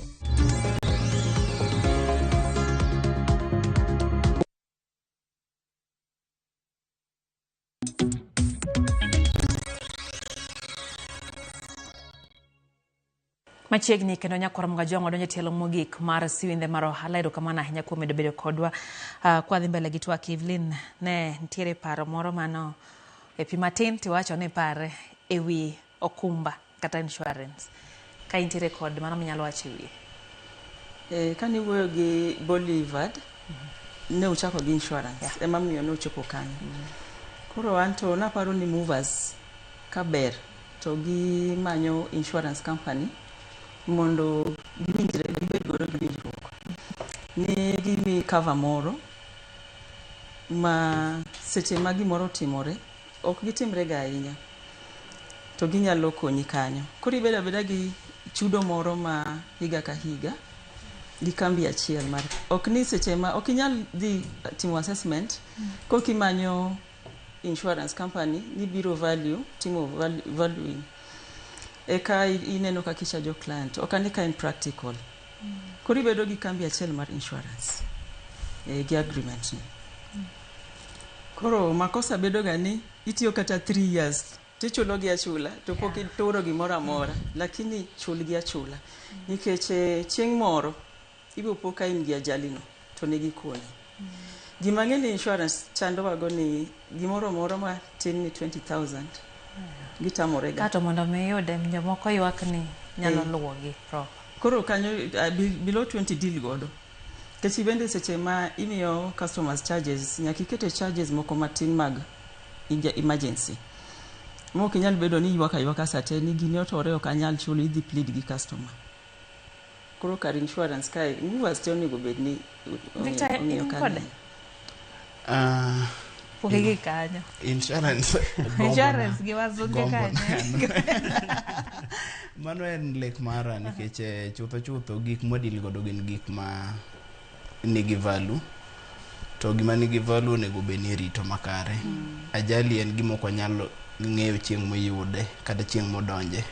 Machiegni kendo nyakwar Mgajwang' wadonjo e tielo mogik mar siwindhe mar ohala. Erokamano ahinya kuom medo bedo kodwa. Kwadhi mbele gi twak, Evelyn, ne nitiere paro moro mano e pi matin tiwacho ni pare e wi okumba kata insurance. Ka intiere kod mano minyalo wacho e wiye. Kane iwuoyo gi Bolivard, ne uchako gi insurance. Ema miyo ne uchopo kanyo. Koro anto naparo ni movers ka ber to gimanyo insurance company mondo giwinjre gibed godo gi winjruok ni gimi cover moro ma seche ma gimoro otimore ok gitimre ga ahinya to ginyalo konyi kanyo. Koro ibedo abeda gi chudo moro ma higa ka higa gi kambi achiel mar ok ni seche ma ok inyal dhi timo assessment kok imanyo insurance company ni biro value timo valuing eka ineno kaka ichajo client ok ane ka en practical. Koro ibedo gi kambi achiel mar insurance gi agreement ni. Koro makosa bedo ga ni itiyo kata 3 years tichulo gi achula to pok ituro gimoro amora, lakini chul gi achula nikech chieng' moro ibiro po ka in gi ajali no to ne gikonyi. Gima ng'e ni insurance chandowago ni gimoro moro matin ni 20,000 gitamore ga. Kato mondo mi iyude jomoko ywak ni nyalo luwogi proper. Koro kanyo below 20 deal godo. Nikech bende seche ma imiyo customers charges nyaka ikete charges moko matin mag emergency. Mok inyal bedo ni ywak aywaka sate ni gini otore ok anyal chulo idhi plead gi customer. Koro kar insurance kae movers te onego bed ni Victor, ong'iyo in kanyo. kode? Ah, Pok igik kanyo. Insurance. Insurance gi wazunge Gombo kanyo. Mano en lek mara nikech chutho chutho gik mwadil godo gin gik ma nigi value to gima nigi value onego bed ni irito makare. Ajali en gima ok wanyal ng'eyo chieng' moyude kata chieng' modonje.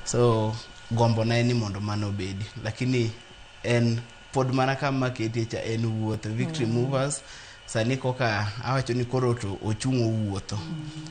So gombo na en ni mondo mano obedi lakini en pod mana kama ketie cha en wuotho. Victory Movers sani koka awacho ni koro to ochung' owuotho.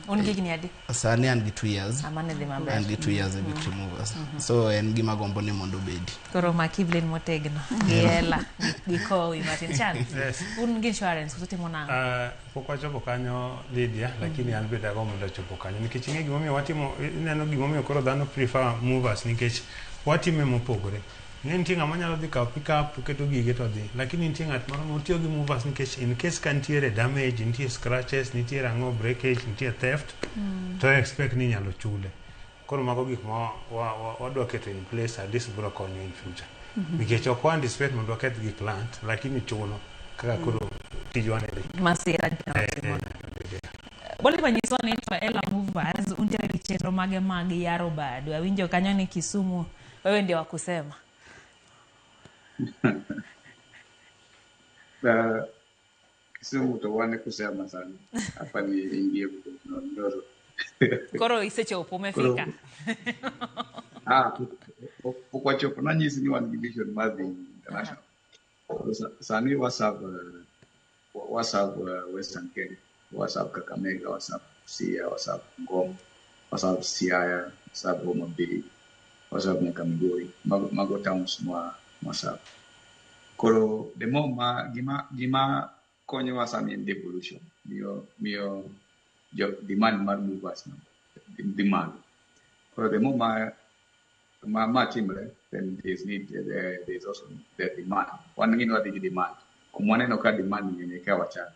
Un gi higni adi? Sani an gi 2 years. Ah, mano dhi maber. An gi 2 years e Victory Movers. So en gima gombo ni mondo obedi. Koro mak Evelyn motegno. Gi hela, gi kowi matin. Charles, Yes. un gi insurance koso timo nang'o? Pok wachopo kanyo Lydia, lakini an bende agombo mondo achopo kanyo nikech ing'e gimomiyo watimo, ineno gimomiyo koro dhano prefer movers nikech watime mopogore. Ing'e nitie ng'ama nyalo dhi kawo pickup to keto gige to dhi, lakini nitie ng'at moro motiyo gi movers nikech in case ka nitiere damage, nitie scratches, nitiere ang'o breakage, nitie theft, to expect ni inyalo chule. Koro mago gik ma wadwa keto in place, at least biro konyo in future. Nikech ok wa anticipate mondo waketh gi client, lakini chuno kaka koro tijwa ni dhi. Masira Bolivar nyiso ni to Ella Movers untiere gi chenro mage mag yaro badu. Awinjo kanyo ni Kisumu wewe ndio wa kusema. Kisumu to wan e kusema sana. Hapa ni ingie ndoro. Koro isechopo umefika. Ah, pok wachopo nanyisi ni wan gi vision mar dhi international. Koro sani waserve Western Kenya, waserve Kakamega, waserve Busia, waserve Bungoma, waserve Siaya, waserve Homa Bay, waserve nyaka Migori. Mago towns mwa waserve. Koro the more ma gima konyowa sani en devolution. Miyo jo demand mar movers no dhi malo. Koro the more ma timre, then there is need, there is also the demand. Wan ng'ini wadhi gi demand. Kuma waneno ka demand ng'eny e ka wachako.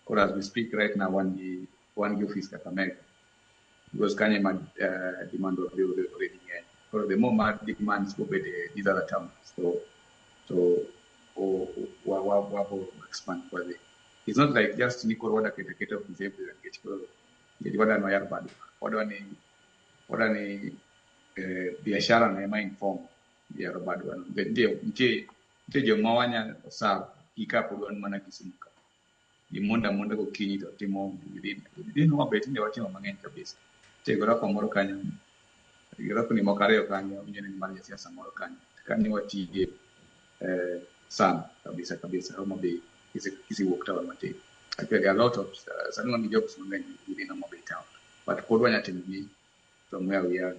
Koro as we speak right now, wan gi office Kakamega. Because kanyo ema demand already ng'eny. Koro the more ma demands go bede these other towns, so o, wa expand kwadhi. It's not like just ni koro wada keta office everywhere nikech koro nikech wadwa ni wayar badwa. Wadwa ni biashara no ema inform yaro badwa no. Nikech nitie joma wanya serve gi kapod wan mana Kisumu ka. Gimondo amonda gokinyi to timo within Homa Bay tinde watimo mang'eny kabisa. Nitie gorofa moro kanyo, gorofa ni moko ariyo kanyo, awinjo ni mar jasiasa moro kanyo. Kanyo watiye sana kabisa kabisa Homa Bay kisiwuok town matin. Actually a lot of sani wan gi jobs mang'eny within Homa Bay town. But pod wanya timo gi from where we are.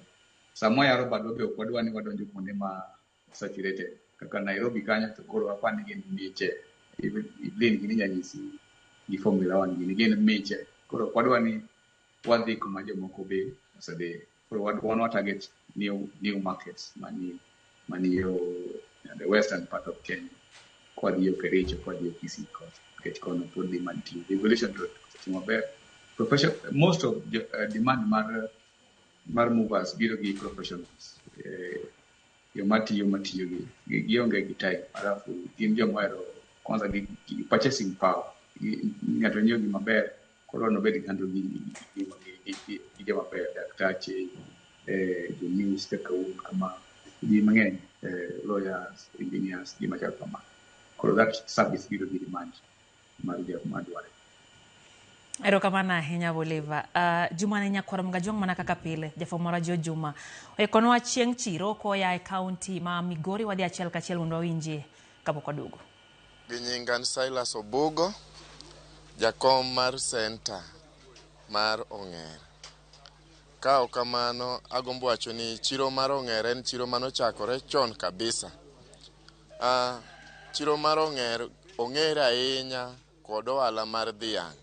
Sama wayaro badwa be ok wadwa ni wadonjo kuonde ma saturated. Kaka Nairobi kanyo to koro apani gin miche. Even Evelyn gini nyanyisi gi Formula One gini gin miche. Koro ok wadwa ni wadhi kuma jomoko be osedhiye. Koro wan wa target new markets mani yo the western part of Kenya. Kwadhi yo Kericho, kwadhi yo Kisii kocha. Nikech kono pod dhi mantie. Devolution to osetimo maber. Profession, most of the demand mar movers biro gi professionals. Joma tiyo gi gionge gi time. Alafu gin joma ohero kwanza gi purchasing power. Ng'ato nyiewo gima ber, koro nobed gi handle gi joma beyo, daktache, jo news kaka un kama, ji mang'eny, lawyers, engineers, ji machalo kama. Koro that service biro gi demand mar jok madware. Erokamano ahinya Bolivar. Juma ne nyakwar Mgajwang' mana kaka pile, jafwambo marwa Jo Juma. Oikonwa chieng' chiro koya e kaunti ma Migori wadhi achiel kachiel mondo wawinjie kapok waduogo. Gi nyinga an Silas Obugo, jakom mar center mar Ong'er. Ka ok kamano, agombo wacho ni chiro mar Ong'er en chiro manochakore chon kabisa. Chiro mar Ong'er ong'ere ahinya kod ohala mar dhiang'.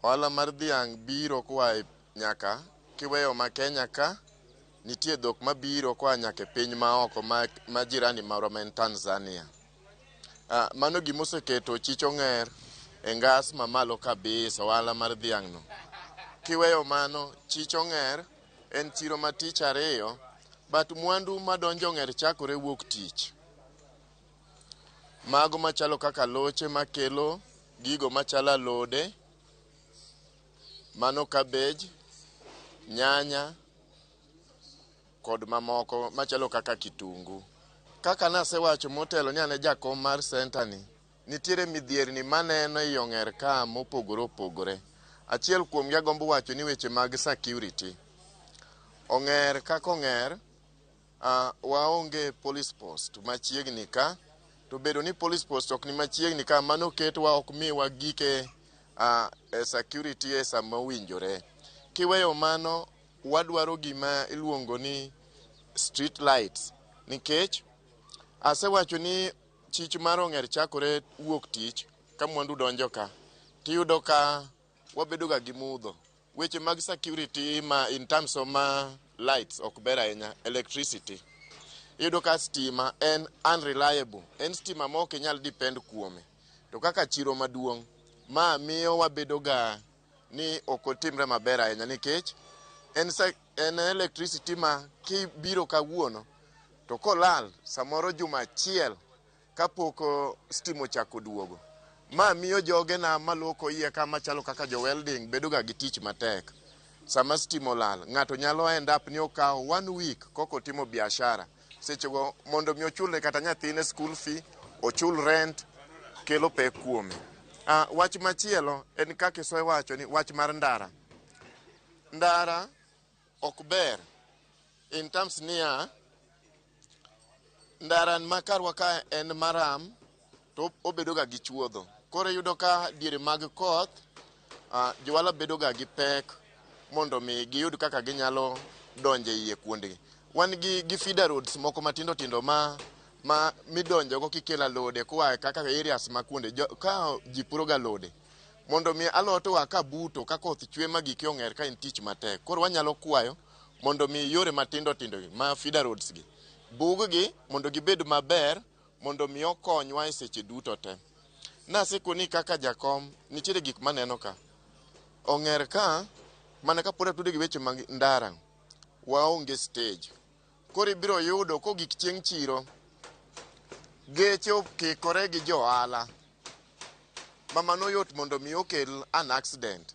Ohala mar dhiang' biro koa e nyaka kiweyo ma Kenya ka, nitie dhok mabiro koa nyaka e piny maoko ma jirani marwa ma en Tanzania. Mano gimoseketo chich Ong'er e ngas mamalo kabisa ohala mar dhiang' no. Kiweyo mano, chich Ong'er en chiro ma tich ariyo But mwandu madonjo Ong'er chakore wuok tich. Mago machalo kaka loche makelo gigo machalo alode, mano cabbage, nyanya kod mamoko machalo kaka kitungu. Kaka nasewacho motelo ni an e jakom mar center ni, nitiere midhierni maneno ei Ong'er ka mopogore opogore. Achiel kuomgi agombo wacho ni weche mag security. Ong'er kaka Ong'er, waonge police post machiegni ka. To bedo ni police post ok ni machiegni ka, mano ketwa ok miwa gike security e sama owinjore. Kiweyo mano, wadwaro gima iluongo ni street lights. Nikech asewacho ni chich mar Ong'er chakore wuok tich ka mwandu donjo ka, tiyudo ka wabedo ga gi mudho. Weche mag security ma in terms of ma lights ok ber ahinya, electricity. Iyudo ka stima en unreliable, en stima ma ok inyal depend kuome. To kaka chiro maduong', ma miyo wabedo ga ni ok otimre maber ahinya nikech en electricity ma kibiro kawuono to kolal samoro juma achiel kapok stima ochako duogo. Ma miyo jogena maluoko iye ka machalo kaka jo welding bedo ga gi tich matek. Sama stima olal, ng'ato nyalo end up ni okawo 1 week kok otimo biashara. Sechego mondo mi ochulne kata nyathine school fee, ochul rent, kelo pek kuome. Wach machielo en kaka isewacho ni wach mar ndara. Ndara ok ber in terms niya, ndara ma karwa ka en maram to obedo ga gi chuodho. Koro iyudo ka diere mag koth, johala bedo ga gi pek mondo mi giyud kaka ginyalo donjo e iye kuondegi. Wan gi feeder roads moko matindo tindo ma midonjo go kikelo alode koa kaka areas ma kuonde ka ji puro ga alode. Mondo mi alot oa ka buto ka koth chwe ma giki Ong'er ka en tich matek. Koro wanyalo kwayo mondo mi yore matindo tindo gi ma feeder roads gi bug gi mondo gibed maber mondo mi okonywa e seche duto te. Nasekoni kaka jakom nitiere gik maneno ka. Ong'er ka mana kapod atudo gi weche mag ndara, waonge stage. Koro ibiro yudo kogik chieng' chiro, geche okikore gi johala. Ma mano yot mondo mi okel an accident.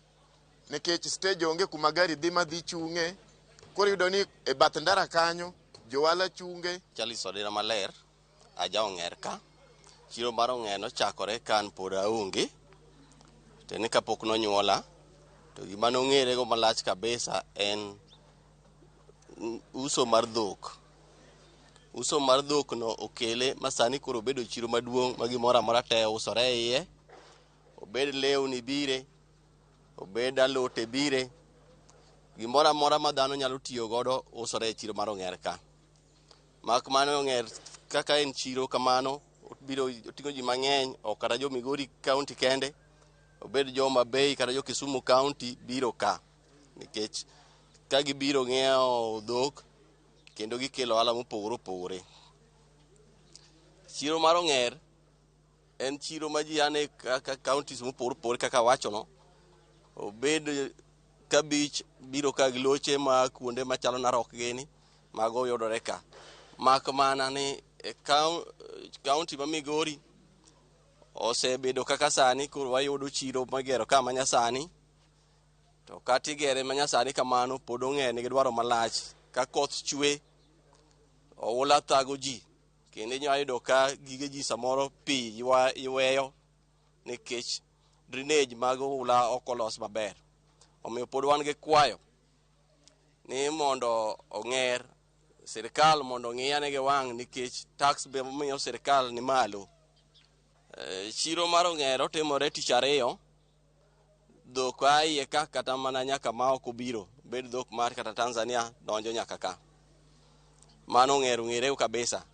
Nikech stage onge kuma gari dhi madhi chung'e. Koro iyudo ni e bath ndara kanyo, johala chunge. Charles Odira Maler, aja Ong'er ka. Chiro mar Ong'er nochakore ka an pod aonge. To ni kapok nonyuola. To gima nong'ere go malach kabisa en uso mar dhok. Uso mar dhok no okele ma sani koro obedo chiro maduong' ma gimoro amora te usore e iye. Obed lewni bire, obed alote bire, gimoro amora ma dhano nyalo tiyo godo usore e chiro mar Ong'er ka. Mak mana Ong'er kaka en chiro kamano, obiro oting'o ji mang'eny, ok kata jo Migori County kende, obed jo Homa Bay kata jo Kisumu County biro ka. Nikech ka gibiro ng'iewo dhok kendo gikelo ohala mopogore opogore. Chiro mar Ong'er en chiro ma ji ane kaka counties mopogore opogore kaka awachono. Obed kabich biro ka gi loche ma kuonde machalo Narok gini, mago yudore ka. Mak mana ni e county ma Migori osebedo kaka sani koro wayudo chiro magero ka manyasani. To kata igere manyasani kamano pod Ong'er nigi dwaro malach. Ka koth chwe, oula thago ji. Kendo inyalo yudo ka gige ji samoro pi yweyo nikech drainage mag oula ok olos maber. Omiyo pod wan gi kwayo ni mondo Ong'er sirikal mondo ong'i ane gi wang' nikech tax be miyo sirikal ni malo. Chiro mar Ong'er otimore tich ariyo. Dhok a iye ka kata mana nyaka ma ok obiro, bed dhok mar kata Tanzania donjo nyaka ka. Mano Ong'er ong'ere kabisa.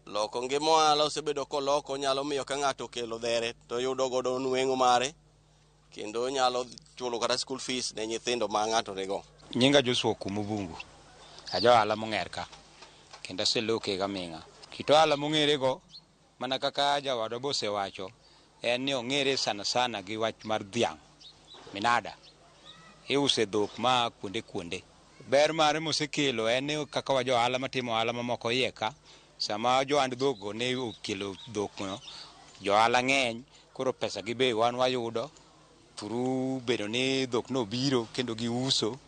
Loko ngima ohala osebedo koloko, nyalo miyo ka ng'ato okelo dhere to yudo godo nweng'o mare kendo nyalo chulo kata school fees ne nyithindo ma ng'ato nigo. Nyinga Joshua Kumubungu, aja ohala mong'er ka, kendo aseloke gaming'a. Kit ohala mong'ere go, mana kaka jawadwa be osewacho, en ni ong'ere sana sana gi wach mar dhiang', minada. Iuse dhok ma kuonde kuonde. Ber mare mosekelo en ni kaka wa jo ohala matimo ohala mamoko iye ka, sama johand dhok go ne okelo dhok no, jo ohala ng'eny, koro pesa gi be wan wayudo through bedo ni dhok nobiro kendo giuso,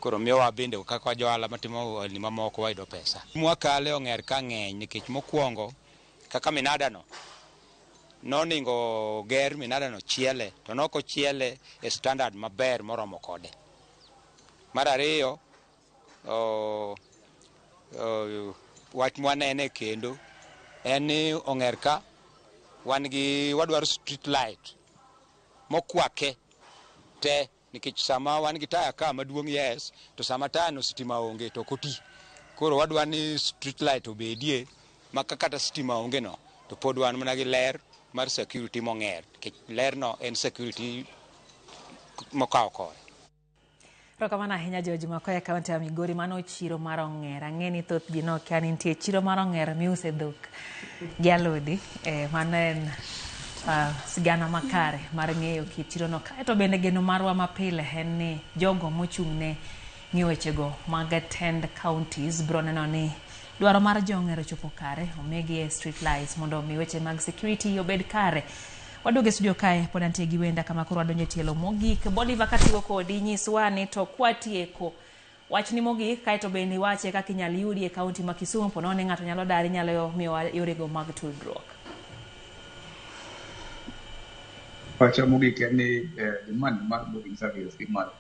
koro miyowa bende kaka jo ohala matimo ohelni mamoko wayudo pesa. Mwakale ong'er ka ng'eny nikech mokwongo kaka minada no noningo ger minada no chiele to nokochiele e standard maber moromo kode. Mar ariyo, wach mwanene kendo en ni ong'er ka wan gi wadwaro street light mokwake te nikech sama wan gi taya ka maduong' yes to sama taya no sitima onge to ok oti. Koro wadwa ni street light obedie ma ka kata sitima onge no to pod wan mana gi ler mar security mong'er nikech ler no en security mokawo kore. Erokamano ahinya George Makoya, kaunti ya Migori. Mano chiro mar Ong'er. Ang'e ni thoth ji nokia ni nitie chiro mar Ong'er miuse dhok gi alode. Mano en sigana makare mar ng'eyo kit chirono. Kaeto bende geno marwa mapile en ni jogo mochung' ne ng'iyo wechego mag tend counties biro neno ni dwaro mar jo Ong'er ochopo kare, omigi street lights mondo omi weche mag security obed kare. Waduogo e studio kae, pod antie gi wenda kama koro wadonjo e tielo mogik. Bolivar, katigo kodi, nyiswa ni to kwatieko wachni mogik, kaeto bende iwache kaka inyal yudi e kaunti ma Kisumu, po nono ni ng'ato nyalo dar, inyalo miyowa yorego mag tudruok. Wacha mogik en ni demand mar moving services dhi malo.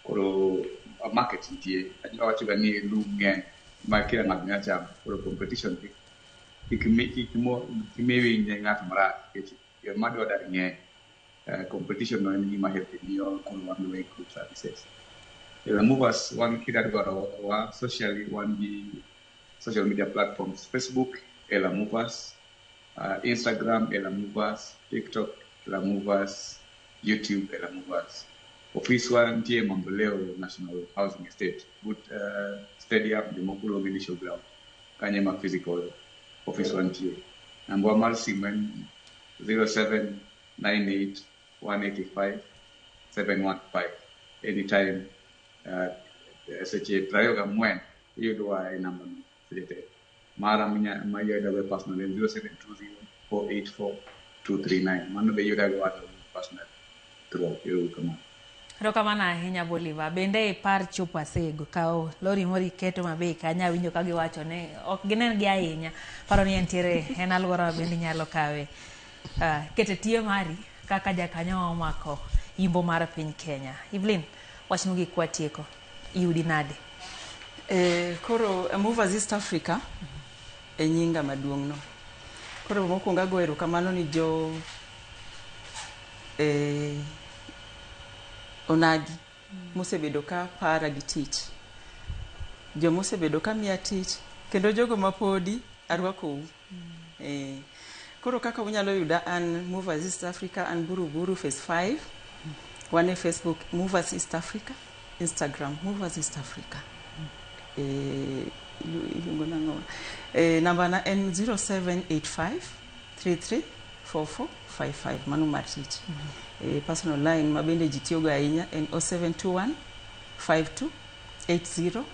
Koro market nitie. Awacho ga ni lum ng'eny ma kila ng'ato nyalo chamo. Koro competition kik mi winy ne ng'ato marach nikech joma dwa dar ng'eny. Competition no en gima healthy miyo koro wan gi improve services. Movers wan kida dwaro wa socially wan gi social media platforms: Facebook Ela Movers, Instagram Ela Movers, TikTok Ela Movers, YouTube Ela Movers. Ofiswa nitie Mamboleo National Housing Estate but stadium jomoko luonge ni showground, kanyo ema physical office nitie. Namba mar simu en 0798 185 715. Anytime, seche 24 iyudowa e namba no seche te. Mara ma iyuda go personal en 0720 484 239. Mano be iyuda go personal throughout. Erokamano. Erokamano ahinya Bolivar. Bende ipar chopo Asego, kaw lori moro iketo mabe kanyo, awinjo ka giwacho ni ok ginen gi ahinya. Paro ni entiere en alwora ma bende inyalo kawe. Kete tie mari kaka jakanyo ma omako yimbo mar piny Kenya. Evelyn, wach mogik kwatieko. Iyudi nade? Koro Movers East Africa e nyinga maduong' no. Koro mokwongo ago erokamano ni jo onagi mosebedo ka para gi tich, jomosebedo ka miya tich, kendo jogo mapodi arwakou. Koro kaka unyalo yuda an Movers East Africa, an Buruburu Phase 5. Wan e Facebook Movers East Africa, Instagram Movers East Africa. Iluongo nang'o? Namba na en 0785 33 4455, mano mar tich. Personal line ma bende ji tiyogo ahinya en 0721 52 80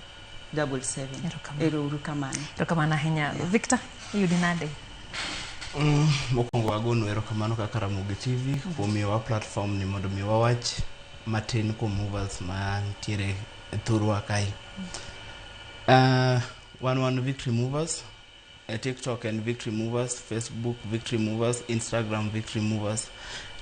77. Erokamano. Ero uru kamano. Erokamano ahinya. Victor, iyudi nade? Mokwongo wagonu erokamano kaka Ramogi TV kuom miyowa platform ni mondo mi wawach matin kuom movers mantiere e thurwa kae. Wan Victory Movers e TikTok en Victory Movers, Facebook Victory Movers, Instagram Victory Movers.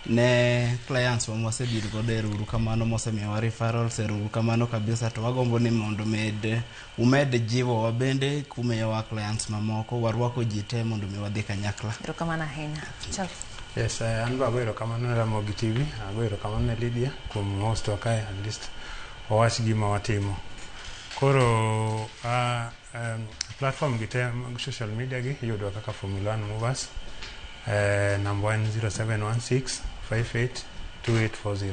Ne clients wa mwasedeal godo, ero uru kamano, mosemiyowa referrals, ero uru kamano kabisa. To wagombo ni mondo med umed jiwowa bende kumiyowa clients mamoko. Warwako ji te mondo mi wadhi kanyakla. Erokamano ahinya. Charles. Yes, an be ago erokamano ne Ramogi TV, ago erokamano ne Lydia kuom host wa kae, at least wawach gima watimo. Koro platform gi te mag social media gi iyudowa kaka Formula 1 Movers. Namba en 0716 58 2840.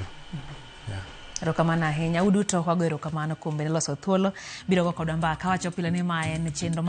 Yeah. Erokamano ahinya uduto, wago erokamano kuom bende loso thuolo biro go kodwa mbaka. Wacho pile ni ma en chenro.